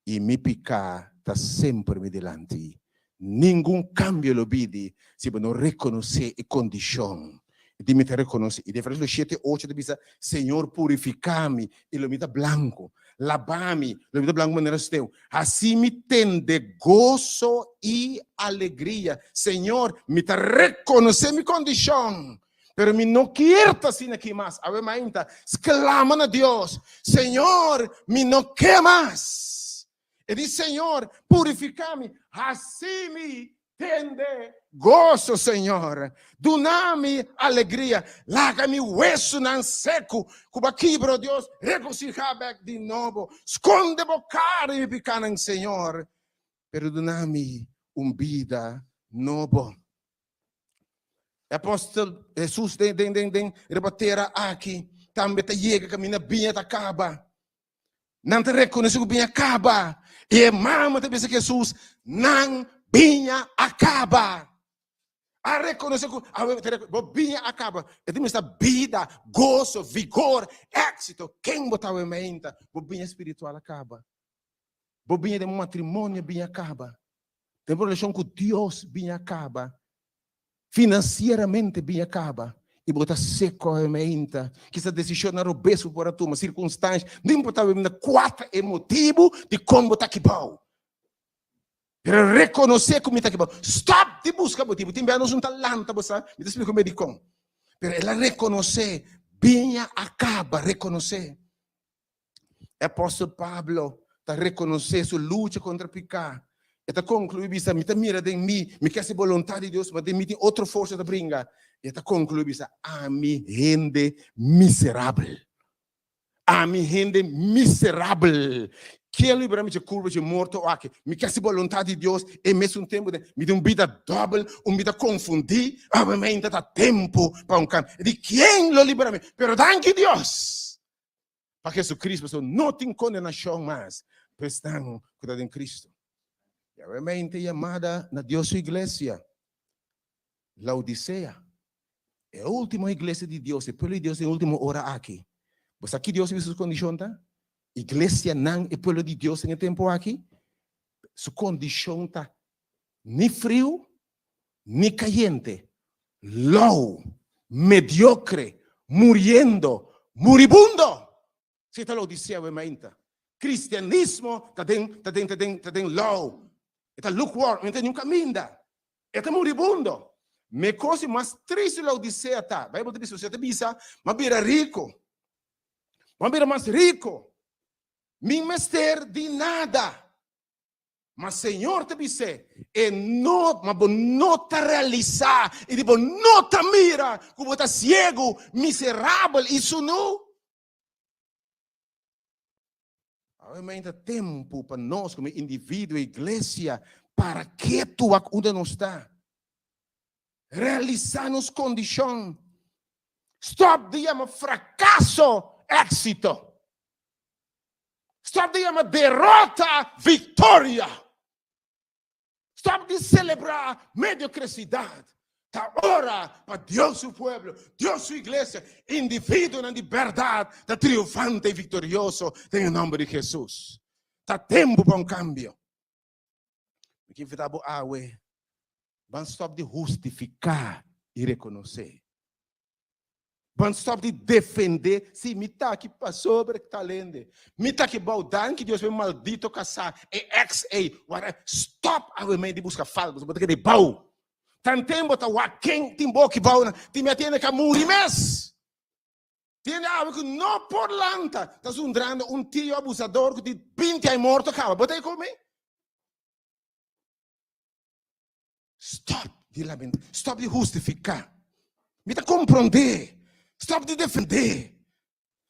Speaker 1: i mi piká ta semper mi dilanti. Ningun kambio lo bini si bo no rekonosé e kondishon di mi ta rekonosé. I den versíkulo shete, ocho ta bisa, Señor, purifiká mi i lo mi ta blanku. Labá mi, lo mi ta blanku manera sneu. Hasi mi tende goso i alegria. Señor, mi ta rekonosé mi kondishon. Pero mi no kier ta asina aki mas. Awe mainta sklama na Dios, Señor, mi no ke mas. E di, Señor, purifiká mi, hasi mi tende goso, Señor. Duna mi alegria. Laga mi wesunan seku ku bo a kibra, o Dios, regosihá bèk di nobo. Skonde bo kara di mi pikánan, Señor, pero duna mi un bida nobo. E apòstel Hesus den den den den riba tera aki tambe ta yega kaminda biña ta kaba. Nan ta rekonosé ku biña kaba. I e mama ta bisa Hesus, nan biña a kaba. A rekonosé ku bo biña a kaba. E ta mester bida, goso, vigor, éksito. Ken bo ta awe mainta? Bo biña spiritual a kaba. Bo biña den matrimonio biña a kaba. Den bo relashon ku Dios biña a kaba. Finansieramente biña kaba i bo ta seko awe mainta. Kisa desishonnan robes bo por a tuma, sirkunstansha, no importa awe mainta kua ta e motibu dikon bo ta kibou. Pero rekonosé ku mi ta kibou. Stòp di buska motibu. Tin bia nos no ta lanta bo sa, mi ta splika un bia dikon. Pero el a rekonosé, biña a kaba, rekonosé. E apòstel Pablo ta rekonosé su lucha kontra piká. E ta konkluí bisa, Mi ta mira den mi, mi ke hasi boluntat di Dios, ma den mi tin otro forsa ta bringa. E ta konkluí bisa, Ami hende miserabel! Ami hende miserabel! Ken lo libra mi dje kurpa dje morto aki? Mi ke hasi boluntat di Dios, e mesun tempu mi tin un bida dòbel, un bida konfundí. Obviamente ta tempu pa un kambio. Di ken lo libra mi? Pero danki Dios! Pa Jesucristo, pasobra no tin condenacion mas pa esnan cu ta den Cristo. Y awemente yamada na Dios su iglesia, Laodicea, e ultimo iglesia di Dios, e pueblo di Dios den ultimo ora aki. Bo sa ki Dios a bisa su condicion ta? Iglesianan, e pueblo di Dios den e tempo aki, su condicion ta ni friu ni kayente, lou, mediokre, muriendo, muribundo! Si ta Laodicea we mainta. Cristianismo ta den, ta den, ta den, ta den lou. E ta lukewarm, e no ta niun kaminda. E ta muribundo. Me kos di mas tristu Laodicea ta, Bijbel ta bisa, ta bisa, M'a bira riko. M'a bira mas riko. Mi mester di nada. Ma Señor ta bis'é, E no, ma bo no ta realisá i di bo no ta mira ku bo ta siegu, miserabel i sunú. Awe mainta tempu pa nos komo individuo, iglesia, para ketu wak unda nos ta. Realisá nos kondishon. Stòp di yama frakaso éksito. Stop di yama derota victoria. Stop di celebra mediocresidad. Ta ora pa Dios su pueblo, Dios su iglesia, individuonan di berdad ta triunfante y victorioso den e nomber di Jesus. Ta tempo pa un cambio. Mi ke invita bo awe, ban stop di hustifica y reconoce. Ban stop di defende, si mi ta aki pasobra tal hende, mi ta aki bou danki Dios pa e maldito kasá, e ex ei, wara, stop awe mei di buska falta, pasobra bo ta keda bou. Tanten bo ta wak ken tin bo aki bou nan, tin mi a tende ka muri mes. Tin hende awe ku no por lanta, ta zundrando un tio abusador ku tin binti aña morto kaba, bo ta ei ku mi? Stop di lamenta, stop di hustifiká. Mi ta komprondé. Stop di defendé.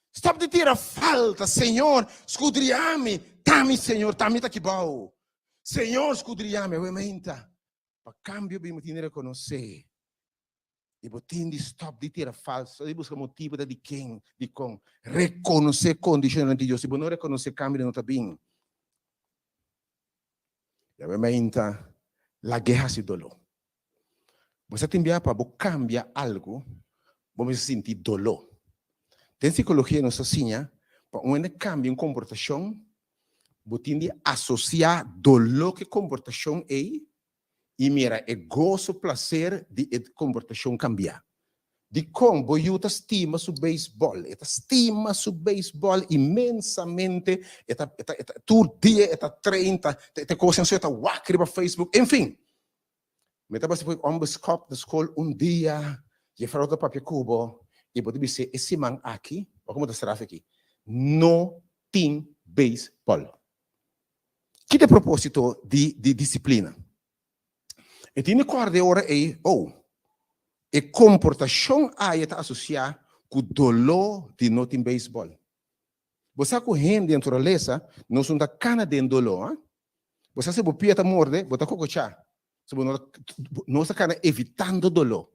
Speaker 1: Stop di tira falta. Señor, skudriá mi. Ta mi, Señor, ta mi ta kibou. Señor, skudriá mi. Awe meinta. Pa kambio bin bo tin di rekonosé. I bo tin di stop di tira falta, stop di buska motibu ta di ken, di kon. Rekonosé kondishonnan di Dios. Si bo no rekonosé kambio no ta bin. Yahweh mainta lag'é hasi doló. Bo sa tin bia pa bo kambia algu, bo mester sinti doló. Den sikologia nos ta siña pa un hende kambia un komportashon, bo tin di asosiá doló ku e komportashon ei i mira e goso, plaser di e komportashon kambiá. Dikon bo yu ta stima su beisbòl? E ta stima su beisbòl inmensamente, e ta e ta e ta tur dia e ta train, ta ta kos anso e ta wak riba Facebook, enfin. Mi ta basa pui ònbeskòp na skol un dia, jefrou ta papia ku bo i bo ta bis'é e siman aki, wak komo ta straf aki, no tin beisbòl. Ki ta e propósito di di disiplina? E tin di kòrda e ora ei, oh, e komportashon aya ta asosiá ku doló di no tin beisbòl. Bo sa ku hende naturalesa nos no ta kana den doló, ha? Bo sa si bo pia ta morde, bo ta kokochá. So bo no ta, nos ta kana evitando doló.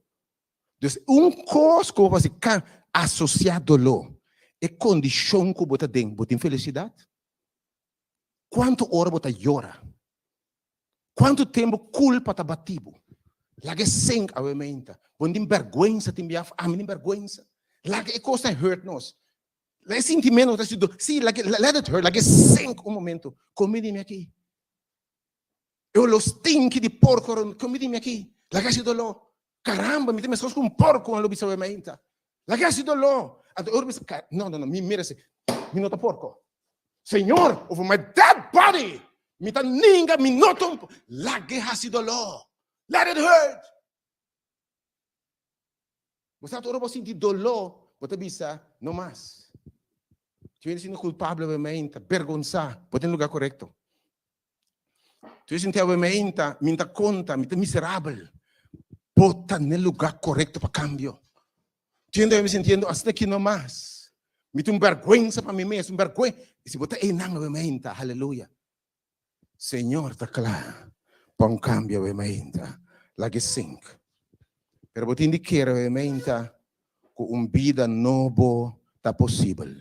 Speaker 1: Dus un kos ku bo por hasi, ka asosiá doló. E kondishon ku bo ta den, bo tin felisidat? Kuantu ora bo ta yora? Kuantu tempu kulpa ta bati bo? Laga e sink awe meinta. Bo no tin bèrgwensa tin biaha? Ami tin bèrgwensa. Laga e kosnan hurt nos. Laga e sintimentu ta sido, sí, laga, let it hurt, laga e sink un momento. Kon bini mi aki? E oló stinky di porko rond, kon bini mi aki? Laga hasi doló. Caramba, mi ta meskos ku un porko, lo bisa awe mainta. Laga hasi doló. Anto ora bisa, no, no, no, mi mira si, mi no ta porko. Señor, over my dead body, mi ta ninga, mi no ta un porko. Laga hasi doló. Let it hurt. Bo sa ora bo sinti doló, bo ta bisa, no mas. Ti wende sinti kulpabel awe mainta, bergonsá, bo ta den lugar korekto. Tu sinti awe mainta, mi ta konta, mi ta miserabel. Bo ta n'e lugá korekto pa kambio. Tu hende awe mi sintiendo asina aki no mas. Mi tin un bèrgwensa pa mi mes, un bèrgwen. I si bo ta einan awe mainta, haleluya. Señor ta kla pa un kambio awe mainta. Laga e sink. Pero bo tin di kere awe mainta ku un bida nobo ta posibel.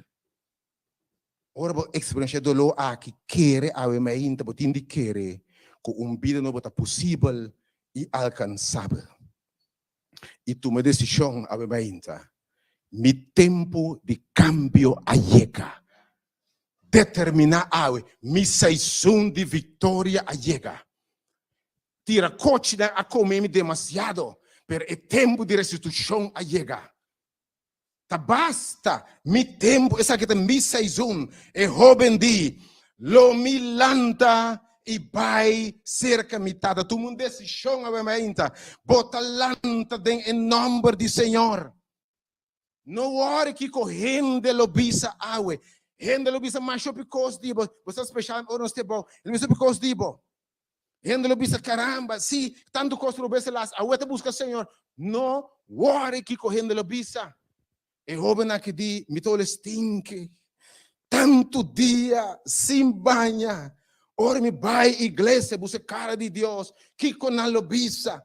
Speaker 1: Ora bo eksperenshá e doló aki, kere awe mainta bo tin di kere ku un bida nobo ta posibel i alkansabel. I tuma e desishon awe mainta, Mi tempu di kambio a yega. Determiná awe, mi seison di viktoria a yega. Tira kochinan a kome mi demasiado, pero e tempu di restitushon a yega. Ta basta mi tempu, esaki ta mi seizon, e hoben di, Lo mi lanta i bai serka mi tata. Tuma un desishon awe mainta, bo ta lanta den e nòmber di Señor. No wòri kiko hende lo bisa awe. Hende lo bisa masha hopi kos di bo. Bo sa speshal ora nos te bou. Hende lo bisa hopi kos di bo. Hende lo bisa, Caramba, si, tantu cos robes el haci, awe ta busca Señor. No worry kico hende lo bisa. E hoben aki di, Mi ta ol stinky. Tantu dia sin baña. Ora mi bai iglesia busca cara di Dios, kico nan lo bisa?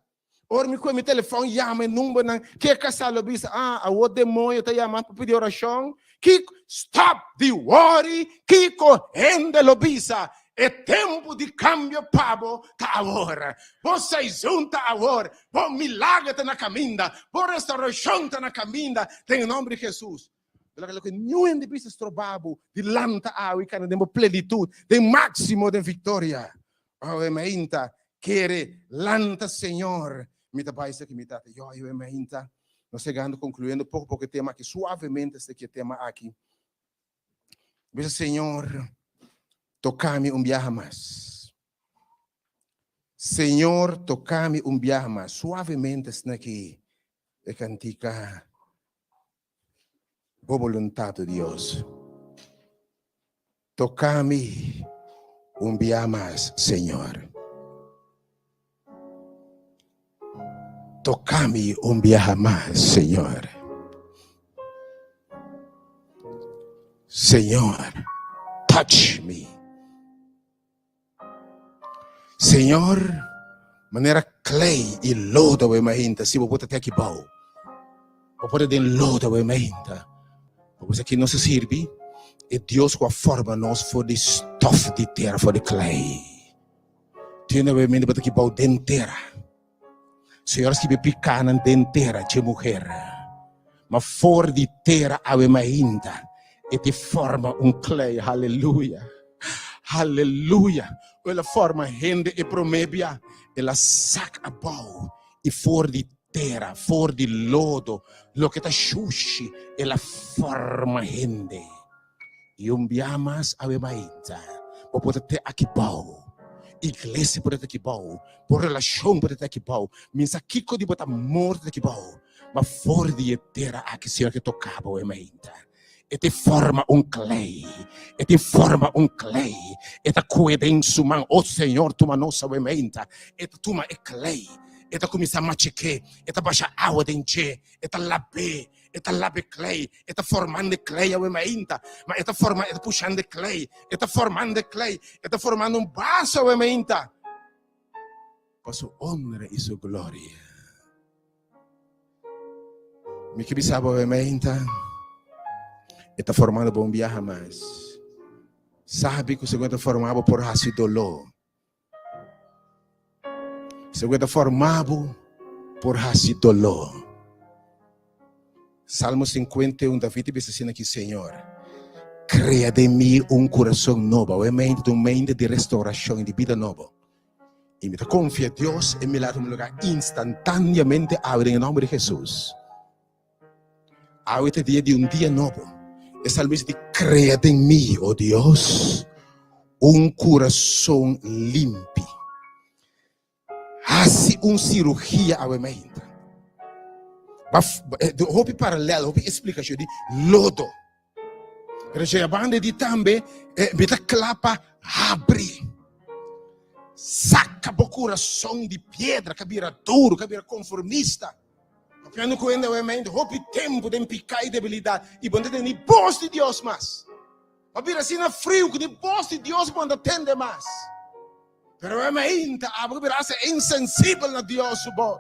Speaker 1: Ora mi koe mi telefòn yama e numbernan, ke kasá lo bisa, ah, awor demoño ta yama pa pidi orashon? Kiko? Stop di wòri kiko hende lo bisa. E tempu di kambio pa bo ta awor. Bo seizon ta awor. Bo milager ta na kaminda. Bo restaurashon ta na kaminda den e nòmber di Hesus. Loke loke niun hende bisa stroba bo di lanta awe i kana den bo plenitut, den máksimo den viktoria. Awe mainta kere lanta Señor mi ta bai esaki mi tata yo awe mainta nos yegando concluyendo poco poco e tema aki suavemente esaki e tema aki bisa Señor toca mi un biaha mas Señor toca mi un biaha mas suavemente esaki e cantica Bo voluntad, o Dios. Toca mi un bia mas, Señor. Toca mi un biaha mas, Señor. Señor, touch me. Señor, manera klei i lodo bo imaginta, si bo por ta te aki bou. Bo por ta den lodo bo imaginta. Bo por aki no se sirbi. E Dios ku a forma nos for di stof di tera, for di klei. Tiene bo imaginta bo ta aki bou den tera. Señor a skibi pikánan den tera dje muher. Ma for di tera awe mainta e te forma un klei. Haleluya! Haleluya! El a forma hende e promé bia, el a sak abou i for di tera, for di lodo, loke ta shushi, el a forma hende. I un bia mas awe mainta, bo por ta te aki bou. Iglesia por ta te aki bou. Bo relashon por ta te aki bou. Mi sa kiko di bo ta morto te aki bou. Ma for di e tera aki Señor ke toka bo awe mainta. E te forma un klei. E te forma un klei. E ta kue den su man. O Señor, tuma nos awe mainta. E ta tuma e klei. E ta kuminsá machek'é. E ta basha awa den dje. E ta lab'é. E ta laba e klei, e ta formando e klei awe mainta, ma e ta forma, e ta pushando e klei, e ta formando e klei, e ta formando un baso awe mainta pa su honra i su gloria. Mi ke bisa bo meinta, e ta formando bo un biaha mas. Sabi ku segun e ta forma bo por hasi doló. Segun e ta forma bo por hasi doló. Salmo 51, David ta bisa asina aki, Señor, krea den mi un kurason nobo. Awe mente ta un mente di restaurashon i di bida nobo. I mi ta konfia Dios e milagro tuma lugar instantáneamente awe den e nòmber di Hesus. Awe ta dia di un dia nobo. E salmista di krea den mi, o Dios, un kurason limpi. Hasi un sirugia awe mainta. Hopi paralel, hopi esplikashon di lodo. Pero si banda di tambe, eh, mi ta kla pa habri. Saka bo kurason di piedra, ka bira duro, ka bira konformista. Papiando ku hende awe mainta, hopi tempu den piká i debilidat, i bo no ta tende ni bos di Dios mas. Bo a bira asina friu ku ni bos di Dios bo no ta tende mas. Pero e mainta abo ke bira hasta insensibel na Dios su bos.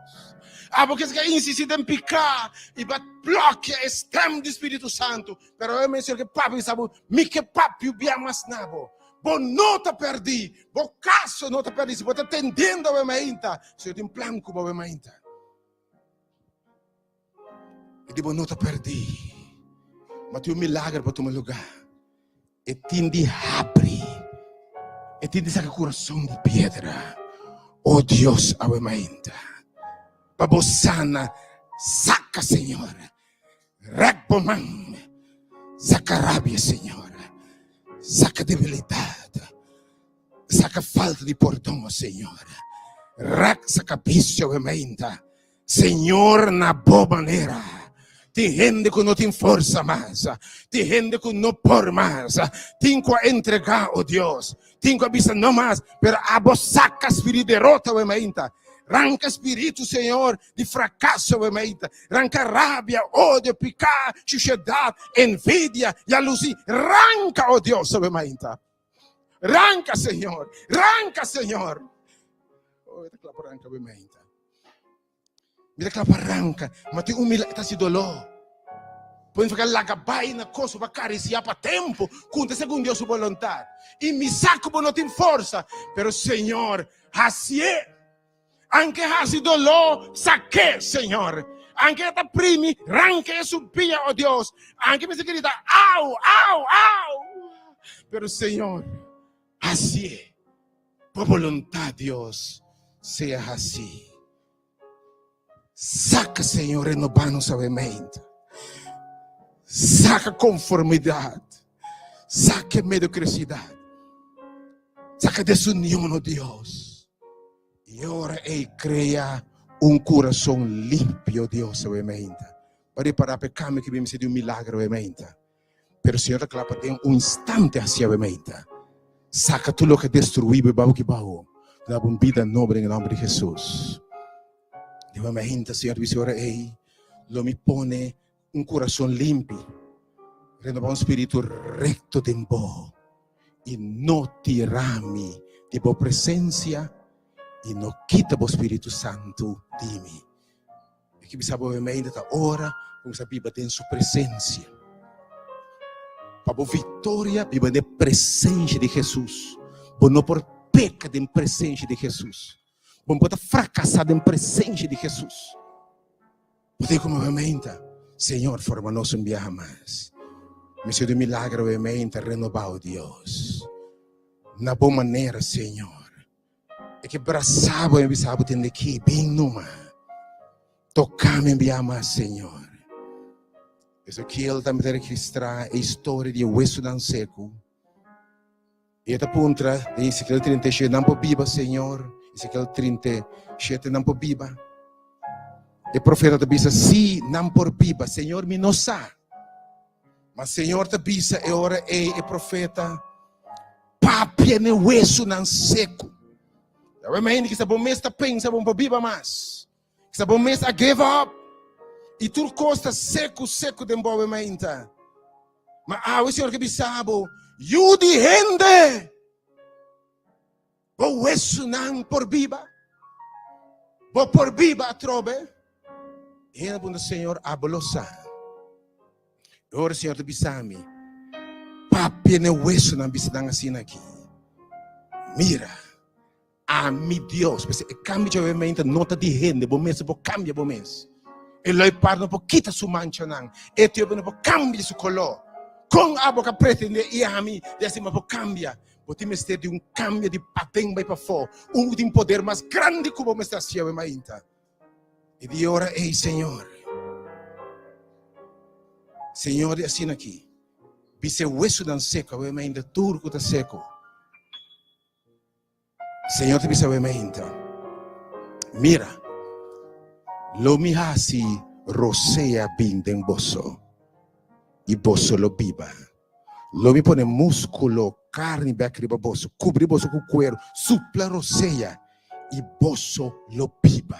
Speaker 1: Abo ke ska insistí den piká i ba blòkia e stèm di Spiritu Santu. Pero e menshon ke papia bisa bo, Mi ke papia bia mas na bo. Bo no ta pèrdí, bo kaso no ta pèrdí. Si bo ta tendiendo awe mainta, Señor tin plan ku bo awe mainta. E di bo no ta pèrdí. Ma tin un milager pa tuma lugá. E tin di habri. E tin di saka kurason di piedra. O Dios, awe mainta. Pa bo sana, saka, Señor. Rèk bo man. Saka rabia, Señor. Saka debilidat. Saka falta di pordon, o Señor. Rèk saka bisio, awe mainta. Señor na bo manera. Tin hende ku no tin forsa mas. Tin hende ku no por mas. Tin ku a entregá, o Dios. Tin ku a bisa no mas. Pero abo saka spiritu derota awe mainta. Ranka spiritu, Señor, di frakaso awe mainta. Ranka rabia, odio, piká, shushedat, envidia, yalusí. Ranka, o Dios, awe mainta. Ranka, Señor. Ranka, Señor. Oh, e ta kla pa ranka awe mainta. Mi ta kla pa ranka, ma tin un milagro ta hasi doló. Por eso laga bai na kos pa karisiá pa tempu ku ta segun Dios su boluntat. I mi sa ku bo no tin forsa, pero Señor, hasié. Anke hasi doló, sak'é, Señor. Anke e ta primi, ranka e su pia, o Dios. Anke mester grita, au, au, au. Pero Señor, hasié. Bo boluntat, Dios, sea hasí. Saka, Señor, renobá nos awe mente. Saka konformidat. Saka mediokrisidad. Saka desunion, oh Dios. I ora ei krea un kurason limpio, Dios, awe mente. Pa repará pa e kambio ki bini mester di un milagro awe mente. Pero Señor ta kla pa den un instante hasi awe meinta. Saka tur loke a destruí bo i babo ki bao. Duna bo un bida nobo den e nomber di Hesus. Den awe meinta Señor ta bisa ora ei, lo mi pone un kurason limpi, renobá un spiritu rekto den bo i no tira mi di bo presensia i no kita bo Spiritu Santu di mi. E ke bisa bo meimei ta ora ku bo biba den su presensia. Pa bo viktoria biba den presensia di Hesus. Bo no por peka den presensia di Hesus. Bo no por ta frakasá den presensia di Hesus. Bo tin ku meimei ta, Señor forma nos un biaha mas. Mester di un milagro meimei ta renobá, o Dios. Na bo manera, Señor. E ke brasa bo i bisa bo tende ki, bin numa. Toka mi bia mas, Señor. Ezekiel tambe ta registrá e historia di e wesunan seku. I e ta puntra den Ezekiel 37, nan por biba, Señor? Ezekiel 37, nan por biba? E profeta ta bisa, sí, nan por biba. Señor, mi no sa. Ma Señor ta bisa e ora ei e profeta, Papia n'e wesunan seku. Awe mainta kisa bo mes ta pensa bo no por biba mas. Kisa bo mes a give up. I tur kos ta seku seku den bo awe mainta. Ma awe Señor ke bisa bo, Yu di hende! Bo wesunan por biba? Bo por biba atrobe? Hende a puntra, Señor, abo lo sa? E ora Señor ta bisa mi, Papia na e wesunan, bisa nan asina aki, Mira, ami Dios. P'esei e kambio djawe meinta no ta di hende, bo mes no por kambia bo mes. E loipar no por kita su manchanan, e etiopio no por kambia su koló. Kon abo ka pretende i ami di asina bo por kambia? Bo tin mester di un kambio di paden bai pafó, un ku tin poder mas grandi ku bo mester hasi awe mainta. I di ora ei, Señor, Señor di asina aki, bisa e wesunan seku awe mainta, tur ku ta seku. Señor ta bisa awe mainta, Mira, lo mi hasi rosea bin den boso, i boso lo biba. Lo mi pone múskulo, karni bèk riba boso, kubri boso ku kueru, supla rosea, i boso lo biba.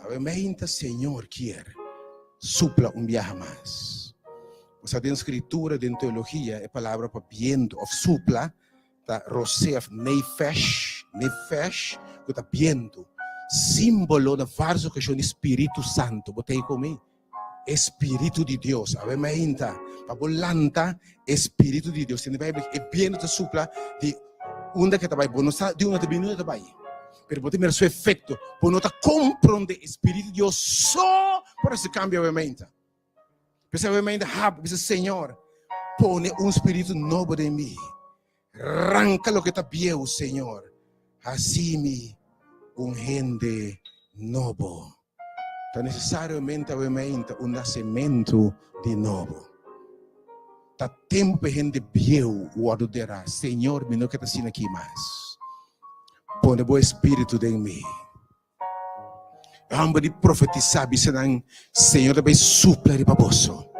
Speaker 1: Awe meinta Señor kier supla un biaha mas. Bo sa den Skritura, den teologia, e palabra pa bientu òf supla ta rosea òf nefesh, nefesh, ku ta bientu, símbolo na vários okashon di Spiritu Santu. Bo ta ei ku mi? E Spiritu di Dios. Awe mainta, pa bo lanta e Spiritu di Dios. Tende Bijbel, e bientu ta supla di unda ke ta bai. Bo no sa di unda ta bini, unda ta bai. Pero bo ta mira su efecto. Bo no ta comprende e Spiritu di Dios so por haci cambio awe mainta. P'esei awe mainta hab, bisa Señor, pone un spiritu nobo den mi. Ranca loke ta bieu, Señor. Haci mi un hende nobo. Ta necesariamente awe mainta un nacementu di nobo. Ta tempu pa e hende bieu wordo derá. Señor, mi no ke ta asina aki mas. Pone bo espiritu den mi. E homber di profetisa bisa nan, Señor ta bay supla riba boso.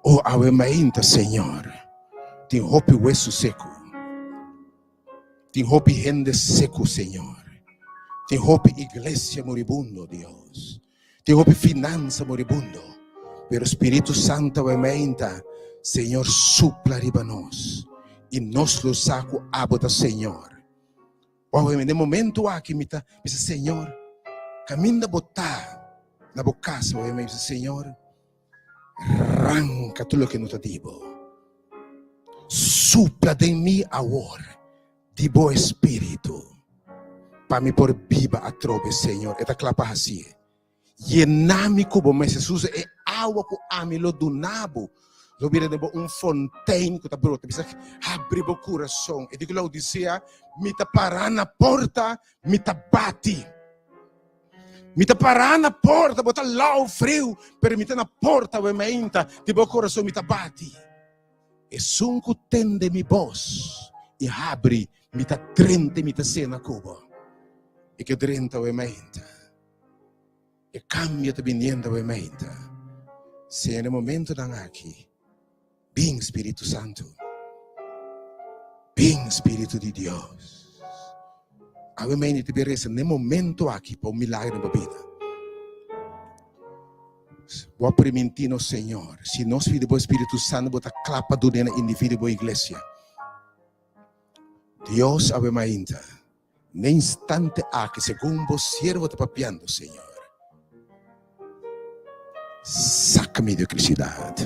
Speaker 1: O awe mainta, Señor, tin hopi wesu seku. Tin hopi hende seku, Señor. Tin hopi iglesia moribundo, Dios. Tin hopi finansa moribundo. Pero Spiritu Santo awe meinta, Señor, supla riba nos. I nos lo sa ku abo ta Señor. Awe den momento aki mi ta bisa, Señor, kaminda bo ta na bo kas awe mi bisa, Señor, Ranka tur loke no ta di bo. Supla den mi awor di bo Espíritu, pa mi por biba atrobe, Señor. E ta kla pa hasié. Yena mi ku bo mes, Hesus. E awa ku ami lo duna bo lo bira den bo un fontein ku ta brota. Bisa, habri bo kurason. E di ku Laodisea, Mi ta pará na porta, mi ta bati. Mi ta pará na porta, bo ta lau friu, pero mi ta na porta awe mainta, di bo kurason mi ta bati. Esun ku tende mi bos i habri, mi ta drenta i mi ta sena ku bo. E ke drenta awe mainta. E kambio ta biniendo awe mainta. Sea na e momentonan aki. Bin Spiritu Santu. Bin Spiritu di Dios. Awe mei te reza ne momento aki pa un milagro den bo bida. Bo a primintí nos Señor, si nos pidi bo Spiritu Santu bo ta kla pa dun'é na individuo bo iglesia. Dios awe mainta, ne instante aki segun bo siervo ta papiando Señor, saca mediocricidad,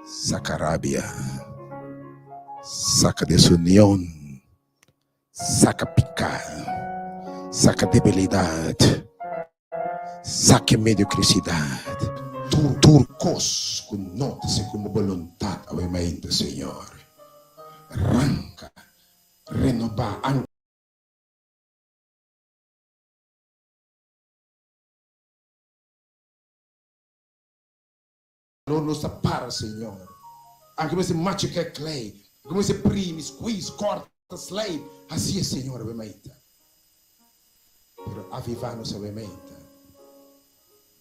Speaker 1: saca rabia, saca desunion, saca pica, saca debilidad. Saki mediocricidad, tur cos cu no ta segun bo boluntad awe mainta, Señor. Ranca, renoba, Calor nos ta para, Señor. Anke mester machica klei, anke mester primi, squeeze, corta, slijp, hacié, Señor, awe mainta. Pero avivá nos awe mainta.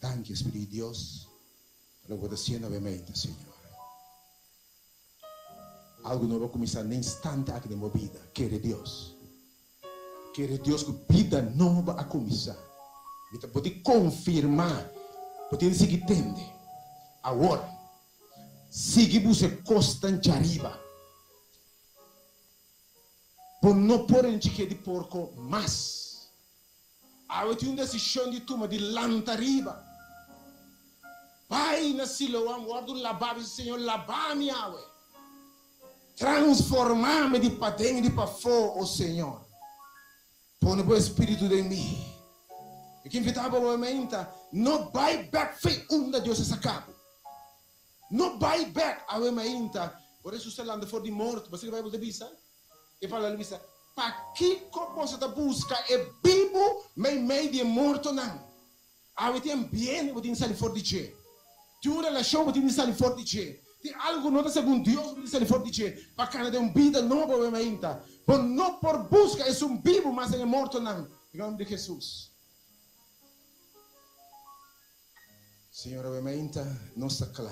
Speaker 1: Danki, Espíritu di Dios, pa loke bo ta haciendo awe mainta, Señor. Algo nobo a cuminsa n'e instante aki den bo bida. Kere Dios. Kere Dios ku bida nobo a kuminsá. Mi ta pudi konfirmá. Bo tin di sigui tende. Awor, sigui buska e kosnan djariba. Bo no por enchiké di porko mas. Awe tin un desishon di tuma di lanta riba. Bai na Siloam, wòrdu labá, bisa Señor, labá mi awe. Transformá mi di paden i di pafó, o Señor. Pone bo espíritu den mi. Mi ke invitá bo awe mainta, no bai bèk fe unda Dios a saká bo. No bai bèk awe mainta, ora Hesus ta lanta for di morto. Bo sa ke Beibel ta bisa? E palabra ta bisa, Pakiko boso ta buska e bibu meimei di e mortonan? Awe tin ambiente bo tin di sali for di dje. Tin un relashon bo tin di sali for di dje. Tin algu ku no ta segun Dios bo tin di sali for di dje pa kana den un bida nobo awe mainta. Bo no por buska esun bibu mas den e mortonan. Den nomber di Hesus. Señor awe mainta nos ta kla.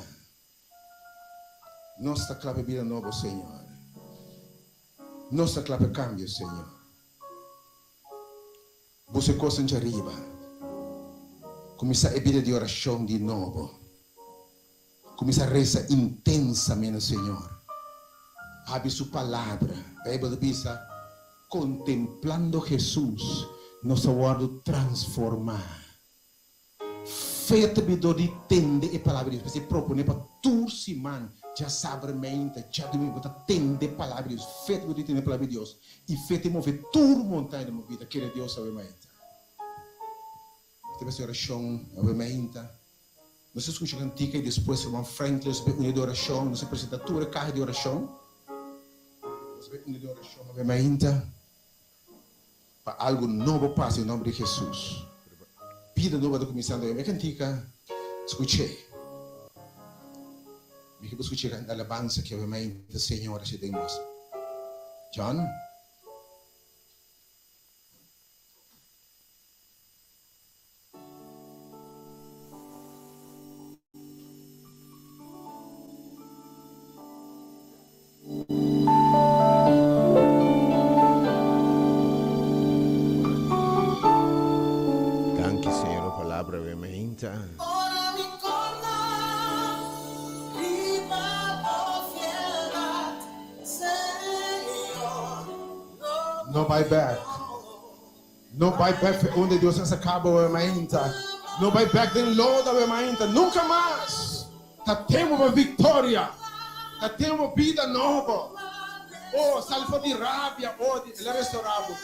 Speaker 1: Nos ta kla pa e bida nobo Señor. Nos ta kla pa e kambio Señor. Buska e kosnan djariba. Kuminsá e bida di orashon di nobo. Kuminsá resa intensamente na Señor. Habri Su Palabra. Beibel ta bisa, Kontemplando Hesus, nos ta wòrdu transformá. Fe ta bini dor di tende e Palabra di Dios. P'esei proponé pa tur siman, djasabra meinta, djadumingu, bo ta tende Palabra di Dios. Fe ta bini dor di tende Palabra di Dios. I fe ta move tur montaña den bo bida. Kere Dios awe mainta. Mi ta bes orashon awe mainta. Nos a skucha kantika i despues ruman Franklin nos a bai uni di orashon. Nos a presenta tur e kaha di orashon. Nos a bai uni di orashon awe mainta. Pa algu nobo pasa den nomber di Hesus. Bida nobo ta kuminsando awe. E kantika skuch'é. Mi ke bo skuch'é kanta alabansa ki awe mainta Señor a hasi den nos. John. Danki Señor bo palabra awe mainta. No bai bek. No bai bek fe unda Dios a saca bo awe mainta. No bai bek den lodo awe mainta. Nunca mas! Ta tempo pa victoria. Ta tempo pa bida nobo. Oh, sali for di rabia, odio. El a restaura bo.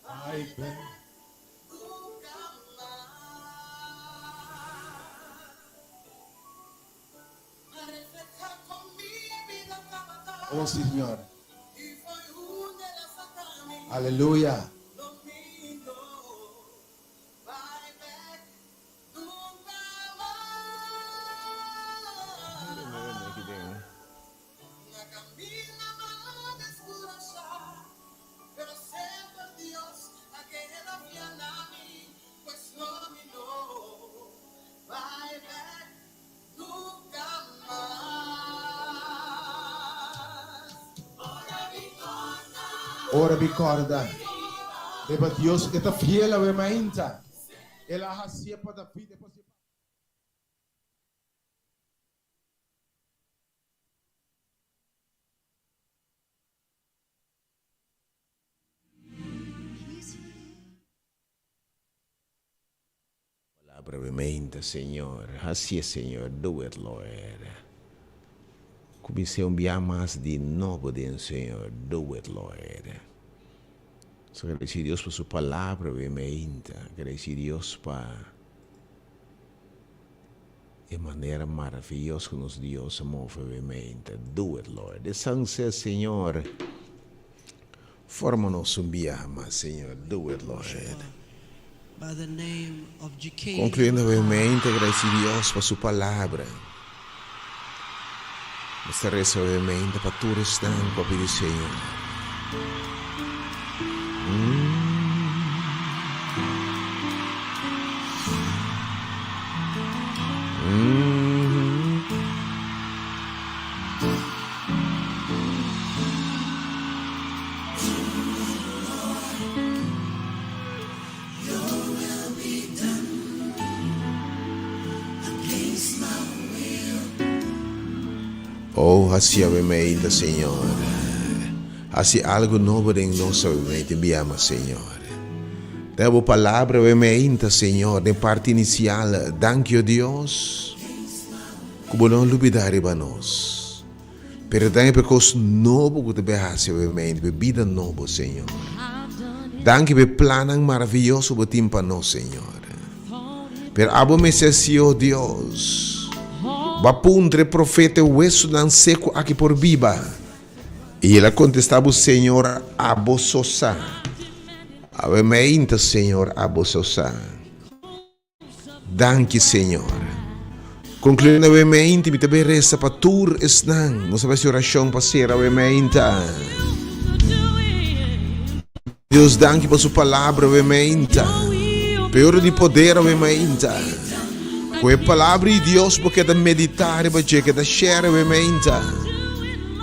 Speaker 1: Bai bek. Oh Señor. Aleluya. Ora mi corda riba Dios, e ta fiel awe mainta. El a hacié pa David, e por hacié pa. Palabra brevemente, Señor. Hacié, Señor. Do it, Lord. Cuminsé un bia mas di nobo den Señor. Do it, Lord. So agradeci Dios pa su palabra brevemente. Agradeci Dios pa e manera maravilloso cu nos Dios a move brevemente. Do it, Lord. Desanse, Señor. Forma nos un biaha mas, Señor. Do it, Lord. Concluyendo brevemente, agradeci Dios pa su palabra. Nos ta reza brevemente pa tur esnan cu a pidi Señor. Oh, hacia mi meinta, Señor. Hasi algu nobo den nos awe tin biama, Señor. Den bo palabra awe meinta, Señor, den parti inisial, danki, o Dios, ku bo no a lubidá riba nos. Pero danki pa e kos nobo ku ta bin hasi awe meinta, pa e bida nobo, Señor. Danki pa e plannan maravioso ku bo tin pa nos, Señor. Pero abo mester hasi, o Dios, bo a puntra e profeta e wesunan seku aki por biba? I el a kontestá bo, Señor, abo so sa. Awe meinta, Señor, abo so sa. Danki, Señor. Konkluyendo awe meinta, mi ta bai resa pa tur esnan. Nos ta bai hasi orashon pa sera awe meinta. Dios danki pa su palabra awe meinta. Pa e ora di poder awe meinta. Ku e palabra di Dios bo keda meditá riba dje, keda share awe meinta.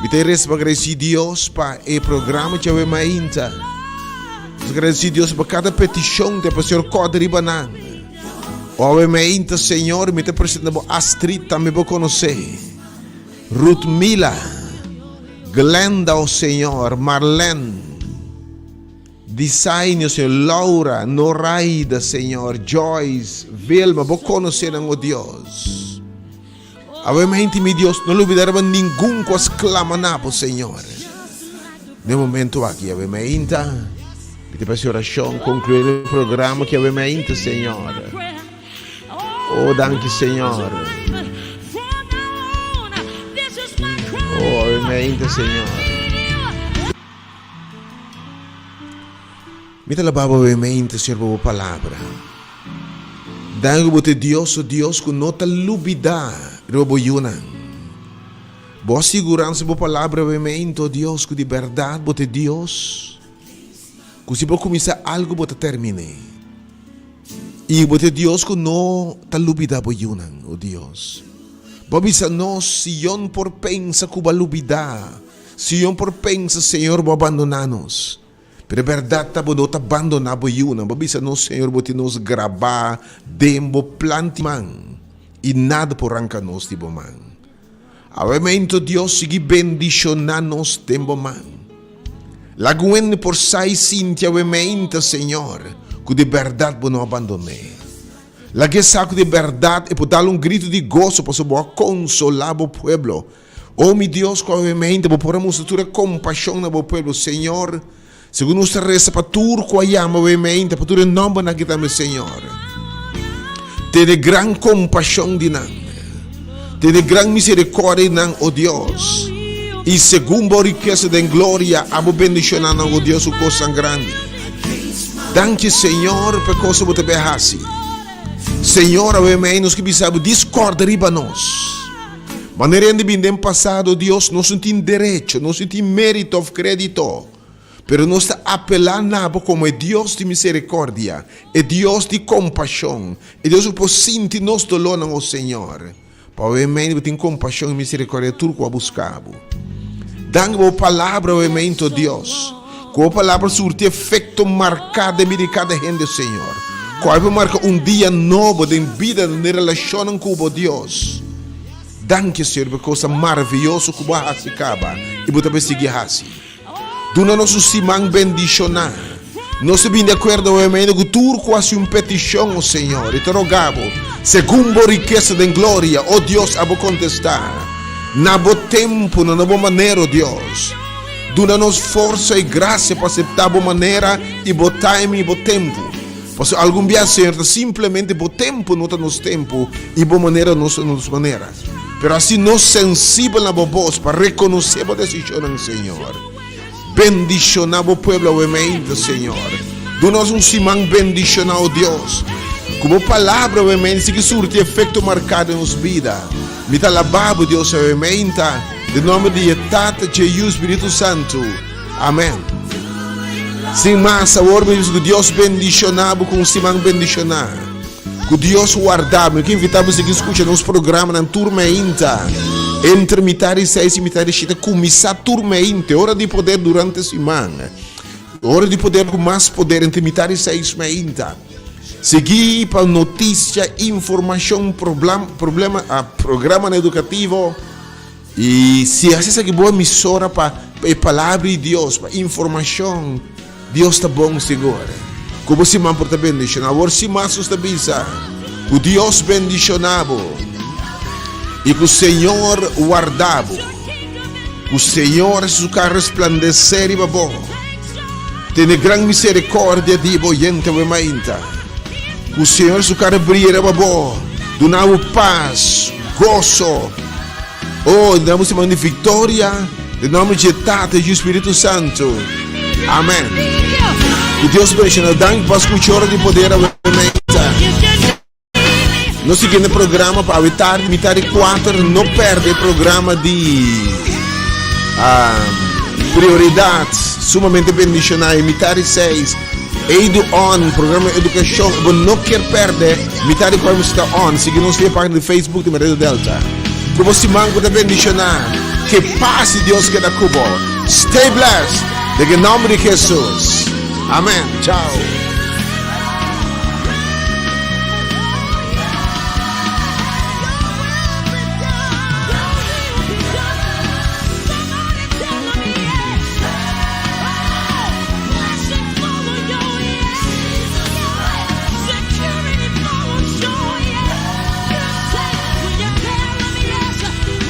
Speaker 1: Mi ta resa pa agradesí Dios pa e programa dje awe mainta. Nos agradesí Dios pa kada petishon te pa Señor kòrda riba nan. O awe mainta, Señor, mi ta presenta bo Astrid, tambe bo konosé. Ruth Mila, Glenda, o Señor, Marlene, Design, o Señor, Laura, Noraida, Señor, Joyce, Vilma, bo konosé nan, o Dios. Awe mente, mi Dios, no lubida riba ningun ku a sklama na bo, Señor. Den momento aki, awe meinta, mi ta pasi orashon, konkluí e programa ki awe meinta, Señor. Oh, danki, Señor. Oh, awe meinta, Señor. Mi ta laba bo awe meinta, Señor, pa bo palabra. Danki ku bo ta e Dios, o Dios ku no ta lubidá riba bo yunan. Bo a siguransa bo palabra awe meinta, o Dios, ku di bèrdat bo ta e Dios ku si bo kuminsá algu bo ta termin'é. I bo ta e Dios ku no ta lubidá bo yunan, o Dios. Bo a bisa nos, Sion por pensa ku bo a lubidá, Sion por pensa, Señor, bo a bandoná nos. Pero e bèrdat ta bo no ta bandoná bo yunan. Bo bisa nos, Señor, bo tin nos grabá den bo planti man, i nada por ranka nos di bo man. Awe mento, Dios, sigui bendishoná nos den bo man. Laga un hende por sa i sinti awe meinta, Señor, ku di bèrdat bo no a bandon'é. Laga e sa ku di bèrdat e por dal un gritu di goso pasobra bo a konsolá bo pueblo. O mi Dios, ku awemente bo por a mustra tur e kompashon na bo pueblo, Señor, segun nos ta resa pa tur ku a yama awemente, pa tur e nòmbernan aki tambe, Señor. Tene gran kompashon di nan. Tene gran miserikòrdia di nan, o Dios. I segun bo rikesa den gloria, abo bendishoná nan, o Dios, ku kosnan grandi. Danki, Señor, pa e kos ku bo ta bai hasi. Señor, awemente nos ke bisa bo, diskòrda riba nos. Manera hende bin den pasado, Dios, nos no tin derecho, nos no tin mérito òf krédito, pero nos ta apelá na bo komo e Dios di miserikordia, e Dios di kompashon, e Dios ku por sinti nos dolónan, o Señor. Pa awe mei bo tin kompashon i miserikordia tur ku a buska bo. Danki pa bo palabra awe mei, to Dios. Ku bo palabra surti efekto marká den bida di kada hende, Señor. Ku awe por marka un dia nobo den bida, den relashonnan ku bo, Dios. Danki, Señor, pa e kosnan maravioso ku bo a hasi kaba i bo ta bai sigui hasi. Duna nos un siman bendishoná. Nos ta bini di akuerdo awe mainta ku tur ku hasi un petishon, o Señor, i ta roga bo, segun bo rikesa den gloria, o Dios, abo kontestá na bo tempu, na bo manera, o Dios. Duna nos forsa i grasia pa aseptá bo manera i bo timing i bo tempu. Pasobra algun biaha, Señor, ta simplemente bo tempu no ta nos tempu i bo manera no ta nos manera. Pero hasi nos sensibel na bo bos pa rekonosé bo desishonnan, Señor. Bendishoná bo pueblo awe meinta, Señor. Duna nos un siman bendishoná, o Dios. Ku bo palabra awe meinta sigui surti efekto marká den nos bida. Mi ta alabá bo, Dios, awe meinta, den nòmber di e Tata, dje Yu, Spiritu Santu. Amèn. Sin mas, awor mi bisa ku Dios bendishoná bo ku un siman bendishoná. Ku Dios warda bo. Mi ke invitá bo sigui skucha nos programanan tur meinta. Entre mitar di seis i mitar di shete kuminsá tur meinta, e ora di poder durante siman. Ora di poder ku mas poder entre mitar di seis meinta. Sigui pa notisia, informashon, problema, programanan edukativo. I si hasi esaki bo emisora pa. e Palabra di Dios, pa informashon. Dios ta bon sigur. Ku bo siman por ta bendishoná. Awor si mas nos ta bisa ku Dios bendishoná bo i ku Señor warda bo. Ku Señor hasi su kara resplandesé riba bo. Tene gran miserikordia di bo yente awe mainta. Ku Señor su kara bria riba bo, duna bo pas, goso. Oh, duna bo siman di viktoria. Den nomber dje Tata, Yu, Spiritu Santu. Amen. Ku Dios bendiciona. Danki pa scucha Ora di Poder awe mainta. Nos siguiente programa pa awe tardi, mitad di 4, no perde programa di um, Prioridad, sumamente bendiciona, y mitad di 6, Edu On, programa di educacion, bo no kier perde, mitad di 4 sta on, sigui nos via pagina di Facebook di Radio Delta. Ku bo siman ku ta bendiciona, ke paz di Dios keda ku bo. Stay blessed, den e nomber di Jesus. Amen. Ciao.